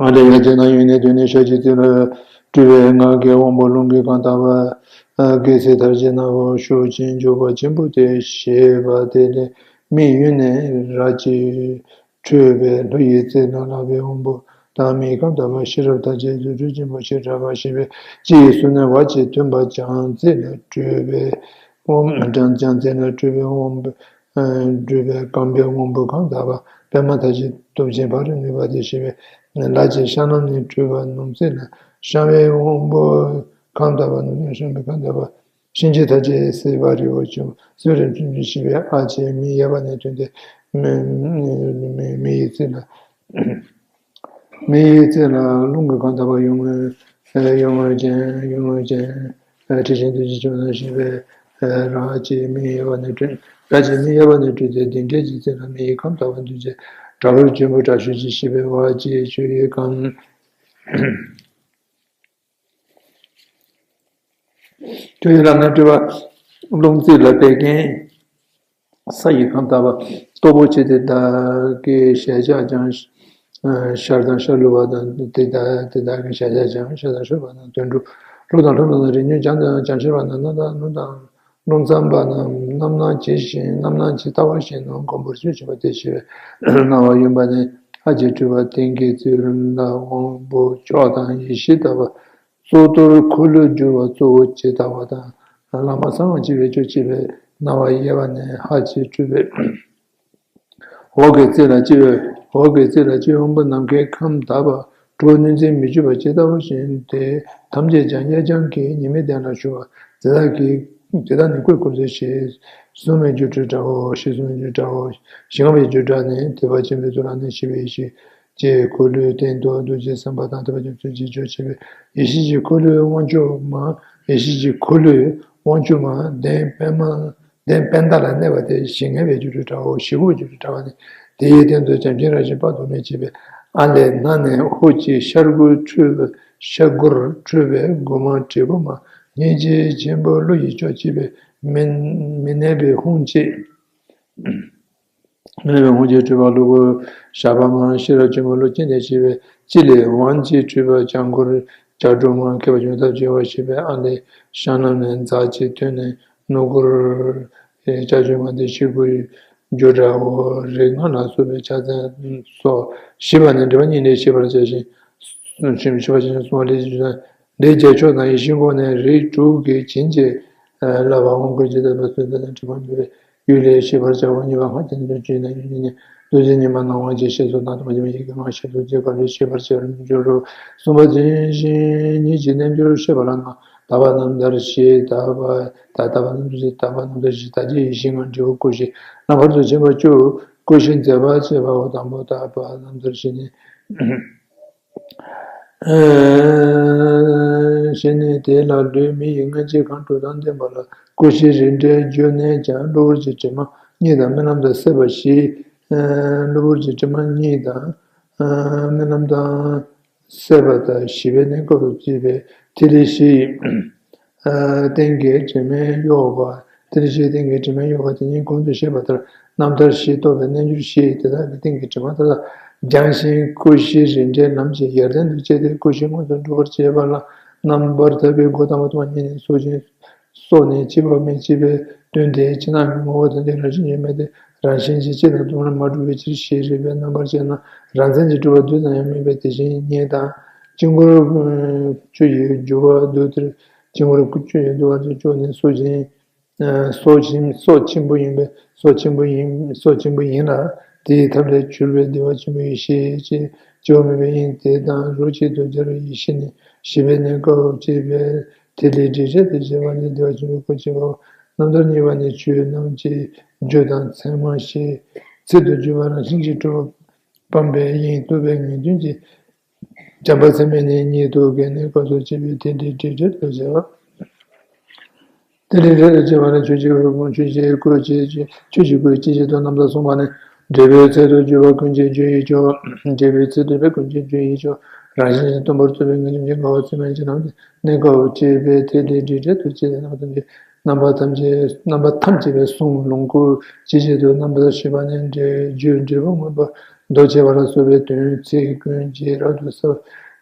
ཨ་ལས་ཡ་གཅིག་སྣང་གཡོན་ནས་ཐོན་ནས་ཤར་གྱི་རྩེ་ལ་སྤྲུལ་པའི་སྔགས་ཀྱི་དབང་པོ་རླུང་གི་ཁམས་དག་པ། རྒྱལ་སྲས་མཐར་བྱེད་ནག་པོ་ཤུགས་ཅན་འཇུག་པ་ཆེན་པོ་སྟེ་ཞེས་པ་དེ་ལས་སྨད་གཡོན་ནས་ར་གཅིག་འཕྲོས་པའི་ལྷོ་ཡི་རྩེ་ལ་ལག་པའི་དབང་པོ་དང་མིའི་ཁམས་དག་པ། ཤེས་རབ་མཐར་བྱེད་རྫུ་འཕྲུལ་ཆེན་པོ་ཞེས་གྲགས་པ་ཞེས་པས། སྤྱི་ཡི་ཟུར་ནས་བ་གཅིག་ཐོན་པ་བྱང་རྩེ་ལ་སྤྲུལ་པའི་དབང་། བྱང་རྩེ་ལ་སྤྲུལ་པའི་དབང་པོ། སྤྲུལ་པའི་རྐང་པའི་དབང་པོ་ཁམས་དག་པ། པད་མ་མཐར་བྱེད་སྟོབས་ཆེན་ཕ་རོལ་ནུས་པ་སྟེ་ཞེས་པས། ལ་ལྕེ་བཤང་ལམ་ནས་འཕྲོས་པ་ནུབ་རྩེ་ལ་བཤང་བའི་དབང་པོ་ཁམས་དག་པ། ནུབ་རྩེ་ལ་བཤང་བའི་ཁམས་དག་པ། གཤིན་རྗེ་མཐར་བྱེད་སྲིད་པ་རི་བོ་ཆེན་པོ་སྲིད་པ་རི་བོ་ཆེན་པོ་ཞེས་པས། ཨ་ལྕེ་མིའི་གཡས་པ་ནས་ཐོན་ཏེ་མི་མི་མི་ཡི་རྩེ་ལ། མི་ཡི་རྩེ་ལ་རླུང་གི་ཁམས་དག་པ་གཡུལ་ངོ་། གཡུལ་ངོ་ཅན། གཡུལ་ངོ་ཅན། འཁྲི་ཤིང་རྡོ་རྗེ་འཆང་ཞེས་པས། ར་གཅིག་མིའི་གཡས་པ་ནས་འཕྲོས། ར་གཅིག་མིའི་གཡས་པ་ནས་འཕྲོས་ཏེ་ལྡིང་གྲལ་གྱི་རྩེ་ལ་མི་ཡི་ཁམས་དག་པ་འདུས་བྱས་དྲག་པོའི་ཆེན་པོ་དྲག་ཤུལ་གྱིས་ཞེས་པས། བ་གཅིག་ཆུ་ཡི་ཁམས། ཆུ་ཡི་ཁམས་ནས་འཕྲོས་པ་རླུང་རྩེ་ལ་བད་ཀན། ས་ཡི་ཁམས་དག་པ་སྟོབས་པོ་ཆེ་དེ་དག་གི་ཞལ་ཕྱག་ཀྱང་ཤར་དང་ཤར་ལྷོ་བ་དང་། དེ་དག་དེ་དག་གི་ཞལ་ཕྱག་ཀྱང་ཤར་དང་ཤར་བ་དང་དོན་གྲུབ། ལྷོ་དང་ལྷོ་ནུབ་དང་རི་སྨྱུག། བྱང་དང་བྱང་ཤར་བ་དང་། སྣང་དང་སྣང་དང་ རླུང་ཙམ་པ་རྣམས་རྣམ་སྣང་ཇི་བཞིན་རྣམ་སྣང་ཇི་ལྟ་བ་བཞིན་དུ་སྒོམ་པར་བྱོས་ཞེས་པ་སྟེ། ཞེས་པའི་སྣང་བ་གཡོན་པ་ནས་ལྷ་གཅིག་སྤྲུལ་པ་སྟེང་གི་ཚུལ་ལ་དབང་པོ་མཆོག་དང་ཡེ་ཤེས་ལྟ་བ། གཙུག་ཏོར་འཁོར་ལོས་སྒྱུར་བ་གཙོ་བོ་ཇི་ལྟ་བ་དང་། བླ་མ་གསང་བ་སྤྱི་བོས་ཆོས་ཅེས་པའི་སྣང་བ་གཡས་པ་ནས་ལྷ་གཅིག་སྤྲུལ་པའི་འོག་གི་རྩེ་ལ་སྤྱི་བོས། འོག་གི་རྩེ་ལ་སྤྱི་བོའི་དབང་པོ་ནམ་མཁའི་ཁམས་དག་པ་གྲོགས་གནོད་འཚེ་མི་བྱེད་པ་ཇི་ལྟ་བ་བཞིན་ཏེ། ཐམས་ཅད་ཀྱང་གཡས་བརྐྱང་གི་ཉི་མའི་གདན་ལ་བཞུགས་པ། དེ་དག་གི་དེ་དག་ནི་སྐུའི་སྐུ་ཚེ་ཞེས་གསུངས་པའི་སྒྱུ་འཕྲུལ་འདྲའོ། ཞེས་གསུངས་པའི་སྒྱུ་འཕྲུལ་འདྲའོ། ཞེས་གསུངས་པའི་སྒྱུ་འཕྲུལ་འདྲ་ནི་དེ་བ་ཆེན་པོའི་གཙུག་ལག་ནས་ཞེས་པའི་ཡེ་ཤེས་ཀྱི་འཁོར་ལོའི་སྟེང་དུ་རྡོ་རྗེ་སེམས་དཔའ་དང་ཐེག་པ་ཆེན་པོའི་རྗེས་འཇུག་བྱེད་པའི་ཡེ་ཤེས་ཀྱི་འཁོར་ལོའི་དབང་ཕྱུག་མ། ཡེ་ཤེས་ཀྱི་འཁོར་ལོའི་དབང་ཕྱུག་མ་གདན་པད་མ། གདན་པད་ཟླ་ལ་གནས་པ་སྟེ་ཞེས་ངེས་པའི་སྒྱུ་འཕྲུལ་འདྲའོ། ཞེས་གསུངས་པའི་སྒྱུ་འཕྲུལ་འདྲ་བ་ནི་དེའི་སྟེང་དུ་བྱམས་ཆེན་རང་བཞིན་དཔག་ཏུ་མེད་ཅེས་པའི་ཨ་ལས་སྣ་ནས་ཧོ་ཅེས་ཤར་སྒོར་འཕྲོས་པའི་ཤར་སྒོར་འཕྲོས་པའི་སྒོ་མང་དྲིལ་བུ་མ། སྙིང་རྗེ་ཆེན་པོ་བློ་ཡི་མཆོག་ཅེས་པའི་མི་མི་གནས་པའི་ཧཱུྃ་ཅེས། མི་གནས་པའི་ཧཱུྃ་ཅེས་སྤྲུལ་པ་གློ་བུར་ཞགས་པ་མ། ཤེས་རབ་ཆེན་པོ་བློ་སྐྱེས་ཏེ་ཞེས་པའི་ཅི་ལས་ཝང་ཅེས་སྤྲུལ་པ་ལྗང་གུར་ལྕགས་སྒྲོག་མ། མཁས་པ་ཆུང་ཐབས་ཆེ་བ་ཞེས་པའི་ཨ་ལས་ཤར་ནང་ནས་ཛཿ་ཅེས་ཐོན་ནས་སྣུག་གུར་ལྕགས་ཀྱུ་མ་སྟེ་ཤེལ་སྒོའི་སྒྱུ་འདྲའོ། རིགས་ལྔ་ལ་སོགས་པའི་ཕྱག་མཚན་སོགས་ཞེས་པ་ནི་འགྲེལ་པ་གཉིས་ལས་ཤེས་པར་བྱ་ཞིང་། ཞེས་པ་ཞེས་གསུངས་པ་ལས་ཞེས་བྱ། འདིར་རྒྱལ་མཆོག་དང་ཡེ་ཤེས་འཁོར་ནས་རིགས་དྲུག་གི་བྱིན་གྱིས་བརླབ་པ་དབང་བསྐུར་ཇི་ལྟར་སློབ་ཚུལ་དང་དྲི་བ་འདོད་པའི་ཡུལ་ལས་ཤེས་པར་བྱའོ། གཉིས་པ་སྔགས་ཀྱི་རྣལ་འབྱོར་ཆོས་ཀྱི་རྣལ་འབྱོར་གཉིས་ནི་རྡོ་རྗེ་སྙེམས་མ་སྣང་བ་ཅན་ཞེས་སོགས་དང་དུ་མ་བྱས་པ་ཡི་གེ་ལྔ་ཞེས་སོགས་རྗེས་དགག་ལས་ཤེས་པར་བྱ་བར་འགྱུར་རོ། གསུམ་པ་རྫུན་ཞིང་ཉིད་ཀྱི་རྣལ་འབྱོར་བཤད་པ་ལ་ལྔ། དག་པ་རྣམ་ཐར་བཞི། དག་པ་དག་དག་པ་རྣམ་ཐར་བཞི། དག་པ་རྣམ་ཐར་བཞི། དག་བྱེད་ཡེ་ཤེས་ལྔ། འབྲས་བུ་སྐུ་བཞི། ལམ་བར་དུ་ཕྱིན་པ་བཅུ། སྐུ་བཞི་མཛད་པ་བྱེད་པའོ། དང་པོ་དག་པ་རྣམ་ཐར་བཞི་ནི། ཞེས་ནི་དེ་ལ་ལུས་མི་ཡི་སྔ་ཕྱི་གང་དྲུག་དང་ལྡན་པ་ལ་སྐུ་བཞིའི་རིགས་འགྲེ་བརྗོད་ནས་ཀྱང་གློ་བུར་གྱི་དྲི་མ་གཉིས་དང་རྨི་ལམ་དང་སྲེད་པ་བཞི། གློ་བུར་གྱི་དྲི་མ་གཉིས་དང་རྨི་ལམ་དང་སྲེད་པ་དང་ཞི་བའི་གནས་སྐབས་སུ་བྱེད་པའི་ཐིག་ལེ་བཞི་ཡི་སྟེང་གི་དྲི་མས་གཡོགས་པ། ཐིག་ལེ་བཞིའི་སྟེང་གི་དྲི་མས་གཡོགས་པ་དེ་ཉིད་གོང་དུ་བཤད་པ་ལྟར་རྣམ་ཐར་བཞི་རྟོགས་པའི་རྣལ་འབྱོར་བཞི་དེ་དག་གི་སྟེང་གི་དྲི་མ་དེ་དག་སྦྱངས་ཤིང་སྐུ་བཞིའི་རིགས་འགྲེ་ལམ་གྱི་ཡར་ལྡན་དུ་བྱས་ཏེ་སྐུ་བཞི་མངོན་དུ་འགྲོ་བར་བྱེད་པ་ལ་རྣམ་པར་ཐར་པའི་སྒོ་དང་པོ་དང་པོ་གཉིས་ནི་སྲོག་ཆེན། སྲོག་ནི་འཆི་བ་མེད་ཅེས་པའི་དོན་ཏེ་ཕྱི་ནང་གི་ངོ་བོ་དང་ལྡན་རང་བཞིན་གྱིས་མེད་དེ་རང་བཞིན་གྱིས་སྐྱེ་དང་སྡུག་བསྔལ་མ་གྲུབ་པའི་ཕྱིར་ཞེས་རིགས་པའི་རྣམ་པར་དཔྱད་ན་རང་མཚན་གྱིས་གྲུབ་པ་རྡུལ་ཙམ་ཡང་མེད་པའི་དེ་བཞིན་ཉིད་དང་། དཀྱིལ་འཁོར་བཅུ་ཡི་རྒྱུ་བ་རྡུལ་དེར་དཀྱིལ་འཁོར་བཅུ་ཡི་རྒྱུ་བ་རྡུལ་བཅུ་ནི་སྲོག་ཆེན། སྲོག་ཆེན་སྲོག་ཆེན་པོ་ཡིན་པས་སྲོག་ཆེན་པོ་ཡིན་སྲོག་ཆེན་པོ་ཡིན་ལ། དེའི་ཐབས་ལས་གྱུར་པའི་བདེ་བ་ཆེན་པོའི་ཡེ་ཤེས་ཀྱི་སྐྱེ་བ་མེད་པའི་དབྱིངས་དེ་དང་རོ་གཅིག་ཏུ་སྦྱར་བའི་ཡེ་ཤེས་ནི་ཞི་བའི་གནས་སྐབས་ཅེས་པའི་ཐིག་ལེ་དྲི་བྲལ་དུ་བྱེད་པ་ནི་བདེ་བ་ཆེན་པོའི་སྐུ་ཅེས་པའོ། རྣམ་ཐར་གཉིས་པ་ནི་ཆོས་རྣམས་ཀྱི་རྒྱུ་དང་མཚན་མ་ཞེས་ཚིག་ཏུ་བརྗོད་པ་རང་བཞིན་གྱིས་གྲུབ་པ་སྤངས་པའི་དབྱིངས་རྟོགས་པའི་ངེས་དོན་གྱི། བྱམས་པ་ཚད་མེད་ནི་ཉིད་དུ་དགེ་གནས་སྐབས་སུ་སྐྱེས་པའི་ཐིག་ལེ་དྲི་བྲལ་དུ་བྱེད་པ། ཐིག་ལེ་དྲི་བྲལ་དུ་བྱེད་པ་ལ་ཆོས་ཀྱི་སྐུ་ཆོས་ཀྱི་སྐུ་ཅེས་ཆོས་ཀྱི་སྐུའི་སྤྱི་བྱེ་བྲག་ཏུ་རྣམ་དག་གསུངས་པ་ནི། འབྲས་བུའི་ཚད་དུ་གྱུར་པ་ཀུན་གྱི་རྒྱུ་ཡི་མཆོག་འབྲས་བུའི་ཚད་དུ་གྱུར་པ་ཀུན་གྱི་རྒྱུ་ཡི་མཆོག་རང་བཞིན་གྱིས་སྟོང་པར་རྟོགས་པའི་ངེས་དོན་གྱི་དགའ་བ་ཚད་མེད་ཀྱི་རྣམ་གནས་སྐབས་སྐྱེས་པའི་ཐིག་ལེ་དྲི་བྲལ་དུ་བྱེད་པའི་རྣམ་པ་ཐམས་ཅད་རྣམ་པ་ཐམས་ཅད་རྣམ་པ་ཐམས་ཅད་པའི་གསུང་ལོངས་སྐུ་ཇི་བཞིན་དུ་རྣམ་པར་ཤེས་པ་ནི་འབྲས་རྒྱུ་འབྲས་བུ་མངོན་པར་འདུ་བྱེད་པ་ལ་སོགས་པའི་དོན་ཚིག་ཀུན་གྱིས་རབ་ཏུ་གསལ།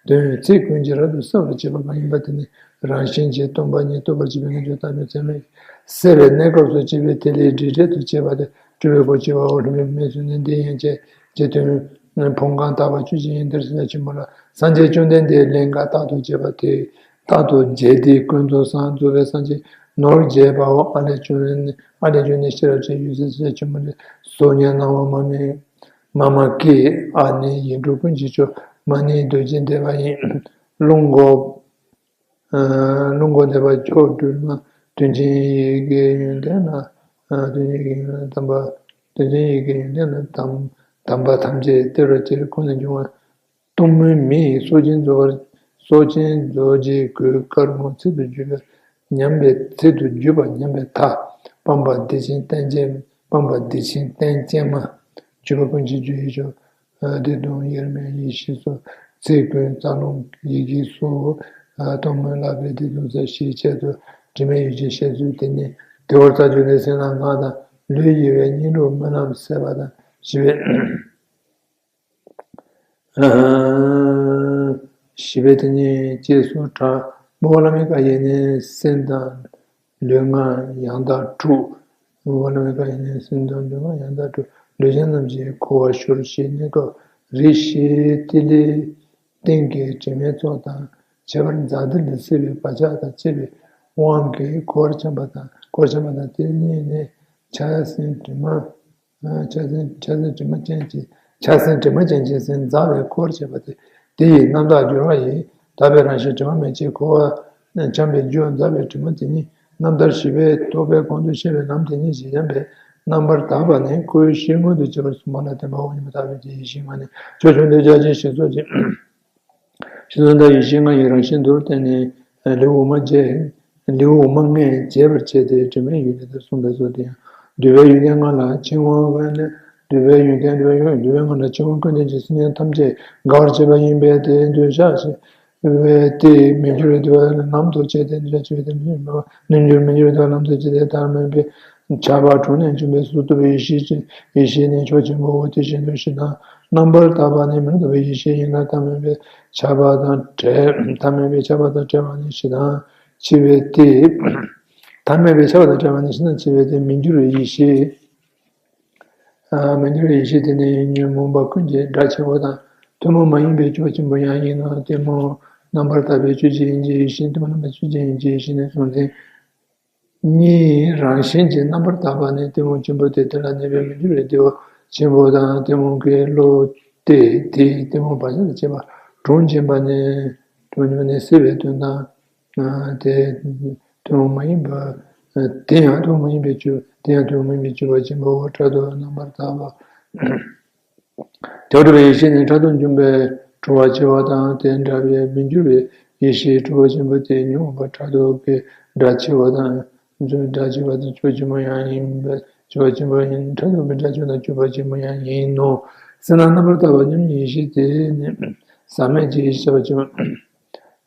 དོན་ཚིག་ཀུན་གྱིས་རབ་ཏུ་གསལ་བར་བྱེད་པ་མ་ཡིན་པ་དེ་ནི་རང་བཞིན་གྱིས་སྟོང་པ་ཉིད་རྟོགས་པར་བྱེད་པའི་རྣལ་འབྱོར་བརྟག་པའི་ཚད་མས་སད་པའི་གནས་སྐབས་སུ་སྐྱེས་པའི་ཐིག་ལེ་དྲི་བྲལ་དུ་བྱེད་པ་སྟེ་སྤྲུལ་པའི་སྐུ་སྐྱེ་བའོ། སློབ་མའི་སྨོན་ཚིག་ནི་འདི་ཡན་ཆད་ཀྱི་དོན། ཕུང་ཁམས་དག་པ་ཆོས་ཅན་ཡིན་ཏེ་སེམས་དཔའ་ཆེན་པོ་ལ་སངས་རྒྱས་བཅོམ་ལྡན་འདས་ལིང་ག་རྟག་ཏུ་བྱེད་པ་སྟེ། རྟག་ཏུ་བྱེད་དེ་ཀུན་ཏུ་བཟང་རྫོགས་པའི་སངས་རྒྱས་ནོར་རྒྱས་པའོ། ཨ་ལས་བྱུང་ནི་ཨ་ལས་བྱུང་ནི་ཤེས་རབ་ཅན་ཡུལ་སྲས་སེམས་དཔའ་ཆེན་པོ་ལས་གཟུགས་བརྙན་སྣང་བ་མ་མི་མ་མ་ཀི། ཨ་ནི་ཡིག་འབྲུ་ཀུན་གྱི་མཆོག་མ་ནི་རྡོ་རྗེ་བཟླས་པ་ཡིན། རླུང་སྒོ། རླུང་སྒོ་བཟླས་པ་མཆོག་སྤྲུལ་མ། དོན་ཆེན་ཡི་གེ་ཡོན་ཏན་ལ། དོན་ཆེན་ཡི་གེ་ཡོན་ཏན་དམ་པ། དོན་ཆེན་ཡི་གེ་ཡོན་ཏན་ལ་དམ་དམ་པ་ཐམས་ཅད་སྟེར་བར་བྱེད་ཁོང་ནས་འབྱུང་བ། གཏུམ་མོའི་མི་ཡི་སྲོག་ཆེན་རྫོགས་པར་སྲོག་ཆེན་རྫོགས་རྗེས་གོས་དཀར་མོ་ཚིག་ཏུ་བརྗོད་པ་ཉམས་པའི་ཚིག་ཏུ་བརྗོད་པ་ཉམས་པའི་མཐའ། སྤངས་པ་བདེ་ཆེན་རྟེན་ཅན་སྤངས་པ་བདེ་ཆེན་རྟེན་ཅན་མ། བརྗོད་པ་ཀུན་གྱི་རྒྱུ་ཡི་མཆོག་བདེ་སྟོང་དབྱེར་མེད་ཡེ་ཤེས་སོགས་ཚིག་ཀུན་རྩ་རླུང་ཡི་གེ་སོགས་གཏུམ་མོའི་བསླབ་པའི་བདེ་སྟོང་གསལ་ཞེས་བྱ་དུ་དྲི་མེད་ཡུལ་གྱི་བཤད་ཚུལ་དེ་ནི་དེ་བར་རྩ་རྒྱུད་ནས་སེམས་ལ་ངག་དང་ལུས་དབྱེ་བའི་གཉིས་ལུགས་སྨོན་ལམ་ཟད་པ་དང་ཞི་བའི། ཞི་བའི་དེ་ཉིད་ཅེས་སུ་གྲགས། སྨོན་ལམ་གྱི་བཀའ་ཡིས་ནི་སེམས་དང་ ལུས་ངག་ཡང་དག་དྲུག །ཝ་ལ་མེ་ཀ་ཡིན་ནས་སེམས་དང་ལུས་ངག་ཡང་དག་དྲུག །ལུས་ཅན་རྣམས་ཀྱི་འཁོར་བར་ཤོར་ཞེས་གནས་སྐབས་རེ་ཞིག་ཏི་ལི་སྟེང་གི་དྲི་མའི་ཚོགས་དང་ཁྱད་པར་འཛག་སྡུད་ལས་སྲིད་པའི་བག་ཆགས་དང་བཅས་པའི་དབང་གིས་འཁོར་བར་འཁྱམས་པ་དང་འཁོར་བར་འཁྱམས་པ་དང་དེ་ཉིད་ནས་ཆགས་སེམས་དྲི་མ། ཆགས་སེམས་ཆགས་སེམས་དྲི་མ་ཅན་གྱི་ཆགས་སེམས་དྲི་མ་ཅན་གྱི་སེམས་འཛག་པའི་འཁོར་བར་བྱེད་པ་སྟེ། དེ་ཡི་རྣམ་དག་འགྱུར་བ་ཡིས་དག་པའི་རང་བཞིན་དྲི་མ་མེད་ཅིང་འཁོར་བར་འཁྱམས་པའི་རྒྱུ་འཛག་པའི་དྲི་མ་དེ་ཉིད་རྣམ་ཐར་བཞི་པའི་རྟོག་པའི་གོང་དུ་བཤད་པའི་ལམ་དེ་ཉིད་ཀྱིས་ཡིན་པས་རྣམ་པར་དག་པ་ནི་ཁོའི་ཤེས་ངོ་དུ་བྱེད་པར་གསུངས་པ་ལ་བརྟེན་པའོ། ཉི་མ་དག་པའི་ཡེ་ཤེས་ལྔ་ནི་ཕྱོགས་བཅུ་འདོད་ཆགས་ཅན་ཞེས་སོགས་ཀྱི། ཕྱི་དོན་དང་ཡེ་ཤེས་ལྔ་ཡི་རང་བཞིན་དུ་བསྟན་ནས་ལེའུ་དབུ་མ་བརྒྱད། ལེའུ་དབུ་མ་ལྔས་འབྱེད་པར་བྱས་ཏེ་དྲི་མའི་ཡུལ་ལས་དེ་གསུངས་པའི་ཚུལ་དེ་ཡང་འདུས་པའི་ཡུལ་ལས་ལྔ་ལ་འཆིང་བ་ཀུན་ནས་འདུས་པའི་ཡུལ་ལས་འདུས་པའི་ཡུལ་འདུས་པའི་ལྔ་ལ་འཆིང་བ་ཀུན་ནས་ཀྱི་སེམས་ཅན་ཐམས་ཅད་འགག་པར་བྱེད་པ་ཡིན་པས་དེ་འདོད་ཆགས་ཆེ་བས་དེ་མི་འགྱུར་བའི་འདུ་བ་ལམ་དུ་བྱས་ཏེ་འདོད་ཆགས་ཆེ་བས་དེ་མི་འགྱུར་མི་འགྱུར་མི་འགྱུར་བའི་འདུ་བ་ལམ་དུ་བྱས་ཏེ་ཐ་མལ་པའི་ཆགས་པ་དྲུངས་ནས་འབྱུང་བའི་གཟུགས་རྟོག་པའི་ཡེ་ཤེས་ཀྱི་ཡེ་ཤེས་ནི་ཕྱོགས་ཆེན་པོའོ། དེ་བཞིན་དུ་ཞེ་སྡང་རྣམ་པར་དག་པ་ནི་མི་རྟོག་པའི་ཡེ་ཤེས་ཡིན་ལ་ཐ་མལ་པའི་ཆགས་པ་དང་བྲལ་ཐ་མལ་པའི་ཆགས་པ་དང་བྲལ་བ་ནི་ཞེ་སྡང་ཆེ་བས་ཏེ། ཐ་མལ་པའི་ཆགས་པ་དང་བྲལ་བ་ནི་ཞེ་སྡང་ཆེ་བས་ཏེ་མི་འགྱུར་བའི་ཡེ་ཤེས། མི་འགྱུར་བའི་ཡེ་ཤེས་དེ་ནི་ཉོན་མོངས་པ་ཀུན་གྱི་དགྲ་ཆེ་བ་དང་ཐུན་མོང་མ་ཡིན་པའི་སྐྱེ་བ་ཆེན་པོ་ཡང་ཡིན་ནོ། གཏི་མུག་རྣམ་པར་དག་པའི་ཆོས་ཅན་ཡིན་གྱི་ཡེ་ཤེས་གཏི་མུག་རྣམ་པར་ཆོས་ཅན་ཡིན་གྱི་ཡེ་ཤེས་ནི་གཟུང་འཛིན། གཉིས་རང་བཞིན་གྱིས་རྣམ་པར་དག་པ་ནི་གཏི་མུག་ཆེན་པོ་སྟེ། དེ་ལ་གནས་པའི་མི་འགྱུར་བའི་བདེ་བ་ཆེན་པོ་དང་གཏི་མུག་གི་བློ་སྟེ། དེས་གཏི་མུག་བག་ཆགས་དང་བཅས་པ་དྲུངས་འབྱིན་པ་ནི་དྲུངས་འབྱིན་པ་ནི་སྲིད་པའི་དོན་དང་། དེ་ཐུན་མོང་མ་ཡིན་པ། དེ་ཡང་ཐུན་མོང་མ་ཡིན་པའི་སྤྱོད་དེ་ཡང་ཐུན་མོང་མ་ཡིན་པའི་སྤྱོད་པ་ཆེན་པོའོ། ཕྲག་དོག་རྣམ་པར་དག་པ། དེ་འགྲུབ་པའི་ཡེ་ཤེས་ནི་ཕྲག་དོག་འཇོམས་པའི་གྲོགས་པོ་ཆེ་བ་དང་། དེ་འདྲ་བའི་མི་འགྱུར་བའི་ཡེ་ཤེས་གྲོགས་པོ་ཆེན་པོ་དེ་ཉོན་མོངས་པ་ཕྲག་དོག་གི་དགྲ་ཆེ་བ་དང་། དགྲ་ཆེ་བ་དང་སྐྱོབ་པ་ཆེན་པོ་ཡང་ཡིན་པས་སྐྱོབ་པ་ཆེན་པོ་ཡིན། ཕྲག་དོག་གི་དགྲ་ཆེ་བ་དང་སྐྱོབ་པ་ཆེན་པོ་ཡང་ཡིན་ནོ། སེམས་ལ་རྣམ་པར་དག་པ་མཉམ་ཉིད་ཡེ་ཤེས་དེ་ནི་ཟག་མེད་ཀྱི་ཡེ་ཤེས་ཆགས་པ་ཆེན་པོ།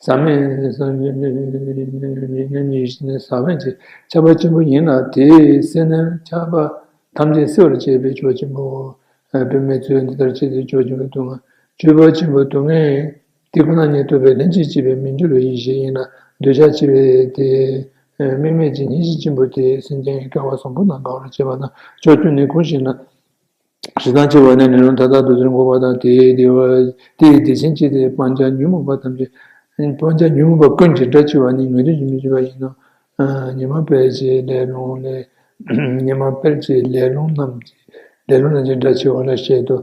ཟག་མེད་ཉིད་ནི་ཟག་མེད་ཀྱི་ཁྱབ་པ་ཆེན་པོ་ཡིན་ལ། དེའི་སེམས་ནི་ཁྱབ་པ་ཐམས་ཅད་སེལ་བར་བྱེད་པའི་ཆོས་ཆེན་པོའོ། དཔེ་མི་སྲིད་འདི་ལྟར་བྱེད་དེ་ཆོས་ཆེན་པོའི་སྡུག་བསྔལ་སྤྱོད་པ་ཆེན་པོའི་སྡུག་བསྔལ་དེ་ཁོ་ན་ཉིད་རྟོགས་པའི་ལྷན་ཅིག་སྐྱེས་པའི་མི་འགྱུར་བའི་ཡེ་ཤེས་ཡིན་ལ། འདོད་ཆགས་ཆེ་བས་དེ་དམིགས་མེད་ཀྱི་སྙིང་རྗེ་ཆེན་པོ་དེས་སེམས་ཅན་སྐལ་བ་བཟང་པོ་རྣམས་འགག་པར་བྱེད་པ་དང་ཕྱོགས་བཅུ་ནས་གང་ཞིག་ན། ཞེ་སྡང་ཆེ་བ་ནི་ལེ་ལོ་མཐའ་དག་ཏུ་ཟིན་དགོས་པ་དང་། དེའི་བདེ་བ་དེའི་བདེ་ཆེན་གཅིག་དེ་སྤང་བྱ་ཉོན་མོངས་པ་ཐམས་ཅད་སྤང་བྱ་ཉོན་མོངས་པ་ཀུན་གྱི་དགྲ་ཆེ་བ་ནི་ངེས་དོན་གྱི་མི་འགྱུར་བ་ཡིན་ནོ། ཉོན་མོངས་པའི་ལས་སློང་ལས། ཉོན་མོངས་པའི་ལས་སློང་རྣམས་ཀྱི་ལས་སློང་རྣམས་ཀྱི་དགྲ་ཆེ་བ་ལ་བཤད་དོ།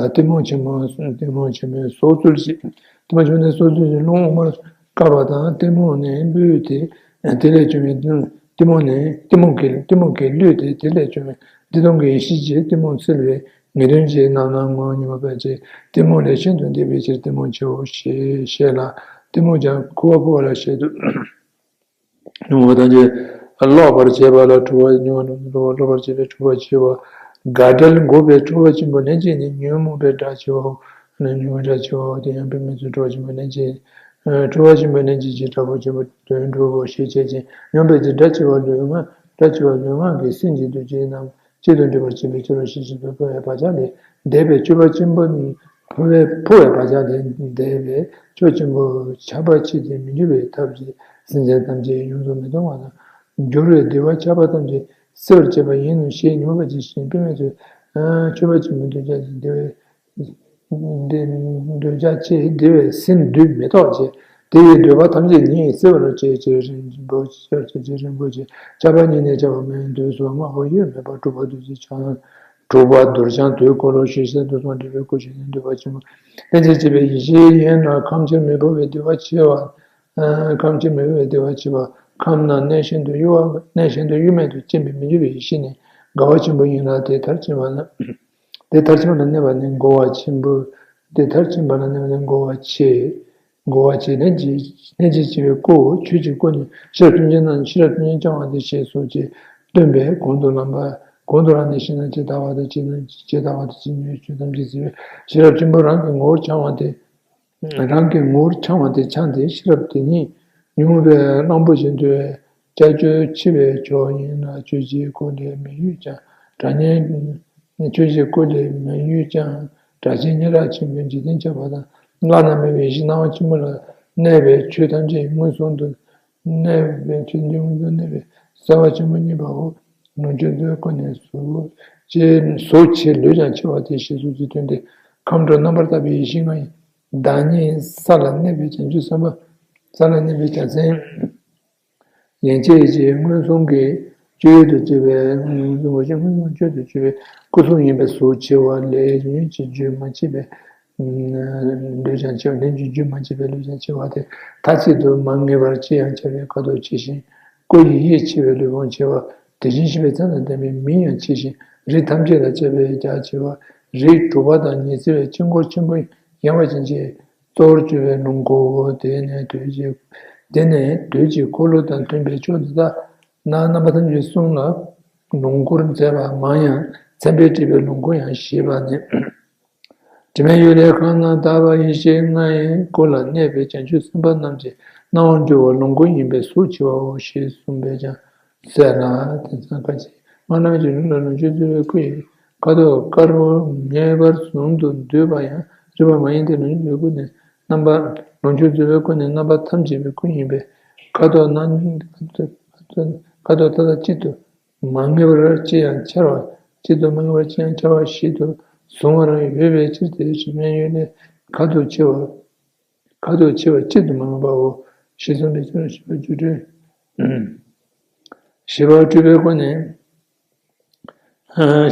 གཏི་མུག་ཆེན་མོ་གཏི་མུག་ཆེན་མོའི་སྲོག་རྩོལ་ཞིང་། གཏི་མུག་ཆེན་མོའི་སྲོག་རྩོལ་ཞིང་རླུང་དབུ་མར་བཀག་པ་དང་། གཏི་མུག་ནི་ལུས་ཏེ། དེ་ལས་བྱུང་བའི་གཏི་མུག་ནི་གཏི་མུག་གི་གཏི་མུག་གི་ལུས་ཏེ། དེ་ལས་བྱུང་བའི་བདེ་སྟོང་གི་ཡེ་ཤེས་ཀྱིས་གཏི་མུག་སེལ་བའི་ངེས་དོན་གྱི་རྣམ་སྣང་ངོ་། ཉོན་མོངས་པའི་ལས་གཏི་མུག་ལས་ཤིན་ཏུ་འདས་པའི་ཕྱིར་གཏི་མུག་ཆེའོ་ཞེས་བཤད་ལ། གཏི་མུག་ཀྱང་འཁོར་བ་འཁོར་བ་ལ་བཤད་དོ། ཉོན་མོངས་པ་ཐམས་ཅད་སློབ་པར་བྱེད་པ་ལ་གྲོགས་པོ། ཉོན་མོངས་པ་སློབ་པར་བྱེད་པའི་གྲོགས་པོ་ཆེ་བ། དགག་བྲལ་འགོག་པའི་གྲོགས་པོ་ཆེན་པོ་ལྷན་ཅིག་ནི་ཉོན་མོངས་པའི་དགྲ་ཆེ་བའོ། ཉོན་མོངས་དགྲ་ཆེ་བའོ། དེ་ཡང་དཔེ་མི་སྲིད་གྲོགས་པོ་ཆེན་པོ་ལྷན་ཅིག་གྲོགས་པོ་ཆེན་པོ་ལྷན་ཅིག་གི་དགྲ་བོ་ཆེན་པོ་དོན་གྲུབ་བོ་ཞེས་བྱ་ཅན་ཉོན་མོངས་པའི་དགྲ་ཆེ་བ་ལུས་ངག་དགྲ་ཆེ་བ་ལུས་ངག་གི་སེམས་ཀྱི་འདུ་བྱེད་རྣམས་གཅིག་ཏུ་འདྲེས་པར་བྱེད་པའི་ཕྱིར་རོ། ཞེས་བྱ་བའི་འཕོ་བའི་བག་ཆགས་ལས་འདས་པའི་སྤྱོད་པ་ཆེན་པོ་ནི། འཕོ་བའི་འཕོ་བའི་བག་ཆགས་ལས་འདས་པའི་ཕྱོགས་ཆེན་པོ་ཁྱབ་པ་ཆེ་སྟེ་མི་འགྱུར་བའི་ཐབས་ཀྱིས་སེམས་ཅན་ཐམས་ཅད་ཡོངས་སུ་མི་གཏོང་བ་དང་། འགྱུར་བའི་བདེ་བ་ཁྱབ་པ་ཐམས་ཅད་སེལ་བར་བྱེད་པ་ཡིན་ནོ་ཞེས་ཉོན་མོངས་པ་ཇི་བཞིན་དཔེ་མི་སྲིད་སྤྱོད་པ་ཆེན་པོ་འདོད་ཆགས་ཀྱི་བདེ་བའི། འདོད་ཆགས་ཆེ་བདེ་བའི་སེམས་འདུལ་མི་ཐོགས་བྱེད། དེ་ཡི་འདོད་པ་ཐམས་ཅད་ཉིད་སེལ་བར་བྱེད། ཅེས་རིན་པོ་ཆེ་ཅེས་རིན་པོ་ཆེ། ཁྱབ་པ་ཉིད་ནི་ཁྱབ་པ་མིན། དུས་སུ་སྨྲ་བ་ཡོད་མེད་པ། གྲུབ་པ་རྡོ་རྗེ་འཆང་། གྲུབ་པ་རྡོ་རྗེ་འཆང་དུས་འཁོར་ལོ་ཞེས་བྱ། དུས་གསུམ་འབྲེལ་བའི་སྐུ་ཞེས་ནི་འདོད་པ་ཆེན་པོ། ལྷན་ཅིག་སྐྱེས་པའི་ཡེ་ཤེས་ཡིན་ལ། ཁམས་ཕྱིར་མི་འཕོ་བའི་བདེ་བ་ཆེ་བ། ཁམས་ཕྱིར་མི་འཕོ་བའི་བདེ་བ་ཆེ་བ། ཁམས་རྣམས་གནས་ཤིན་ཏུ་གཡོ་བ་གནས་ཤིན་ཏུ་གཡོ་མེད་དུ་སྐྱེ་བའི་མི་འགྱུར་བའི་ཡེ་ཤེས་ནི་དགའ་བ་ཆེན་པོ་ཡིན་ལ། དེ་མཐར་ཕྱིན་པ་ལ། དེ་མཐར་ཕྱིན་པ་ལ་གནས་པ་ནི་གོ་བ་ཆེན་པོ། དེ་མཐར་ཕྱིན་པ་ལ་གནས་པ་ནི་གོ་བ་ཆེ། གོ་བ་ཆེ། ལྷན་ཅིག་ལྷན་ཅིག་སྐྱེས་པའི་སྐུ། ཆོས་ཀྱི་སྐུ་ནི་ཤེས་རབ་ཀུན་གྱི་རྣམ་ཤེས་རབ་ཀུན་གྱི་འཆང་བ་སྟེ་ཞེས་སོགས་ཀྱིས་སྟོན་པས་གོང་དུ་ལམ་པ་གོང་དུ་ལམ་ནས་ཤེས་ན་ཇི་ལྟ་བ་དང་ཇི་ལྟ་ཇི་ལྟ་བ་དང་ཇི་སྙེད་ཆོས་ཐམས་ཅད་གཟིགས་པའི་ཤེས་རབ་ཆེན་པོ་རང་གི་ངོ་བོར་འཆང་བ་སྟེ། རང་གི་ངོ་བོར་འཆང་བ་སྟེ་འཆང་སྟེ་ཤེས་རབ་དེ་ཉིད་ཉོན་མོངས་པའི་གླང་པོ་ཆེ་འདུལ་བའི་ལྕགས་ཀྱུ་ཆེ་བའི་མཆོག་ཡིན་ལ། ཆོས་ཀྱི་སྐུ་ལས་མི་གཡོས་ཀྱང་དགྲ་གཉེན། ཆོས་ཀྱི་སྐུ་ལས་མི་གཡོས་ཀྱང་དགྲ་གཅེས་སྙན་གྲགས་ཆེན་པོའི་འཇིག་རྟེན་ཁྱབ་པ་དང་བླ་ན་མེད་པའི་ཡེ་ཤེས་སྣང་བ་ཆེན་པོ་ལ་གནས་པའི་ཆོས་ཐམས་ཅད་མངོན་སུམ་དུ་གནས་པའི་ཆོས་ཐམས་ཅད་མངོན་སུམ་དུ་གནས་པའི་ བརྩེ་བ་ཆེན་པོ་བརྙེས་པའོ། ལོངས་སྤྱོད་རྫས་ཀུན་ནས་གཟུགས་ཆེ་གཟུགས་ཆེ་ལུས་ཀྱང་ཆེ་བ་དེ་ཞེས་སོགས་ཀྱི་དོན་ཏེ། ཁམས་དྲུག་རྣམ་པར་དག་པའི་ཡེ་ཤེས་ལྔ་ཡི་བདག་ཉིད་ས་ལ་གནས་པའི་བྱང་ཆུབ་སེམས་དཔའ། ས་ལ་གནས་པའི་བྱང་སེམས། ཡན་ཆད་ཀྱི་མངོན་སུམ་གྱི་སྤྱོད་ཡུལ་དུ་གྱུར་པའི་མངོན་སུམ་གྱི་མངོན་སུམ་སྤྱོད་དུ་གྱུར་པའི་སྐུ་གསུམ་ཡིན་པས་གཟུགས་ཆེ་བ་ལས་ལྷན་ཅིག་རྒྱུན་མ་ཆད་པའི་ལུས་ཀྱང་ཆེ་བ། ལྷན་ཅིག་རྒྱུན་མ་ཆད་པའི་ལུས་ཀྱང་ཆེ་བ་དེ་མཐའ་གཅིག་ཏུ་མ་ངེས་པར་ཅི་ཡང་འཆར་བའི་ཁ་དོག་ཆེ་ཞིང་སྐུ་ཡི་དབྱིབས་ཆེ་བའི་ལུས་བོངས་ཆེ་བ། དེ་བཞིན་གཤེགས་པའི་མཚན་དང་ལྡན་པའི་མིང་ཡང་ཆེ་ཞིང་རིགས་ཐམས་ཅད་ལ་ཁྱབ་པའི་རྒྱ་ཆེ་བ། རིགས་དྲུག་པ་དང་ཉི་ཚེ་བའི་དཀྱིལ་འཁོར་ཆེན་པོ་ཡངས་པ་ཅན་གྱི་གཙོ་བོར་གྱུར་པའི་ལོངས་སྐུའོ། དེ་ནས་དུས་ཀྱི་དེ་ནས་དུས་ཀྱི་འཁོར་ལོ་དང་མཐུན་པའི་ཕྱོགས་འདི་དག་ན་རྣམ་པ་ཐམས་ཅད་གསུམ་ལ་ལོངས་སྐུར་མཛད་པ་མང་ཡང་མཚན་དཔེས་བྲིས་པའི་ལོངས་སྐུ་ཡང་ཞེས་པ་ནི། དྲི་མེད་ཡུལ་ལས་ཁམས་རྣམས་དག་པ་ཡེ་ཤེས་ལྔ་ཡི་སྐུ་ལ་གནས་པའི་བྱང་ཆུབ་སེམས་དཔའ་རྣམས་ཀྱི་སྣང་བར་གྱུར་པ་ལོངས་སྐུ་ཡིན་པས་གཟུགས་ཆེ་བའོ་ཞེས་གསུངས་པས་ཀྱང་ཟེར་ན། དེང་སང་ཁ་ཅིག་སྔ་ལམ་གྱི་ལུགས་ལ་ལོངས་སྤྱོད་རྫས་ཀུན་ཡི་ཁ་དོག་དཀར་པོ་ངེས་པར་ཟུང་དུ་འདུས་པ་ཡང་རིགས་པ་མ་ཡིན་ཏེ། ལོངས་སྤྱོད་རྫས་ཀུན་ནི་རྣམ་པ་ལོངས་སྤྱོད་རྫས་ཀུན་ནི་རྣམ་པ་ཐམས་ཅད་པའི་སྐུ་ཡིན་པས་ཁ་དོག་རྣམ་ཁ་དོག་མཐའ་དག་གཅིག་ཏུ་མ་ངེས་པར་ཅི་ཡང་འཆར་བ། གཅིག་ཏུ་མ་ངེས་པར་ཅི་ཡང་འཆར་བ་ཞིག་ཏུ་བཟུང་བར་འོས་པའི་ཕྱིར་ཏེ། དྲི་མེད་ཡུལ་ལས་ཁ་དོག་ཆེ་བ། ཁ་དོག་ཆེ་བ་གཅིག་ཏུ་མ་ངེས་པའོ། ཞེས་གསུངས་པའི་ཕྱིར། ཞི་བ་སྒྱུ་འཕྲུལ། ཞི་བ་སྤྲུལ་པའི་སྒོ་ནས།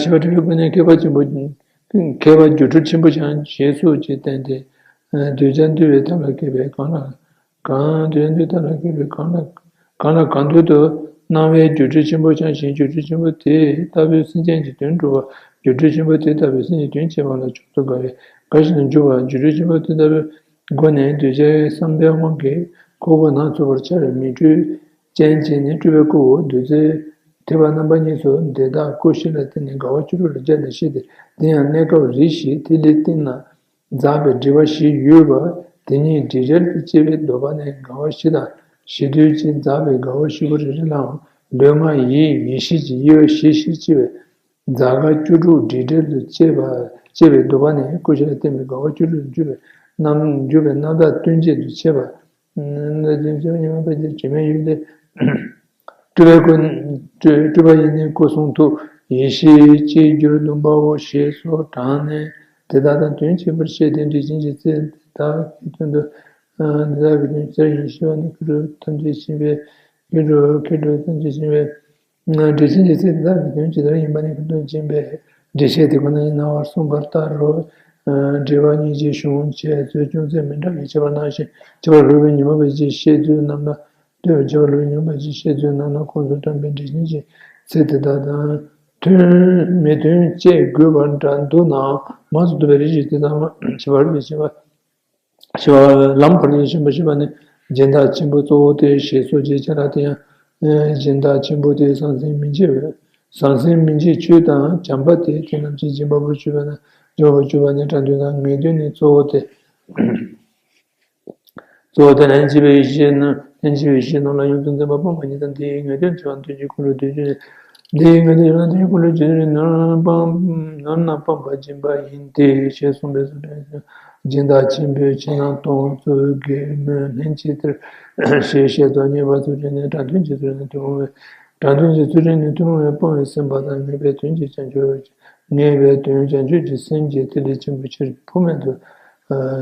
ཞི་བ་སྤྲུལ་པའི་སྒོ་ནས་མཁས་པ་ཆེན་པོ། མཁས་པ་སྒྱུ་འཕྲུལ་ཆེན་པོ་འཆང་ཞེས་སོགས་ཀྱིས་བསྟན་ཏེ། གདུལ་བྱ་འདུལ་བའི་ཐབས་ལ་མཁས་པས་གང་ལ་གང་། གདུལ་བྱ་འདུལ་བའི་ཐབས་ལ་མཁས་པས་གང་ལ་གང་ལ་གང་འདུལ་དུ་སྣང་བའི་སྒྱུ་འཕྲུལ་ཆེན་པོ་འཆང་ཞིང་། སྒྱུ་འཕྲུལ་ཆེན་པོ་དེ་ལྟ་བུའི་སེམས་ཅན་གྱི་དོན་སྒྲུབ་པ། སྒྱུ་འཕྲུལ་ཆེན་པོ་དེ་ལྟ་བུའི་སེམས་ཀྱི་དོན་བྱེད་པ་ལ་མཆོག་ཏུ་དགའ་བས་དགའ་བཞིན་དུ་འཇུག་པ། སྒྱུ་འཕྲུལ་ཆེན་པོ་དེ་ལྟ་བུའི་སྒོ་ནས་གདུལ་བྱའི་བསམ་པའི་དབང་གིས་ཁོ་བོ་སྣང་ཚུགས་པར་འཆར་བའི་མིག་འཕྲུལ་ཅན་གྱིས་ནི་སྤྲུལ་པའི་སྐུའོ། བདུད་རྩི་ཐེག་པ་རྣམ་པ་གཉིས་སུ་འདི་དག་སྐུ་བཞི་ལ་བརྟེན་ནས་དགའ་བ་བཅུ་དྲུག་ལ་སྦྱར་ནས་བཤད་དེ། དེ་ཡང་གནས་སྐབས་རེ་ཞིག་ཐིག་ལེའི་སྟེང་ན་འཛག་པའི་སྒྲིབ་པ་བཞི་ཡོད་པ་དེ་ཉིད་སྒྲིབ་བྲལ་དུ་སྐྱེ་བའི་འདོད་པ་ནི་དགའ་བ་བཞི་དང་། གཞི་དུས་ཀྱི་འཛག་པའི་དགའ་བ་བཞི་པོ་རེ་རེ་ལའང་ལུས་ངག་ཡིད་ཡེ་ཤེས་ཀྱི་དབྱེ་བ་བཞི་བཞིར་ཕྱེ་བས། འཛག་དགའ་བཅུ་དྲུག་སྒྲིབ་བྲལ་དུ་སྐྱེ་བ་སྐྱེ་བའི་འདོད་པ་ནི་སྐུ་བཞི་ལ་བརྟེན་པའི་དགའ་བ་བཅུ་དྲུག་ཏུ་འགྱུར་བའི་རྣམ་འགྱུར་བའི་རྣམ་དག་དོན་གཅིག་ཏུ་བྱེད་པ། ན་དོན་གཅིག་ཉི་མ་པ་ཅིག་དྲི་མེད་ཡུལ་ལས་སྤྲུལ་པའི་སྐུ་སྤྲུལ་པ་ཡིས་ནི་སྐུ་གསུང་ཐུགས་ཡེ་ཤེས་གཅིག་གྱུར་སྟོན་པའོ་ཞེས་སོགས་དྲངས་ནས་དེ་དག་དང་དོན་གཅིག་པར་བཤད་དེ། འགྲེལ་ཆེན་གྱི་ཚིག་དེ་དག་གི་དོན་དུ། དེ་དག་གི་དོན་ཇི་ལྟར་ཡིན་ཞེས་པ་ནི་མཁས་གྲུབ་ཐམས་ཅད་མཁྱེན་པའི་མཁས་གྲུབ་མཁས་གྲུབ་ཐམས་ཅད་མཁྱེན་པའི། འགྲེལ་ཆེན་གྱི་ཚིག་དེ་དག་གི་དོན་ཇི་ལྟར་ཡིན་པ་ནི་ཁོང་དུ་འབྱིན་པས། འགྲེལ་བཤད་དེ་ཁོ་ན་ཡིན་སྣང་བར་གསུངས་པ་ལྟར་རོ། འགྲེལ་པ་སྙིང་རྗེའི་གཞུང་བཅས་ཚུལ་ཅུང་ཟད་མི་འདྲ་བའི་ཁྱད་པར་སྣང་ཞིང་། ཁྱད་པར་ལྷུག་པའི་ཉི་མ་པའི་ཅིག་བཤད་ཚུལ་རྣམས་ལ་ལྟོས། ཁྱད་པར་ལྷུག་པའི་ཉི་མ་པའི་ཅིག་བཤད་ཚུལ་རྣམས་ལ་ཁོངས་སུ་འདོན་པའི་འགྲེལ་ཆེན་གྱི་ཚིག་དེ་དག་དང་མཐུན་མི་མཐུན་དཔྱད་དགོས་པ་འདྲ་འདུག་ནའང་མང་དུ་འདུ་བའི་རིགས་ཤིག་དེ་ཚང་མ་ཞི་བར་བྱེད་པ། ཞི་བ་ལམ་བར་དུ་ཞེན་པ་ཞེས་པ་ནི་སྦྱིན་བདག་ཆེན་པོ་གཙོ་བོ་སྟེ་ཞེས་སོགས་ཀྱི་ཆ་ལ་དེ་ཡང་། སྦྱིན་བདག་ཆེན་པོ་དེ་ཟང་ཟིང་མི་འཇིགས་པའི་ཟང་ཟིང་མི་འཇིགས་ཆོས་དང་བྱམས་པ་སྟེ། དེ་རྣམས་ཀྱི་སྦྱིན་པ་པོར་གྱུར་པ་ན་སྦྱིན་པ་པོར་གྱུར་པ་ནི་དྲང་དོན་དང་ངེས་དོན་ནི་གཙོ་བོ་སྟེ། གཙོ་བོ་དེ་ལྷན་སྐྱེས་པའི་ཡེ་ཤེས་རྣམས་ལྷན་སྐྱེས་པའི་ཡེ་ཤེས་རྣམས་ལ་ཡོངས་སུ་འཛིན་པ་སྤངས་པ་ཉིད་དང་། དེའི་ངེས་དོན་ཆེ་བ་དོན་གྱི་འཁོར་ལོ་བདུན་ཅུ། དེའི་ངེས་དོན་ཆེ་བ་དོན་གྱི་འཁོར་ལོ་བདུན་ཅུ་ནོར་རྣམས་སྤངས་པ་སྦྱིན་པ་ཡིན་ཏེ་ཞེས་གསུངས་པས་སོ། སྦྱིན་བདག་ཆེན་པོས་ཕྱི་ནང་སྟོང་ཚུལ་གྱིས་སྨོན་ལྷན་ཅིག་སྟེར་ཞེས་བཤད་དོ། ཉེས་པ་ཚུལ་ཁྲིམས་ནི་དྲང་དོན་གྱི་ཚུལ་ཁྲིམས་ནི་ཐུན་མོང་བའི་དྲང་དོན་གྱི་ཚུལ་ཁྲིམས་ནི་ཐུན་མོང་བའི་སྤོང་བའི་སེམས་དཔའ་དང་། ངེས་པའི་དོན་གྱི་བྱང་ཆུབ་ངེས་པའི་དོན་བྱང་ཆུབ་ཀྱི་སེམས་ཀྱི་ཐིག་ལེ་ཆེན་པོ་ཕྱིར་འཕུར་མེད་དུ་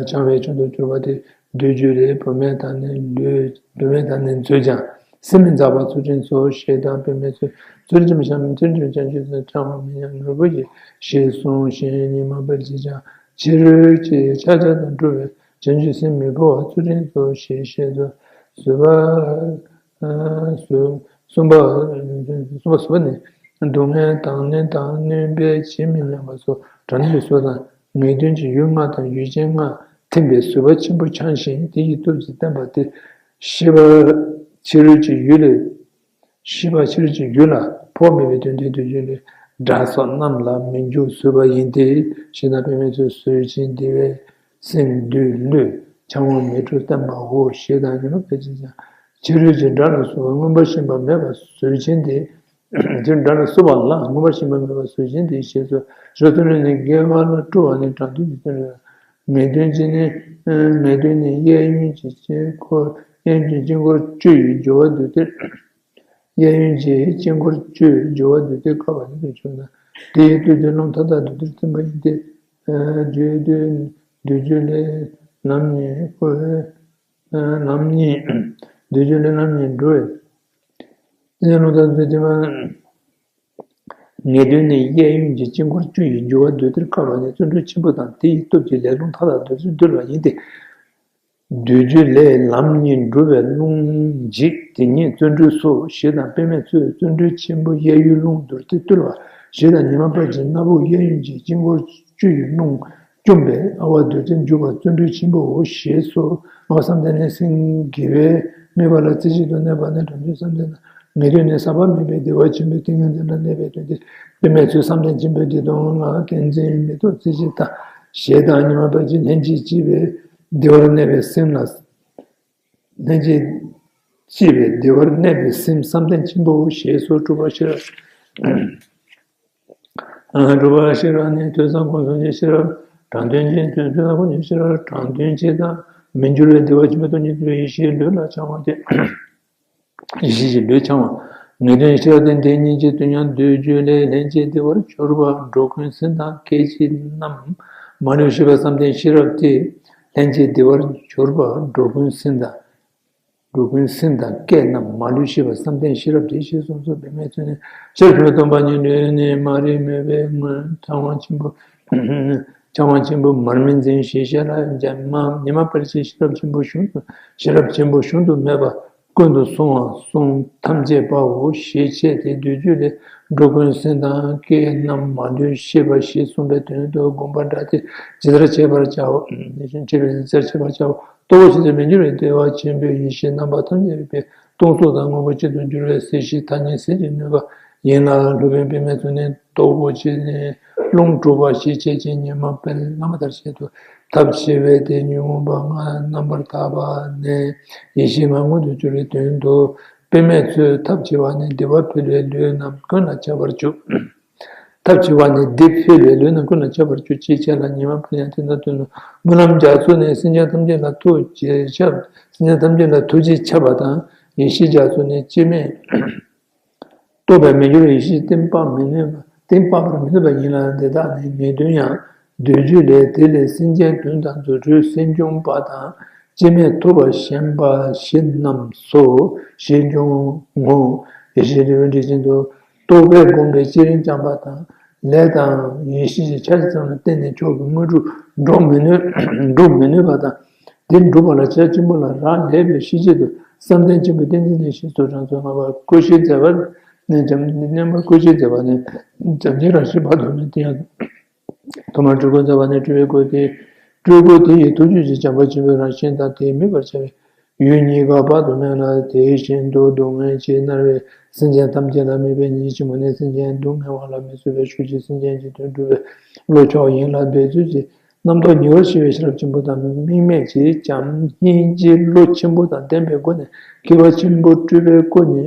འཆང་བའི་མཆོག་ཏུ་གྱུར་པ་དེ། འདོད་རྒྱུ་ལས་བུད་མེད་དང་ནི་ལུས་བུད་མེད་དང་ནི་མཛོད་ཀྱང་སེམས་མི་འཛག་པ་ཚུལ་ཁྲིམས་སོ། ཞེས་དང་དཔེ་མེད་ཚུལ་ཚུལ་ཁྲིམས་བྱང་ཚུལ་ཁྲིམས་བྱང་ཆུབ་སེམས་འཆང་བ་མིན་ཡང་ནོར་བུ་ཡིས་ཞེས་གསུངས་ཤིང་། ཉི་མ་པར་བྱེད་ཀྱང་ཕྱི་རོལ་གྱི་ཕྱག་རྒྱ་དང་འགྲོ་བའི་བྱང་ཆུབ་སེམས་མི་འཁོར་བ་ཚུལ་ཁྲིམས་སོ་ཞེས་བཤད་དོ། བཟོད་པ། གསུམ་པ། གསུམ་པ་བཟོད་པ་ནི། སྡུག་བསྔལ་དང་ནི་དང་གནོད་པའི་བྱེད་མི་ལེན་པ་སོགས་དྲང་ནས་བཟོད་དང་ངེས་དོན་གྱི་ཡུལ་ལྔ་དང་ཡུལ་ཅན་ལྔ་ཐིམ་པའི་བཟོད་པ་ཆེན་པོ་འཆང་ཞིང་དེ་ཡི་སྟོབས་ཀྱིས་བསྟན་པ་སྟེ། ཤེས་པ་ཕྱི་རོལ་གྱི་ཡུལ་ལས། ཤེས་པ་ཕྱི་རོལ་གྱི་ཡུལ་ལ་འཕོ་མེད་པའི་དོན་དེ་དུ་ཡུལ་ལས་དགྲ་སོགས་རྣམས་ལ་མི་འཇུག་བཟོད་པ་ཡིན་ཏེ། ཞེ་ན་དཔེ་མེད་ཚུལ་བཟོད་ཅིང་བདེ་བའི་སེམས་འདུལ་བློས་འཆང་བ་མི་འཁྲུགས་བསྟན་པའོ། ཞེས་དང་ཉི་མ་ཕལ་ཆེར་ཀྱང་ཕྱི་རོལ་གྱི་དགྲ་ལ་སོགས་པ་མངོན་པར་ཞེན་པ་མེད་པ་བཟོད་ཅན་དེ། དེ་དགྲ་ལ་སོགས་པ་ལ་མངོན་པར་ཞེན་པ་མེད་པ་བཟོད་ཅན་དེ་ཞེས་སོ། ཞོ་ཐུན་ལས་ནི་དགེ་བ་ལ་སྤྲོ་བ་ནི་དྲང་དོན་གྱི་དོན་ལ་ངེས་དོན་གྱི་ནི། ངེས་དོན་ནི་གཡས་གཡོན་གྱི་དཀྱིལ་འཁོར་གཡས་གཡོན་གྱི་དཀྱིལ་འཁོར་བཅུ་ཡི་སྦྱོར་བ་འདུས་ཏེ། གཡས་གཡོན་གྱི་དཀྱིལ་འཁོར་བཅུའི་སྦྱོར་བ་འདུས་ཏེ་བཀག་པ་ཉིད་དུ་གྱུར་ན། དེ་ཡི་སྟོབས་ཀྱིས་རླུང་མཐའ་དག་འདུས་ཏེ་ཐིམ་པ་ཡིན་ཏེ། བསྡུས་དོན་བསྡུས་བརྗོད་ལས་ལམ་གཉིས་བསྐོར་བས། ལམ་གཉིས། བསྡུས་བརྗོད་ལས་ལམ་གཉིས་འགྲོ་བས། དེ་ནས་རླུང་མཐའ་འདུས་ཏེ་ཐིམ་པ། ངེས་དོན་ནི་གཡས་གཡོན་གྱི་དཀྱིལ་འཁོར་བཅུ་ཡི་སྦྱོར་བ་འདུས་ཏེ་བཀག་པ་ནི་བརྩོན་འགྲུས་ཆེན་པོ་དང་དེ་ཡི་སྟོབས་ཀྱིས་ལས་རླུང་མཐའ་དག་འདུས་ཏེ་འདུལ་བ་ཡིན་ཏེ། བསྡུས་བརྗོད་ལས་ལམ་གཉིས་འགྲོ་བའི་རླུང་འཇིག་དེ་ཉིད་བརྩོན་འགྲུས་སོ། ཞེས་དང་དཔེ་མེད་ཚུལ་བརྩོན་འགྲུས་ཆེན་པོ་གཡས་གཡོན་རླུང་འདུས་ཏེ་བཏུལ་བ། ཞེས་དང་ཉི་མ་དཔལ་གྱི་སྣ་བུག་གཡས་གཡོན་གྱི་དཀྱིལ་འཁོར་བཅུ་ཡི་རླུང་བཅོམ་པས་ཨ་བ་འདུས་ཏེ་འཇུག་པ་བརྩོན་འགྲུས་ཆེན་པོའོ། ཞེས་སོ། ལྔ་པ་བསམ་གཏན་ནི་སེམས་དགེ་བའི་དམིགས་པ་ལ་རྩེ་གཅིག་ཏུ་གནས་པ་ནི་དྲང་དོན་བསམ་གཏན་དང་། ངེས་དོན་ནི་ཟག་པ་མེད་པའི་བདེ་བ་ཆེན་པོའི་ཏིང་ངེ་འཛིན་ལ་གནས་པའི་དོན་ཏེ། དཔེ་མེད་ཚུལ་བསམ་གཏན་ཆེན་པོའི་བདེ་སྟོང་ལ་ཏིང་འཛིན་མི་རྟོག་རྩེ་གཅིག་དང་། ཞེས་དང་ཉི་མ་དཔལ་གྱི་ལྷན་ཅིག་སྐྱེས་པའི་བདེ་བར་གནས་པའི་སེམས་ལ། ལྷན་ཅིག་སྐྱེས་པའི་བདེ་བར་གནས་པའི་སེམས་བསམ་གཏན་ཆེན་པོའོ། ཞེས་སོ། དྲུག་པ་ཤེས་རབ། དྲུག་པ་ཤེས་རབ་ནི་ཐོས་བསམ་སྒོམ་གསུམ་གྱི་ཤེས་རབ། དྲང་དོན་གྱི་ཐོས་བསམ་སྒོམ་གསུམ་གྱི་ཤེས་རབ་དྲང་དོན་གྱི་དང་། མི་འགྱུར་བའི་བདེ་བ་ཆེན་པོའི་སྟོང་ཉིད་རྟོགས་པའི་ཡེ་ཤེས་ལུས་ལ་འཆང་བ་སྟེ། ཡེ་ཤེས་ཀྱི་ལུས་འཆང་བ། ངེས་དོན་ཤེས་རབ་སྟེ་འདི་གཉིས་ཀྱི་དོན་ཡང་བསྡུས་བརྗོད་ལས་ལྷན་ཅིག་བདེ་བར་གྱུར་པ་འགྲོ་ཀུན་སེམས་དང་སྐད་ཅིག་རྣམས་མ་ལུས་ཤེས་པ་བསམ་གཏན་ཤེས་རབ་སྟེ། ལྷན་ཅིག་བདེ་བར་གྱུར་པ་འགྲོ་ཀུན་སེམས་དང་། འགྲོ་ཀུན་སེམས་དང་སྐད་རྣམས་མ་ལུས་ཤེས་པ་བསམ་གཏན་ཤེས་རབ་སྟེ། ཞེས་གསུངས་སོ། དཔེ་མེད་ཚུལ་ནི་ཤེས་རབ་ཆེན་པོའི་སྟོང་པ་ཉིད་ལུས་ནི་མ་རིག་མོས་པའི་ངོས་འཆང་བ་ཆེན་པོ། འཆང་བ་ཆེན་པོ་མར་མེ་འཛིན་ཞེས་བཤད་ལ། ཉི་མ་ཉི་མ་དཔལ་གྱི་ཤེས་རབ་ཆེན་པོ་གཞུང་དུ་ཤེས་རབ་ཆེན་པོ་གཞུང་དུ་མེད་པ་ཀུན་ཏུ་སོང་བ་གསུང་ཐམས་ཅད་པའོ། ཞེས་བྱས་ཏེ་བསྡུས་བརྗོད་ལས་འགྲོ་ཀུན་སེམས་དང་སྐད་རྣམས་མ་ལུས་ཤེས་པ་ཞེས་གསུངས་པའི་དོན་དུ་དགོངས་པ་འགྲེལ་ཏེ་ཇི་ལྟར་བྱེད་པར་བྱའོ། ཇི་ལྟར་བྱེད་པར་བྱའོ། ལྟོ་བོ་ཆེ་ཚེ་མི་འགྱུར་བའི་བདེ་བ་ཆེན་པོའི་ཡེ་ཤེས་རྣམ་པ་ཐམས་ཅད་པའི་སྟོང་གཟུགས་དང་མངོན་པ་གཅིག་ཏུ་འགྱུར་བའི་གཟི་བརྗིད་ཐ་སྙད་ཟིལ་གྱིས་གནོན་པ་ཡིན་ལ། སློབ་དཔོན་དཔེ་མེད་ཚུལ་ནི་ལྟོ་གོས་ཆེ་ནས་རླུང་འགྲོ་བ་ཞེས་བྱ་བྱེད་ཉི་མ་དཔལ་བླ་མ་ལྟར་བྱེད་དོ། ཐབས་ཆེ་བས་དེ་ཉོན་མོངས་པ་ལྔ་རྣམ་པར་དག་པ་ནས་ཡེ་ཤེས་ལྔ་མངོན་དུ་གྱུར་བའི་དོན་དུ། དཔེ་མེད་ཚུལ་ཐབས་ཆེ་བ་ནི་བདེ་བ་འཕེལ་བའི་ལུས་རྣམས་ཀུན་ལ་ཁྱབ་པར་འཇུག་ཐབས་ཆེ་བ་ནི་བདེ་འཕེལ་བའི་ལུས་རྣམས་ཀུན་ལ་ཁྱབ་པར་འཇུག་ཅེས་བྱ་ལ། ཉི་མ་དཔལ་ཡང་དེ་ལྟར་སྟོན་ནོ། སྨོན་ལམ་རྒྱ་མཚོ་ནི་སེམས་ཅན་ཐམས་ཅད་ལ་ཐུགས་རྗེ་ཁྱབ། སེམས་ཅན་ཐམས་ཅད་ལ་ཐུགས་རྗེ་ཁྱབ་པ་དང་། ཡེ་ཤེས་རྒྱ་མཚོ་ནི་སྐྱེ་མེད་རྟོགས་པའི་མི་འགྱུར་ཡེ་ཤེས་གཏན་དཔག་མི་ནུས་པ། གཏན་དཔག་པར་མི་ནུས་པ་ཡིན་ལ། འདི་དག་ནི་ངེས་དོན་ཡང་བསྡུས་བརྗོད་ལས། དེ་ལས་སེམས་ཅན་བདུན་དང་རྫུ་འཕྲུལ་སེམས་བྱུང་བ་དང་། སྐྱེ་མེད་ཐུབ་པ་ཞེན་པ་བཞི་རྣམས་སོ། ཞེས་འབྱུང་ངོ་། ཡེ་ཤེས་ལུས་འབྲས་ཅན་དུ། རྟོགས་པས་བསྒོམས་པའི་བསྐྱེད་རིམ་བསྐྱངས་པ་དང་། ལས་དང་ཡེ་ཤེས་ཀྱི་ཆ་ཙམ་ལ་བརྟེན་ནས་མཆོག་གི་དངོས་གྲུབ་འགྲུབ་མི་ནུས། འགྲུབ་མི་ནུས་པ་དང་། དེ་འགྲུབ་པ་ལ་བྱ་ཆེན་པོ་ལ་རག་ལས་པའི་ཤེས་བྱེད་དུ་བསམ་གཏན་ཆེན་པོའི་ཏིང་འཛིན་ལས་ཤེས་སུ་རང་ཚོད་ལྔ་པ་ཀུན་ཤེས་མཛད་པ་ནས་འཇམ་རྣམ་པ་ཀུན་ཤེས་མཛད་པ་ནས་འཇམ་ཆེན་རང་བཞིན་བར་དུ་ནི་དེ་ཡང་ཐོག་མར་སྤྲུལ་སྐུ་མཛད་པ་ནས་སྤྲུལ་པའི་སྐུ་དེ་སྤྲུལ་སྐུ་དེ་ཡི་ཐུགས་རྒྱུད་ཀྱི་བྱམས་པ་ཆེན་པོའི་རང་བཞིན་དང་དེས་དམིགས་པར་བྱ་བའི་ཡུལ་གཉིས་ཀ་དཔག་ཏུ་མེད་ལ། དེ་བཞིན་དུ་སྡུག་བསྔལ་གྱིས་མནར་བའི་སེམས་ཅན་ཐམས་ཅད་ལ་དམིགས་པའི་ཉིད་ཆེན་པོ་ནི་སེམས་ཅན་སྡུག་བསྔལ་བ་ལ་མི་བཟོད་པའི་ཤུགས་ཀྱིས་སེམས་ཅན་གྱི་དོན་སྒྲུབ་པའི་བློ་མཆོག་ཡིན་ལ། འབད་རྩོལ་གྱིས་རྣམ་རྟོག་ཉེ་བར་ཞི་བའི་ཤེས་རབ་ཆེན་པོ་དང་། དམིགས་མེད་ཀྱི་བྱམས་སྙིང་རྗེའི་བློ་ཆེན་པོ་དང་ལྡན་པའི་སྒོ་ནས་མཁས་པ་ཆེན་པོ་སྤྲུལ་པའི་སྐུ་ནི།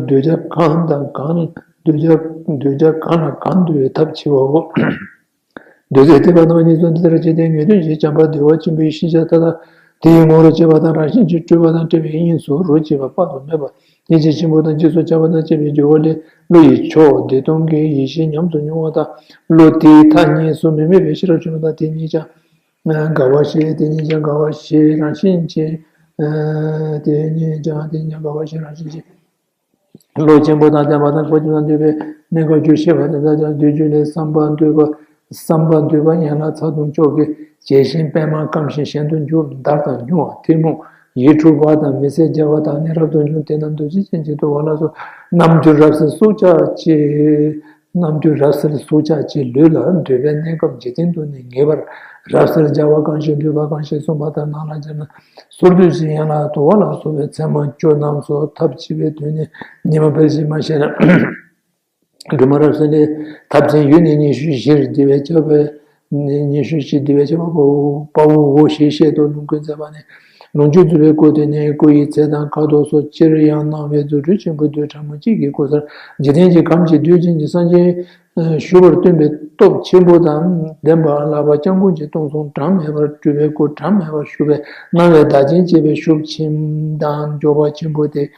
འདོད་ཆགས་གང་དང་གང་འདོད་ཆགས་འདོད་ཆགས་གང་ལ་གང་འདུལ་བའི་ཐབས་ཆེ་བའོ། འདོད་སྲེད་ཐེག་པ་རྣམ་པ་གཉིས་སུ་འདི་ལྟར་བྱེད་དེ། ངེས་དོན་གྱི་བྱམས་པ་བདེ་བ་ཆེན་པོའི་ཤེས་བྱ་མཐའ་དག་དེའི་ངོ་བོར་བྱེད་པ་དང་། རང་བཞིན་གྱིས་སྤྲོས་པ་དང་བྲལ་བའི་དབྱིངས་སུ་རོ་གཅིག་པ་དཔག་ཏུ་མེད་པ་སྙིང་རྗེ་ཆེན་པོ་དང་རྗེས་སུ་ཆགས་པ་དང་བཅས་པའི་སྦྱོར་བ་ལས་བློ་ཡི་མཆོག་བདེ་སྟོང་གི་ཡེ་ཤེས་ཉམས་སུ་མྱོང་བ་དང་། བློ་དེའི་མཐའ་གཉིས་སུ་མི་དམིགས་པའི་ཤེས་རབ་ཆེན་པོ་དང་། དེ་གཉིས་ཀྱང་དགའ་བ་བཞི། དེ་གཉིས་ཀྱང་དགའ་བ་བཞི་རང་བཞིན་གྱིས། དེ་གཉིས་ཀྱང་དེ་གཉིས་ཀྱང་དགའ་བ་བཞི་རང་བཞིན་གྱིས། བློ་ཆེན་པོ་དང་ལྡན་པ་དང་། གོ་ཆེན་དང་འདུས་པའི་གནས་སྐབས་རྒྱུ་ཤེས་པ་དེ་དག་ཀྱང་བསྡུས་བརྗོད་ལས་བསམ་པ་འདུས་པ་བསམ་པ་འདུས་པ་ཡན་ལག་ཚ་གདུང་གཅོག་གེ་བྱད་བཞིན་པདྨ་བསྐམས་ཤིང་གཞན་དུ་འཇུག་འདར་དང་ཉུང་བ་ཐལ་མོ་ཡིད་འཁྲུགས་པ་དང་མི་བཟད་རྒྱ་བ་དང་ནི་རབ་ཏུ་བྱུང་དེ་རྣམས་འདུ་བྱེད་ཅན་གྱི་དུ་བ་ལ་སོགས་རྣམ་འགྱུར་རབ་གསལ་སྲོག་ཆགས་ཀྱི། རྣམ་འགྱུར་རབ་གསལ་སྲོག་ཆགས་ཀྱི་ལུས་ལ་འདོད་པའི་གནས་སྐབས་འཇིག་རྟེན་དུ་ནི་ངེས་པར་རབ་གསལ་རྒྱ་བ་གང་ཞིག་འདུས་པ་གང་ཞིག་གསུངས་པ་ལྟར་སྣང་ལ་སྦྱར་ན། སོར་སྡུད་ཅིང་ཡན་ལག་དུ་བ་ལ་སོགས་པའི་ཚད་མ་བཅུ་རྣམས་སོ། ཐབས་ཆེ་བའི་དོན་ནི་ཉི་མ་དཔལ་གྱིས་མ་བཤད་ན། སྒྲོན་མ་རབ་གསལ་ལས་ཐབས་ཚན་ཡོད་ནི་ཉི་ཤུ་བཞིར་འདུས་པའི་ཁྱབ་པའི་ཉི་ཤུ་བཞི་འདུས་པའི་ཁྱབ་པ་པའོ་ཞེས་བཤད་དོ། ལུང་ཀུན་མཛད་པ་ནི་ལུང་སྤྱོད་མཛད་པའི་སྐུ་དེ་ནི་སྐུ་ཡི་ཚད་དང་ཁ་དོག་སོགས་ཅིར་ཡང་སྣང་བའི་རྫུ་འཕྲུལ་ཆེན་པོ་རྡུལ་ཕྲ་མོ་གཅིག་གི་གོ་སར་འཇིག་རྟེན་གྱི་ཁམས་ཀྱི་རྡུལ་ཅན་གྱི་སངས་རྒྱས་ཞུ་བར་སྟོན་པའི་སྟོབས་ཆེན་པོ་དང་ལྡན་པ། ལྷག་པར་སྐྱབས་མགོན་གྱི་སྟོང་གསུམ་གྲངས་མེད་པར་སྤྲུལ་པའི་སྐུ་གྲངས་མེད་པར་བཞུགས་པའི་སྣང་བའི་བདག་ཅན་བཅས་པའི་ཤུགས་ཆེན་དང་མགྱོགས་པ་ཆེན་པོ་སྟེ།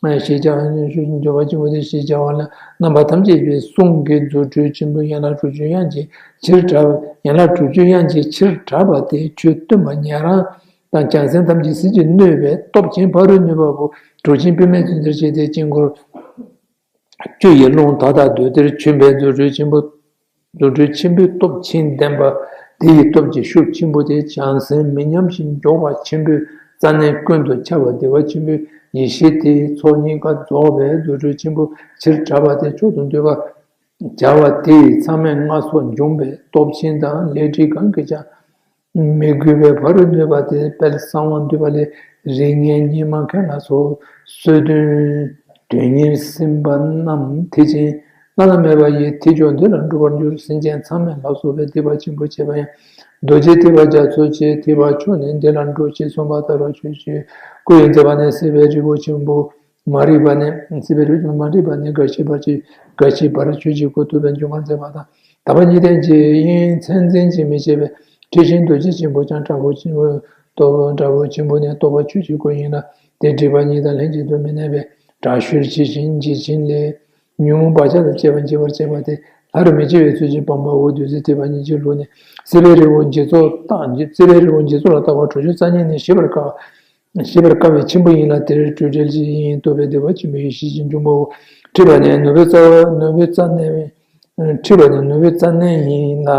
ཞེས་བྱ་བ་ནི་འབྱོར་བ་ཆེན་པོ་དེ་ཞེས་བྱ་བ་ལ་རྣམ་པ་ཐམས་ཅད་ཀྱི་གསུང་གི་རྫུ་འཕྲུལ་ཆེན་པོ་ཡན་ལག་དྲུག་ཅུ་དབྱངས་ཅན་ཕྱིར་གྲགས་པ། ཡན་ལག་དྲུག་ཅུ་དབྱངས་ཅན་ཕྱིར་གྲགས་པ་དེ་ཆོས་སྟོན་པ་ཉན་རང་དང་བྱང་སེམས་ཐམས་ཅད་ཟིལ་གྱིས་གནོན་པའི་སྟོབས་ཆེན་ཕ་རོལ་ནུས་པ་པོ་གྲུབ་ཆེན་པདྨས་མཚོན་ཚུལ་བྱས་ཏེ་དཀྱིལ་འཁོར་བཅུ་ཡི་རླུང་མཐའ་དག་རྡུལ་གཏེར་ཆུན་པའི་རྫུ་འཕྲུལ་ཆེན་པོ། རྫུ་འཕྲུལ་ཆེན་པོའི་སྟོབས་ཆེན་ལྡན་པ། དེ་ཡི་སྟོབས་ཀྱི་ཤུགས་ཆེན་པོ་དེ་བྱང་སེམས་མི་ཉམས་ཤིང་མགྱོགས་པ་ཆེན་པོའི་རྩ་གནད་ཀུན་ཏུ་ཁྱབ་པ་བདེ་བ་ཆེན་པོའི་ཡེ་ཤེས་དེའི་ཚོགས་གཉིས་ཀ་རྫོགས་པའི་རྫུ་འཕྲུལ་ཆེན་པོ་ཕྱིར་གྲགས་པ་དེ་མཆོག་ཏུ་འདུས་པ་བྱ་བ་དེ་ཡི་མཚམས་མེད་ལྔ་སོགས་འབྱུང་བའི་སྟོབས་ཆེན་དང་ལས་འབྲས་གང་གིས་ཀྱང་མི་གོས་པའི་ཕ་རོལ་ནུས་པ་དེ་དཔལ་གསང་བ་འདུས་པ་ལས་རིགས་ངན་སྙིགས་མ་མཁན་ལ་སོགས་སོ་བདུན་དོན་གཉེར་སེམས་དཔའ་རྣམས་ཐེག་ཆེན་བླ་ན་མེད་པ་ཡི་ཐེག་མཆོག་འདི་ལ་འགྲོ་བར་འགྱུར། སེམས་ཅན་ཚང་མས་ལ་སོགས་པའི་ཐེག་པ་ཆེན་པོ་བྱེད་པ་ཡང་རྡོ་རྗེ་ཐེག་པ་རྒྱ་མཚོ་ཆེ། ཐེག་པ་མཆོག་ནི་འདི་ལ་འགྲོ་ཞེས་གསུངས་པ་ལྟར་རོ། ཆོས་ཀྱི་སྐུ་ཡི་མཛད་པ་ནི་སྲིད་པའི་རི་བོ་ཆེན་པོ་མ་རིག་པ་ནས། སྲིད་པའི་རི་བོ་ཆེན་པོ་མ་རིག་པ་ནས་རྒ་ཤི་བར་ཆད་རྒ་ཤི་བར་ཆོས་ཀྱི་སྐུ་ཐུབ་པའི་འབྱུང་བར་མཛད་པ་དང་། དག་པ་གཉིས་ལྡན་གྱི་དབྱིངས་མཚན་འཛིན་གྱིས་མི་ཕྱེད་པའི་ཁྲི་ཤིང་རྡོ་རྗེ་ཆེན་པོ་ཀྱང་དྲག་པོ་ཆེན་པོ་སྟོབས་དྲག་པོ་ཆེན་པོ་ནི་རྟོགས་པ་ཆོས་ཀྱི་སྐུ་ཡིན་ལ། དེ་སྒྲིབ་པ་གཉིས་དང་ལྷན་ཅིག་ཏུ་མི་གནས་པའི་དྲག་ཤུལ་ཇི་བཞིན་འཇིགས་ཆེན་ལས་ཉོན་མོངས་བག་ཆགས་དང་བཅས་པ་འཇིག་པར་བྱེད་པ་དེ་ལྷ་རུ་མི་ཕྱེ་བའི་ཚུལ་གྱིས་སྤངས་པའོ། བདུད་རྩི་ཐེག་པ་ཉིད་ཀྱི་ལུགས་ནི་སྲིད་པའི་རི་བོ་འཇིག་ཚོགས་དང་། སྲིད་པའི་རི་བོ་འཇིག་ཚོགས་ལ་ལྟ་བ་དྲུག་ཅུ་རྩ་གཉིས་ནི་ཞི་བར་དཀའ་བ། ཞི་བར་དཀའ་བའི་ཆེན་པོ་ཡིན་ལ། དེར་སྤྲོས་བྲལ་གྱི་དབྱིངས་རྟོགས་པའི་བདེ་བ་ཆེན་པོའི་ཡེ་ཤེས་ཀྱི་འབྱུང་པོའོ། འཁྲིད་པ་ནི་ནོར་བུའི་རྩ་བ། ནོར་བུའི་རྩ་གནས། འཁྲིད་པ་ནི་ནོར་བུའི་རྩ་གནས་ཡིན་ལ།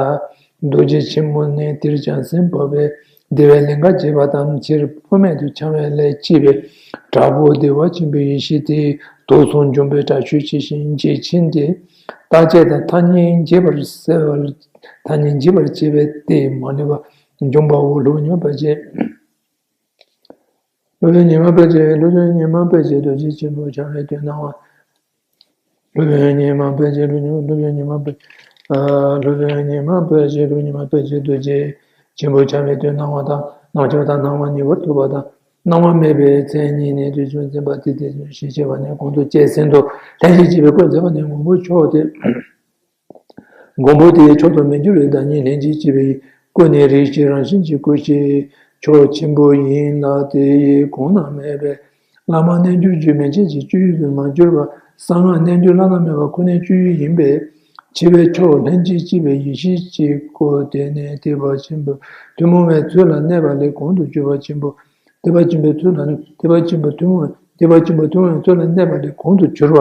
རྡོ་རྗེ་ཆེན་པོ་ནི་དེར་བྱང་སེམས་འཕགས་པའི་བདེ་བའི་ལིང་ག་འབྱེད་པ་དང་། ཕྱིར་འཕོ་མེད་དུ་འཆང་བའི་ལས་བསྐྱེད་པའི་དྲག་པོ་བདེ་བ་ཆེན་པོའི་ཡེ་ཤེས་དེ་དུག་གསུམ་འཇོམས་པའི་དྲག་ཤུལ་ཇི་བཞིན་འཇིགས་ཆེན་ཏེ། རྟག་ཆད་དང་ཐ་སྙད་འབྱེད་པར་སེལ་བར། ཐ་སྙད་འབྱེད་པར་བྱེད་པའི་སྟེ་མ་ལུས་པ་འབྱུང་བའོ། སློབ་དཔོན་ཉི་མ་དཔལ་གྱི། སློབ་དཔོན་ཉི་མ་དཔལ་གྱི། སློབ་དཔོན་ཉི་མ་དཔལ་གྱི་རྡོ་རྗེ་ཆེན་པོ་འཆང་བའི་དོན་སྣང་བ། སློབ་དཔོན་ཉི་མ་དཔལ་གྱི་སློབ་དཔོན་ཉི་མ་དཔལ། ཨ། སློབ་དཔོན་ཉི་མ་དཔལ་གྱི་སློབ་དཔོན་ཉི་མ་དཔལ་གྱི་རྡོ་རྗེ་ཆེན་པོ་འཆང་བའི་དོན་སྣང་བ་དང་། སྣང་ཕྱིར་དང་སྣང་བ་ཉེ་བར་ཐུག་པ་དང་། སྣང་བ་མེད་པའི་མཚན་ཉིད་ནི་དུས་གསུམ་འཛིན་པ་སྟེ། དེ་ཞེས་བྱ་བ་ནི་གོང་དུ་བཅས་ཟིན་ཏོ། ལྷན་ཅིག་སྐྱེས་པའི་སྐུ་མཛད་པ་ནི་མགོན་པོ་མཆོག་སྟེ། མགོན་པོ་དེའི་མཆོག་ཏུ་མི་འགྱུར་བའི་བདག་ཉིད་ལྷན་ཅིག་སྐྱེས་པའི་སྐུ་ནི་རིགས་ཀྱི་རང་བཞིན་གྱི་སྐུ་ཞེས་མཆོག་ཆེན་པོ་ཡིན་ལ། དེ་ཡི་གོང་ན་སྨྲས་པའི་བླ་མ་རྣལ་འབྱོར་རྒྱུད་མན་ཆད་ཀྱི་སྤྱོད་ཡུལ་དུ་མ་གྱུར་པ། གསང་སྔགས་རྣལ་འབྱོར་བླ་ན་མེད་པ་ཁོ་ནའི་སྤྱོད་ཡུལ་ཡིན་པས། འཆི་བའི་མཆོག་ལྷན་ཅིག་སྐྱེས་པའི་ཡེ་ཤེས་ཀྱི་སྐུ་དེ་ནི་ཐེག་པ་ཆེན་པོའི་ཐུན་མོང་བའི་ཚུལ་ལ་གནས་པ་ལས་གོང་དུ་གྱུར་པ་ཆེན་པོ། ཐེག་པ་ཆེན་པོའི་ཚུལ་ལ། ཐེག་པ་ཆེན་པོའི་ཐུན་མོང་། ཐེག་པ་ཆེན་པོའི་ཐུན་མོང་བའི་ཚུལ་ལ་གནས་པ་ལས་གོང་དུ་གྱུར་པ།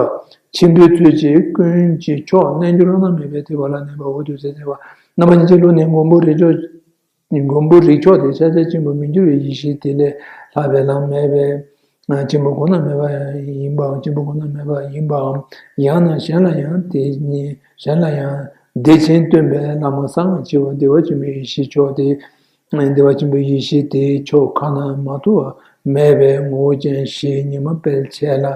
ཆེན་པོའི་ཚུལ་གྱིས་ཀུན་གྱི་མཆོག་རྣལ་འབྱོར་བླ་ན་མེད་པའི་ཐེག་པ་ལ་གནས་པའོ། དུས་གསུམ་ཐེག་པ་རྣམ་པ་ཉིད་ཀྱི་ལུགས་ནི་མགོན་པོ་རིགས་མཆོག་མགོན་པོ་རིགས་མཆོག་དེ་ཕྱག་རྒྱ་ཆེན་པོ་མི་འགྱུར་བའི་ཡེ་ཤེས་དེ་ལས་ལྷག་པའི་ལམ་མེད་པས། ཆེན་པོ་གོང་ན་སྨྲས་པ་ཡིན་པའམ། ཆེན་པོ་གོང་ན་སྨྲས་པ་ཡིན་པའམ། ཡང་ན་གཞན་ལ་ཡང་དེ་ཉིད། གཞན་ལ་ཡང་བདེ་ཆེན་སྟོན་པའི་བླ་མ་གསང་སྔགས་ཆེ་བ་བདེ་བ་ཆེན་པོའི་ཡེ་ཤེས་མཆོག་དེ། བདེ་བ་ཆེན་པོའི་ཡེ་ཤེས་དེའི་མཆོག་ཁ་ན་མ་ཐོ་བ་མེད་པའི་ངོ་བོ་ཅན་ཞེས་ཉི་མ་དཔལ་བྱེད་ལ།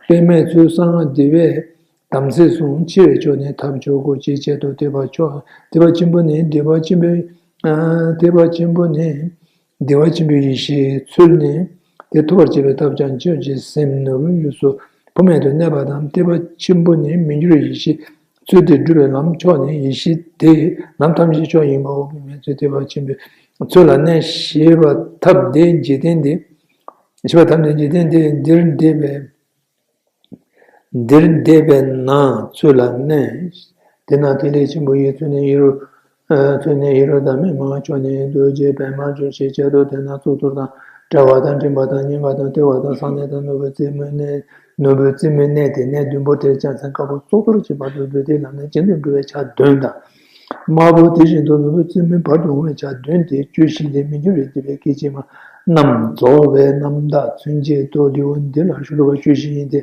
དཔེ་མེད་ཚུལ་གསང་སྔགས་བདེ་བའི་དམ་ཚིག་གསུམ། འཆི་བའི་མཆོག་ནི་ཐབས་མཆོག་གོ། ཅེས་བྱ་དོ། ཐེག་པ་མཆོག་ཐེག་པ་ཆེན་པོ་ནི་བདེ་བ་ཆེན་པོའི། ཨ། ཐེག་པ་ཆེན་པོ་ནི་བདེ་བ་ཆེན་པོའི་ཡེ་ཤེས། ཚུལ་ནི་དེ་ཐོབ་པར་བྱེད་པའི་ཐབས་ཀྱང་ཆོས་ཀྱི་སེམས་ནོར་བུའི་དབུས་སུ་འཕོ་མེད་དུ་གནས་པ་དང་། ཐེག་པ་ཆེན་པོ་ནི་མི་འགྱུར་བའི་ཡེ་ཤེས། ཚུལ་དེ་སྒྲུབ་པའི་ལམ་མཆོག་ནི་ཡེ་ཤེས་དེ་ལམ་ཐམས་ཅད་མཆོག་ཡིན་པའོ། དཔེ་མེད་ཚུལ་ཐེག་པ་ཆེན་པོའི་ཚུལ་ལ་གནས་ཤེས་པ་ཐབས་དེ་འཇིག་རྟེན་འདི། ཤེས་པ་ཐབས་དེ་འཇིག་རྟེན་འདི་འདིར་འདས་པའི། འདིར་འདས་པས་ན་ཚུལ་ལ་གནས། དེས་ན་ཐིག་ལེ་ཆེན་པོ་ཡི་ཚུལ་ནི་ཧེ་རུ། ཨ། ཚུལ་ནི་ཧེ་རུ་དང་པདྨ་མཆོག་ནི་རྡོ་རྗེ་པདྨ་འབྱུང་ཞེས་བྱ་དོ། དེས་ན་གཙུག་ཏོར་དང་དཔྲལ་བ་དང་མགྲིན་པ་དང་སྙིང་ག་དང་ལྟེ་བ་དང་གསང་གནས་དང་ནོར་བུ་རྩེ་མོའི་གནས། ནོར་བུ་རྩེ་མོའི་གནས་དེ་གནས་བདུན་པོ་དེར་བྱང་སེམས་དཀར་པོ་གཙུག་ཏོར་གྱི་བར་དུ་བདུད་སྡེ་ལམ་ནས་གཅིག་ཏུ་འགྲོ་བའི་ཆ་བདུན་དང་། དམར་པོ་དེ་བཞིན་དུ་ནོར་བུ་རྩེ་མོའི་བར་དུ་འོང་བའི་ཆ་བདུན་ཏེ། བཅུ་བཞི་ལས་མི་འགྱུར་བའི་བདེ་བའི་སྐད་ཅིག་མ་རྣམས་རྫོགས་པའི་རྣམ་དག་ཚུན་ཆད་དུ་ལེའུ་འདི་ལ་ཤོ་ལོ་ཀ་བཅུ་བཞི་ཡིན་ཏེ།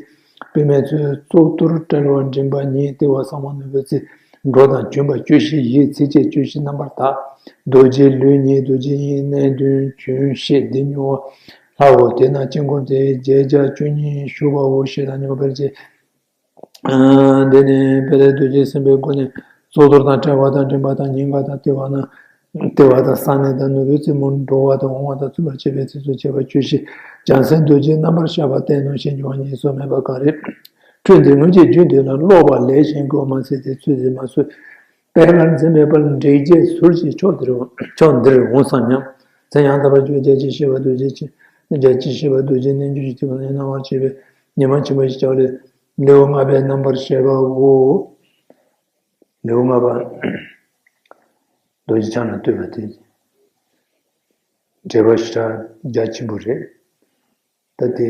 དཔེ་མེད་ཚུལ་གཙུག་ཏོར་དཔྲལ་བ་མགྲིན་པ་གཉིས་ལྟེ་བ་གསང་བ་ནོར་བུ་རྩེ། འགྲོ་དང་བྱོན་པ་བཅུ་བཞི་ཡི་ཚིགས་བཅད་བཅུ་བཞི་རྣམ་པར་དག་རྡོ་རྗེ་ལུས་གཉིས་རྡོ་རྗེ་དབྱིངས་གནས་བདུན་བྱོན་ཞེས་འདི་མྱུར་བ་ལྷའོ། དེས་ན་དཀྱིལ་འཁོར་དེའི་རྒྱས་བརྒྱ་བཅུ་གཉིས་ཞུ་བའོ་ཞེས་དང་ཉོ་བར་བྱེད། ཨ། འདི་ནི་དཔལ་ལྡན་རྡོ་རྗེ་སེམས་དཔའི་སྒོ་ནས་གཙུག་ཏོར་དང་དཔྲལ་བ་དང་མགྲིན་པ་དང་སྙིང་ག་དང་ལྟེ་བ་ན་ལྟེ་བ་དང་གསང་གནས་དང་ནོར་བུ་རྩེ་མོར་འགྲོ་བ་དང་འོང་བ་དང་ཚུད་པར་བྱེད་པའི་ཚིགས་སུ་བཅད་པ་བཅུ་བཞི། བྱང་སེམས་རྡོ་རྗེའི་རྣམ་པར་ཤར་བ་བསྟན་ནོ་ཞེས་འགྱུར་བ་གཉིས་སུ་མེད་པ་གང་རེད། འཕྲོས་འདི་སྔོན་ཆད་རྒྱུད་འདི་ལ་ཀློག་པ་ལས་གཞན་དགོས་མ་ཟད་དེ་ཚུལ་འདི་མ་ཚུལ། དཔལ་མཁར་འཛིན་མེད་པར་འབྲེལ་རྒྱས་ཟུར་གྱི་ཕྱོགས་འདིར་ཕྱོགས་འདིར་འོང་སམ་སྙམ། མཚན་ཡང་དག་པར་བརྗོད་བརྒྱ་བྱིན་ཞེས་པ་རྡོ་རྗེ་ཆེ། བརྒྱ་བྱིན་ཞེས་པ་རྡོ་རྗེ་རྣལ་འབྱོར་གྱི་སྐྱེ་བ་ནས་སྣང་བར་བྱེད་པའི་ ཉི་མ་ཆེན་པོ་ཞིག་ཀྱང་ལས་ལེའུ་ལྔ་པའི་རྣམ་པར་བཤད་པའོ། ལེའུ་ལྔ་པ། རྡོ་རྗེ་འཆང་ལ་བསྟོད་པ་དེ། འགྲེལ་པ་ཞེ་དྲག་རྒྱ་ཆེན་པོ་རེད། ད་དེ་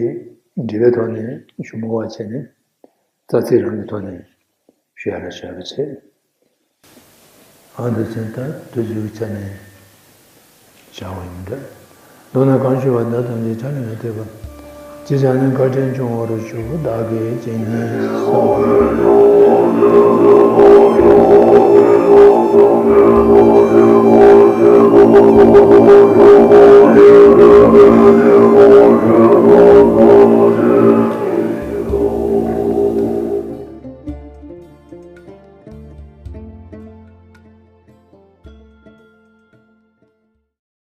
འགྲེལ་པའི་ཐོག་ནས་ཞུ་མི་དགོས་པ་བྱས་ནས་རྩ་ཚིག་རང་གི་ཐོག་ནས་ཞུ་ཡ་ལ་བྱ་བ་བྱེད། ཨ་འདི་ཚན་ད་དུས་ཚོད་ཀྱི་ཆ་ནས་བྱ་བ་ཡིན་འདྲ། མདོར་ན་གང་ཞུ་བ་ན་ཐམས་ཅད་ཆ་ནས་མི་ཐེག་པ། ཅི་བྱ་ནས་བཀའ་དྲིན་ཆུང་བར་ཞུ། བདག་གིས་ཇི་སྙེད་བསམ།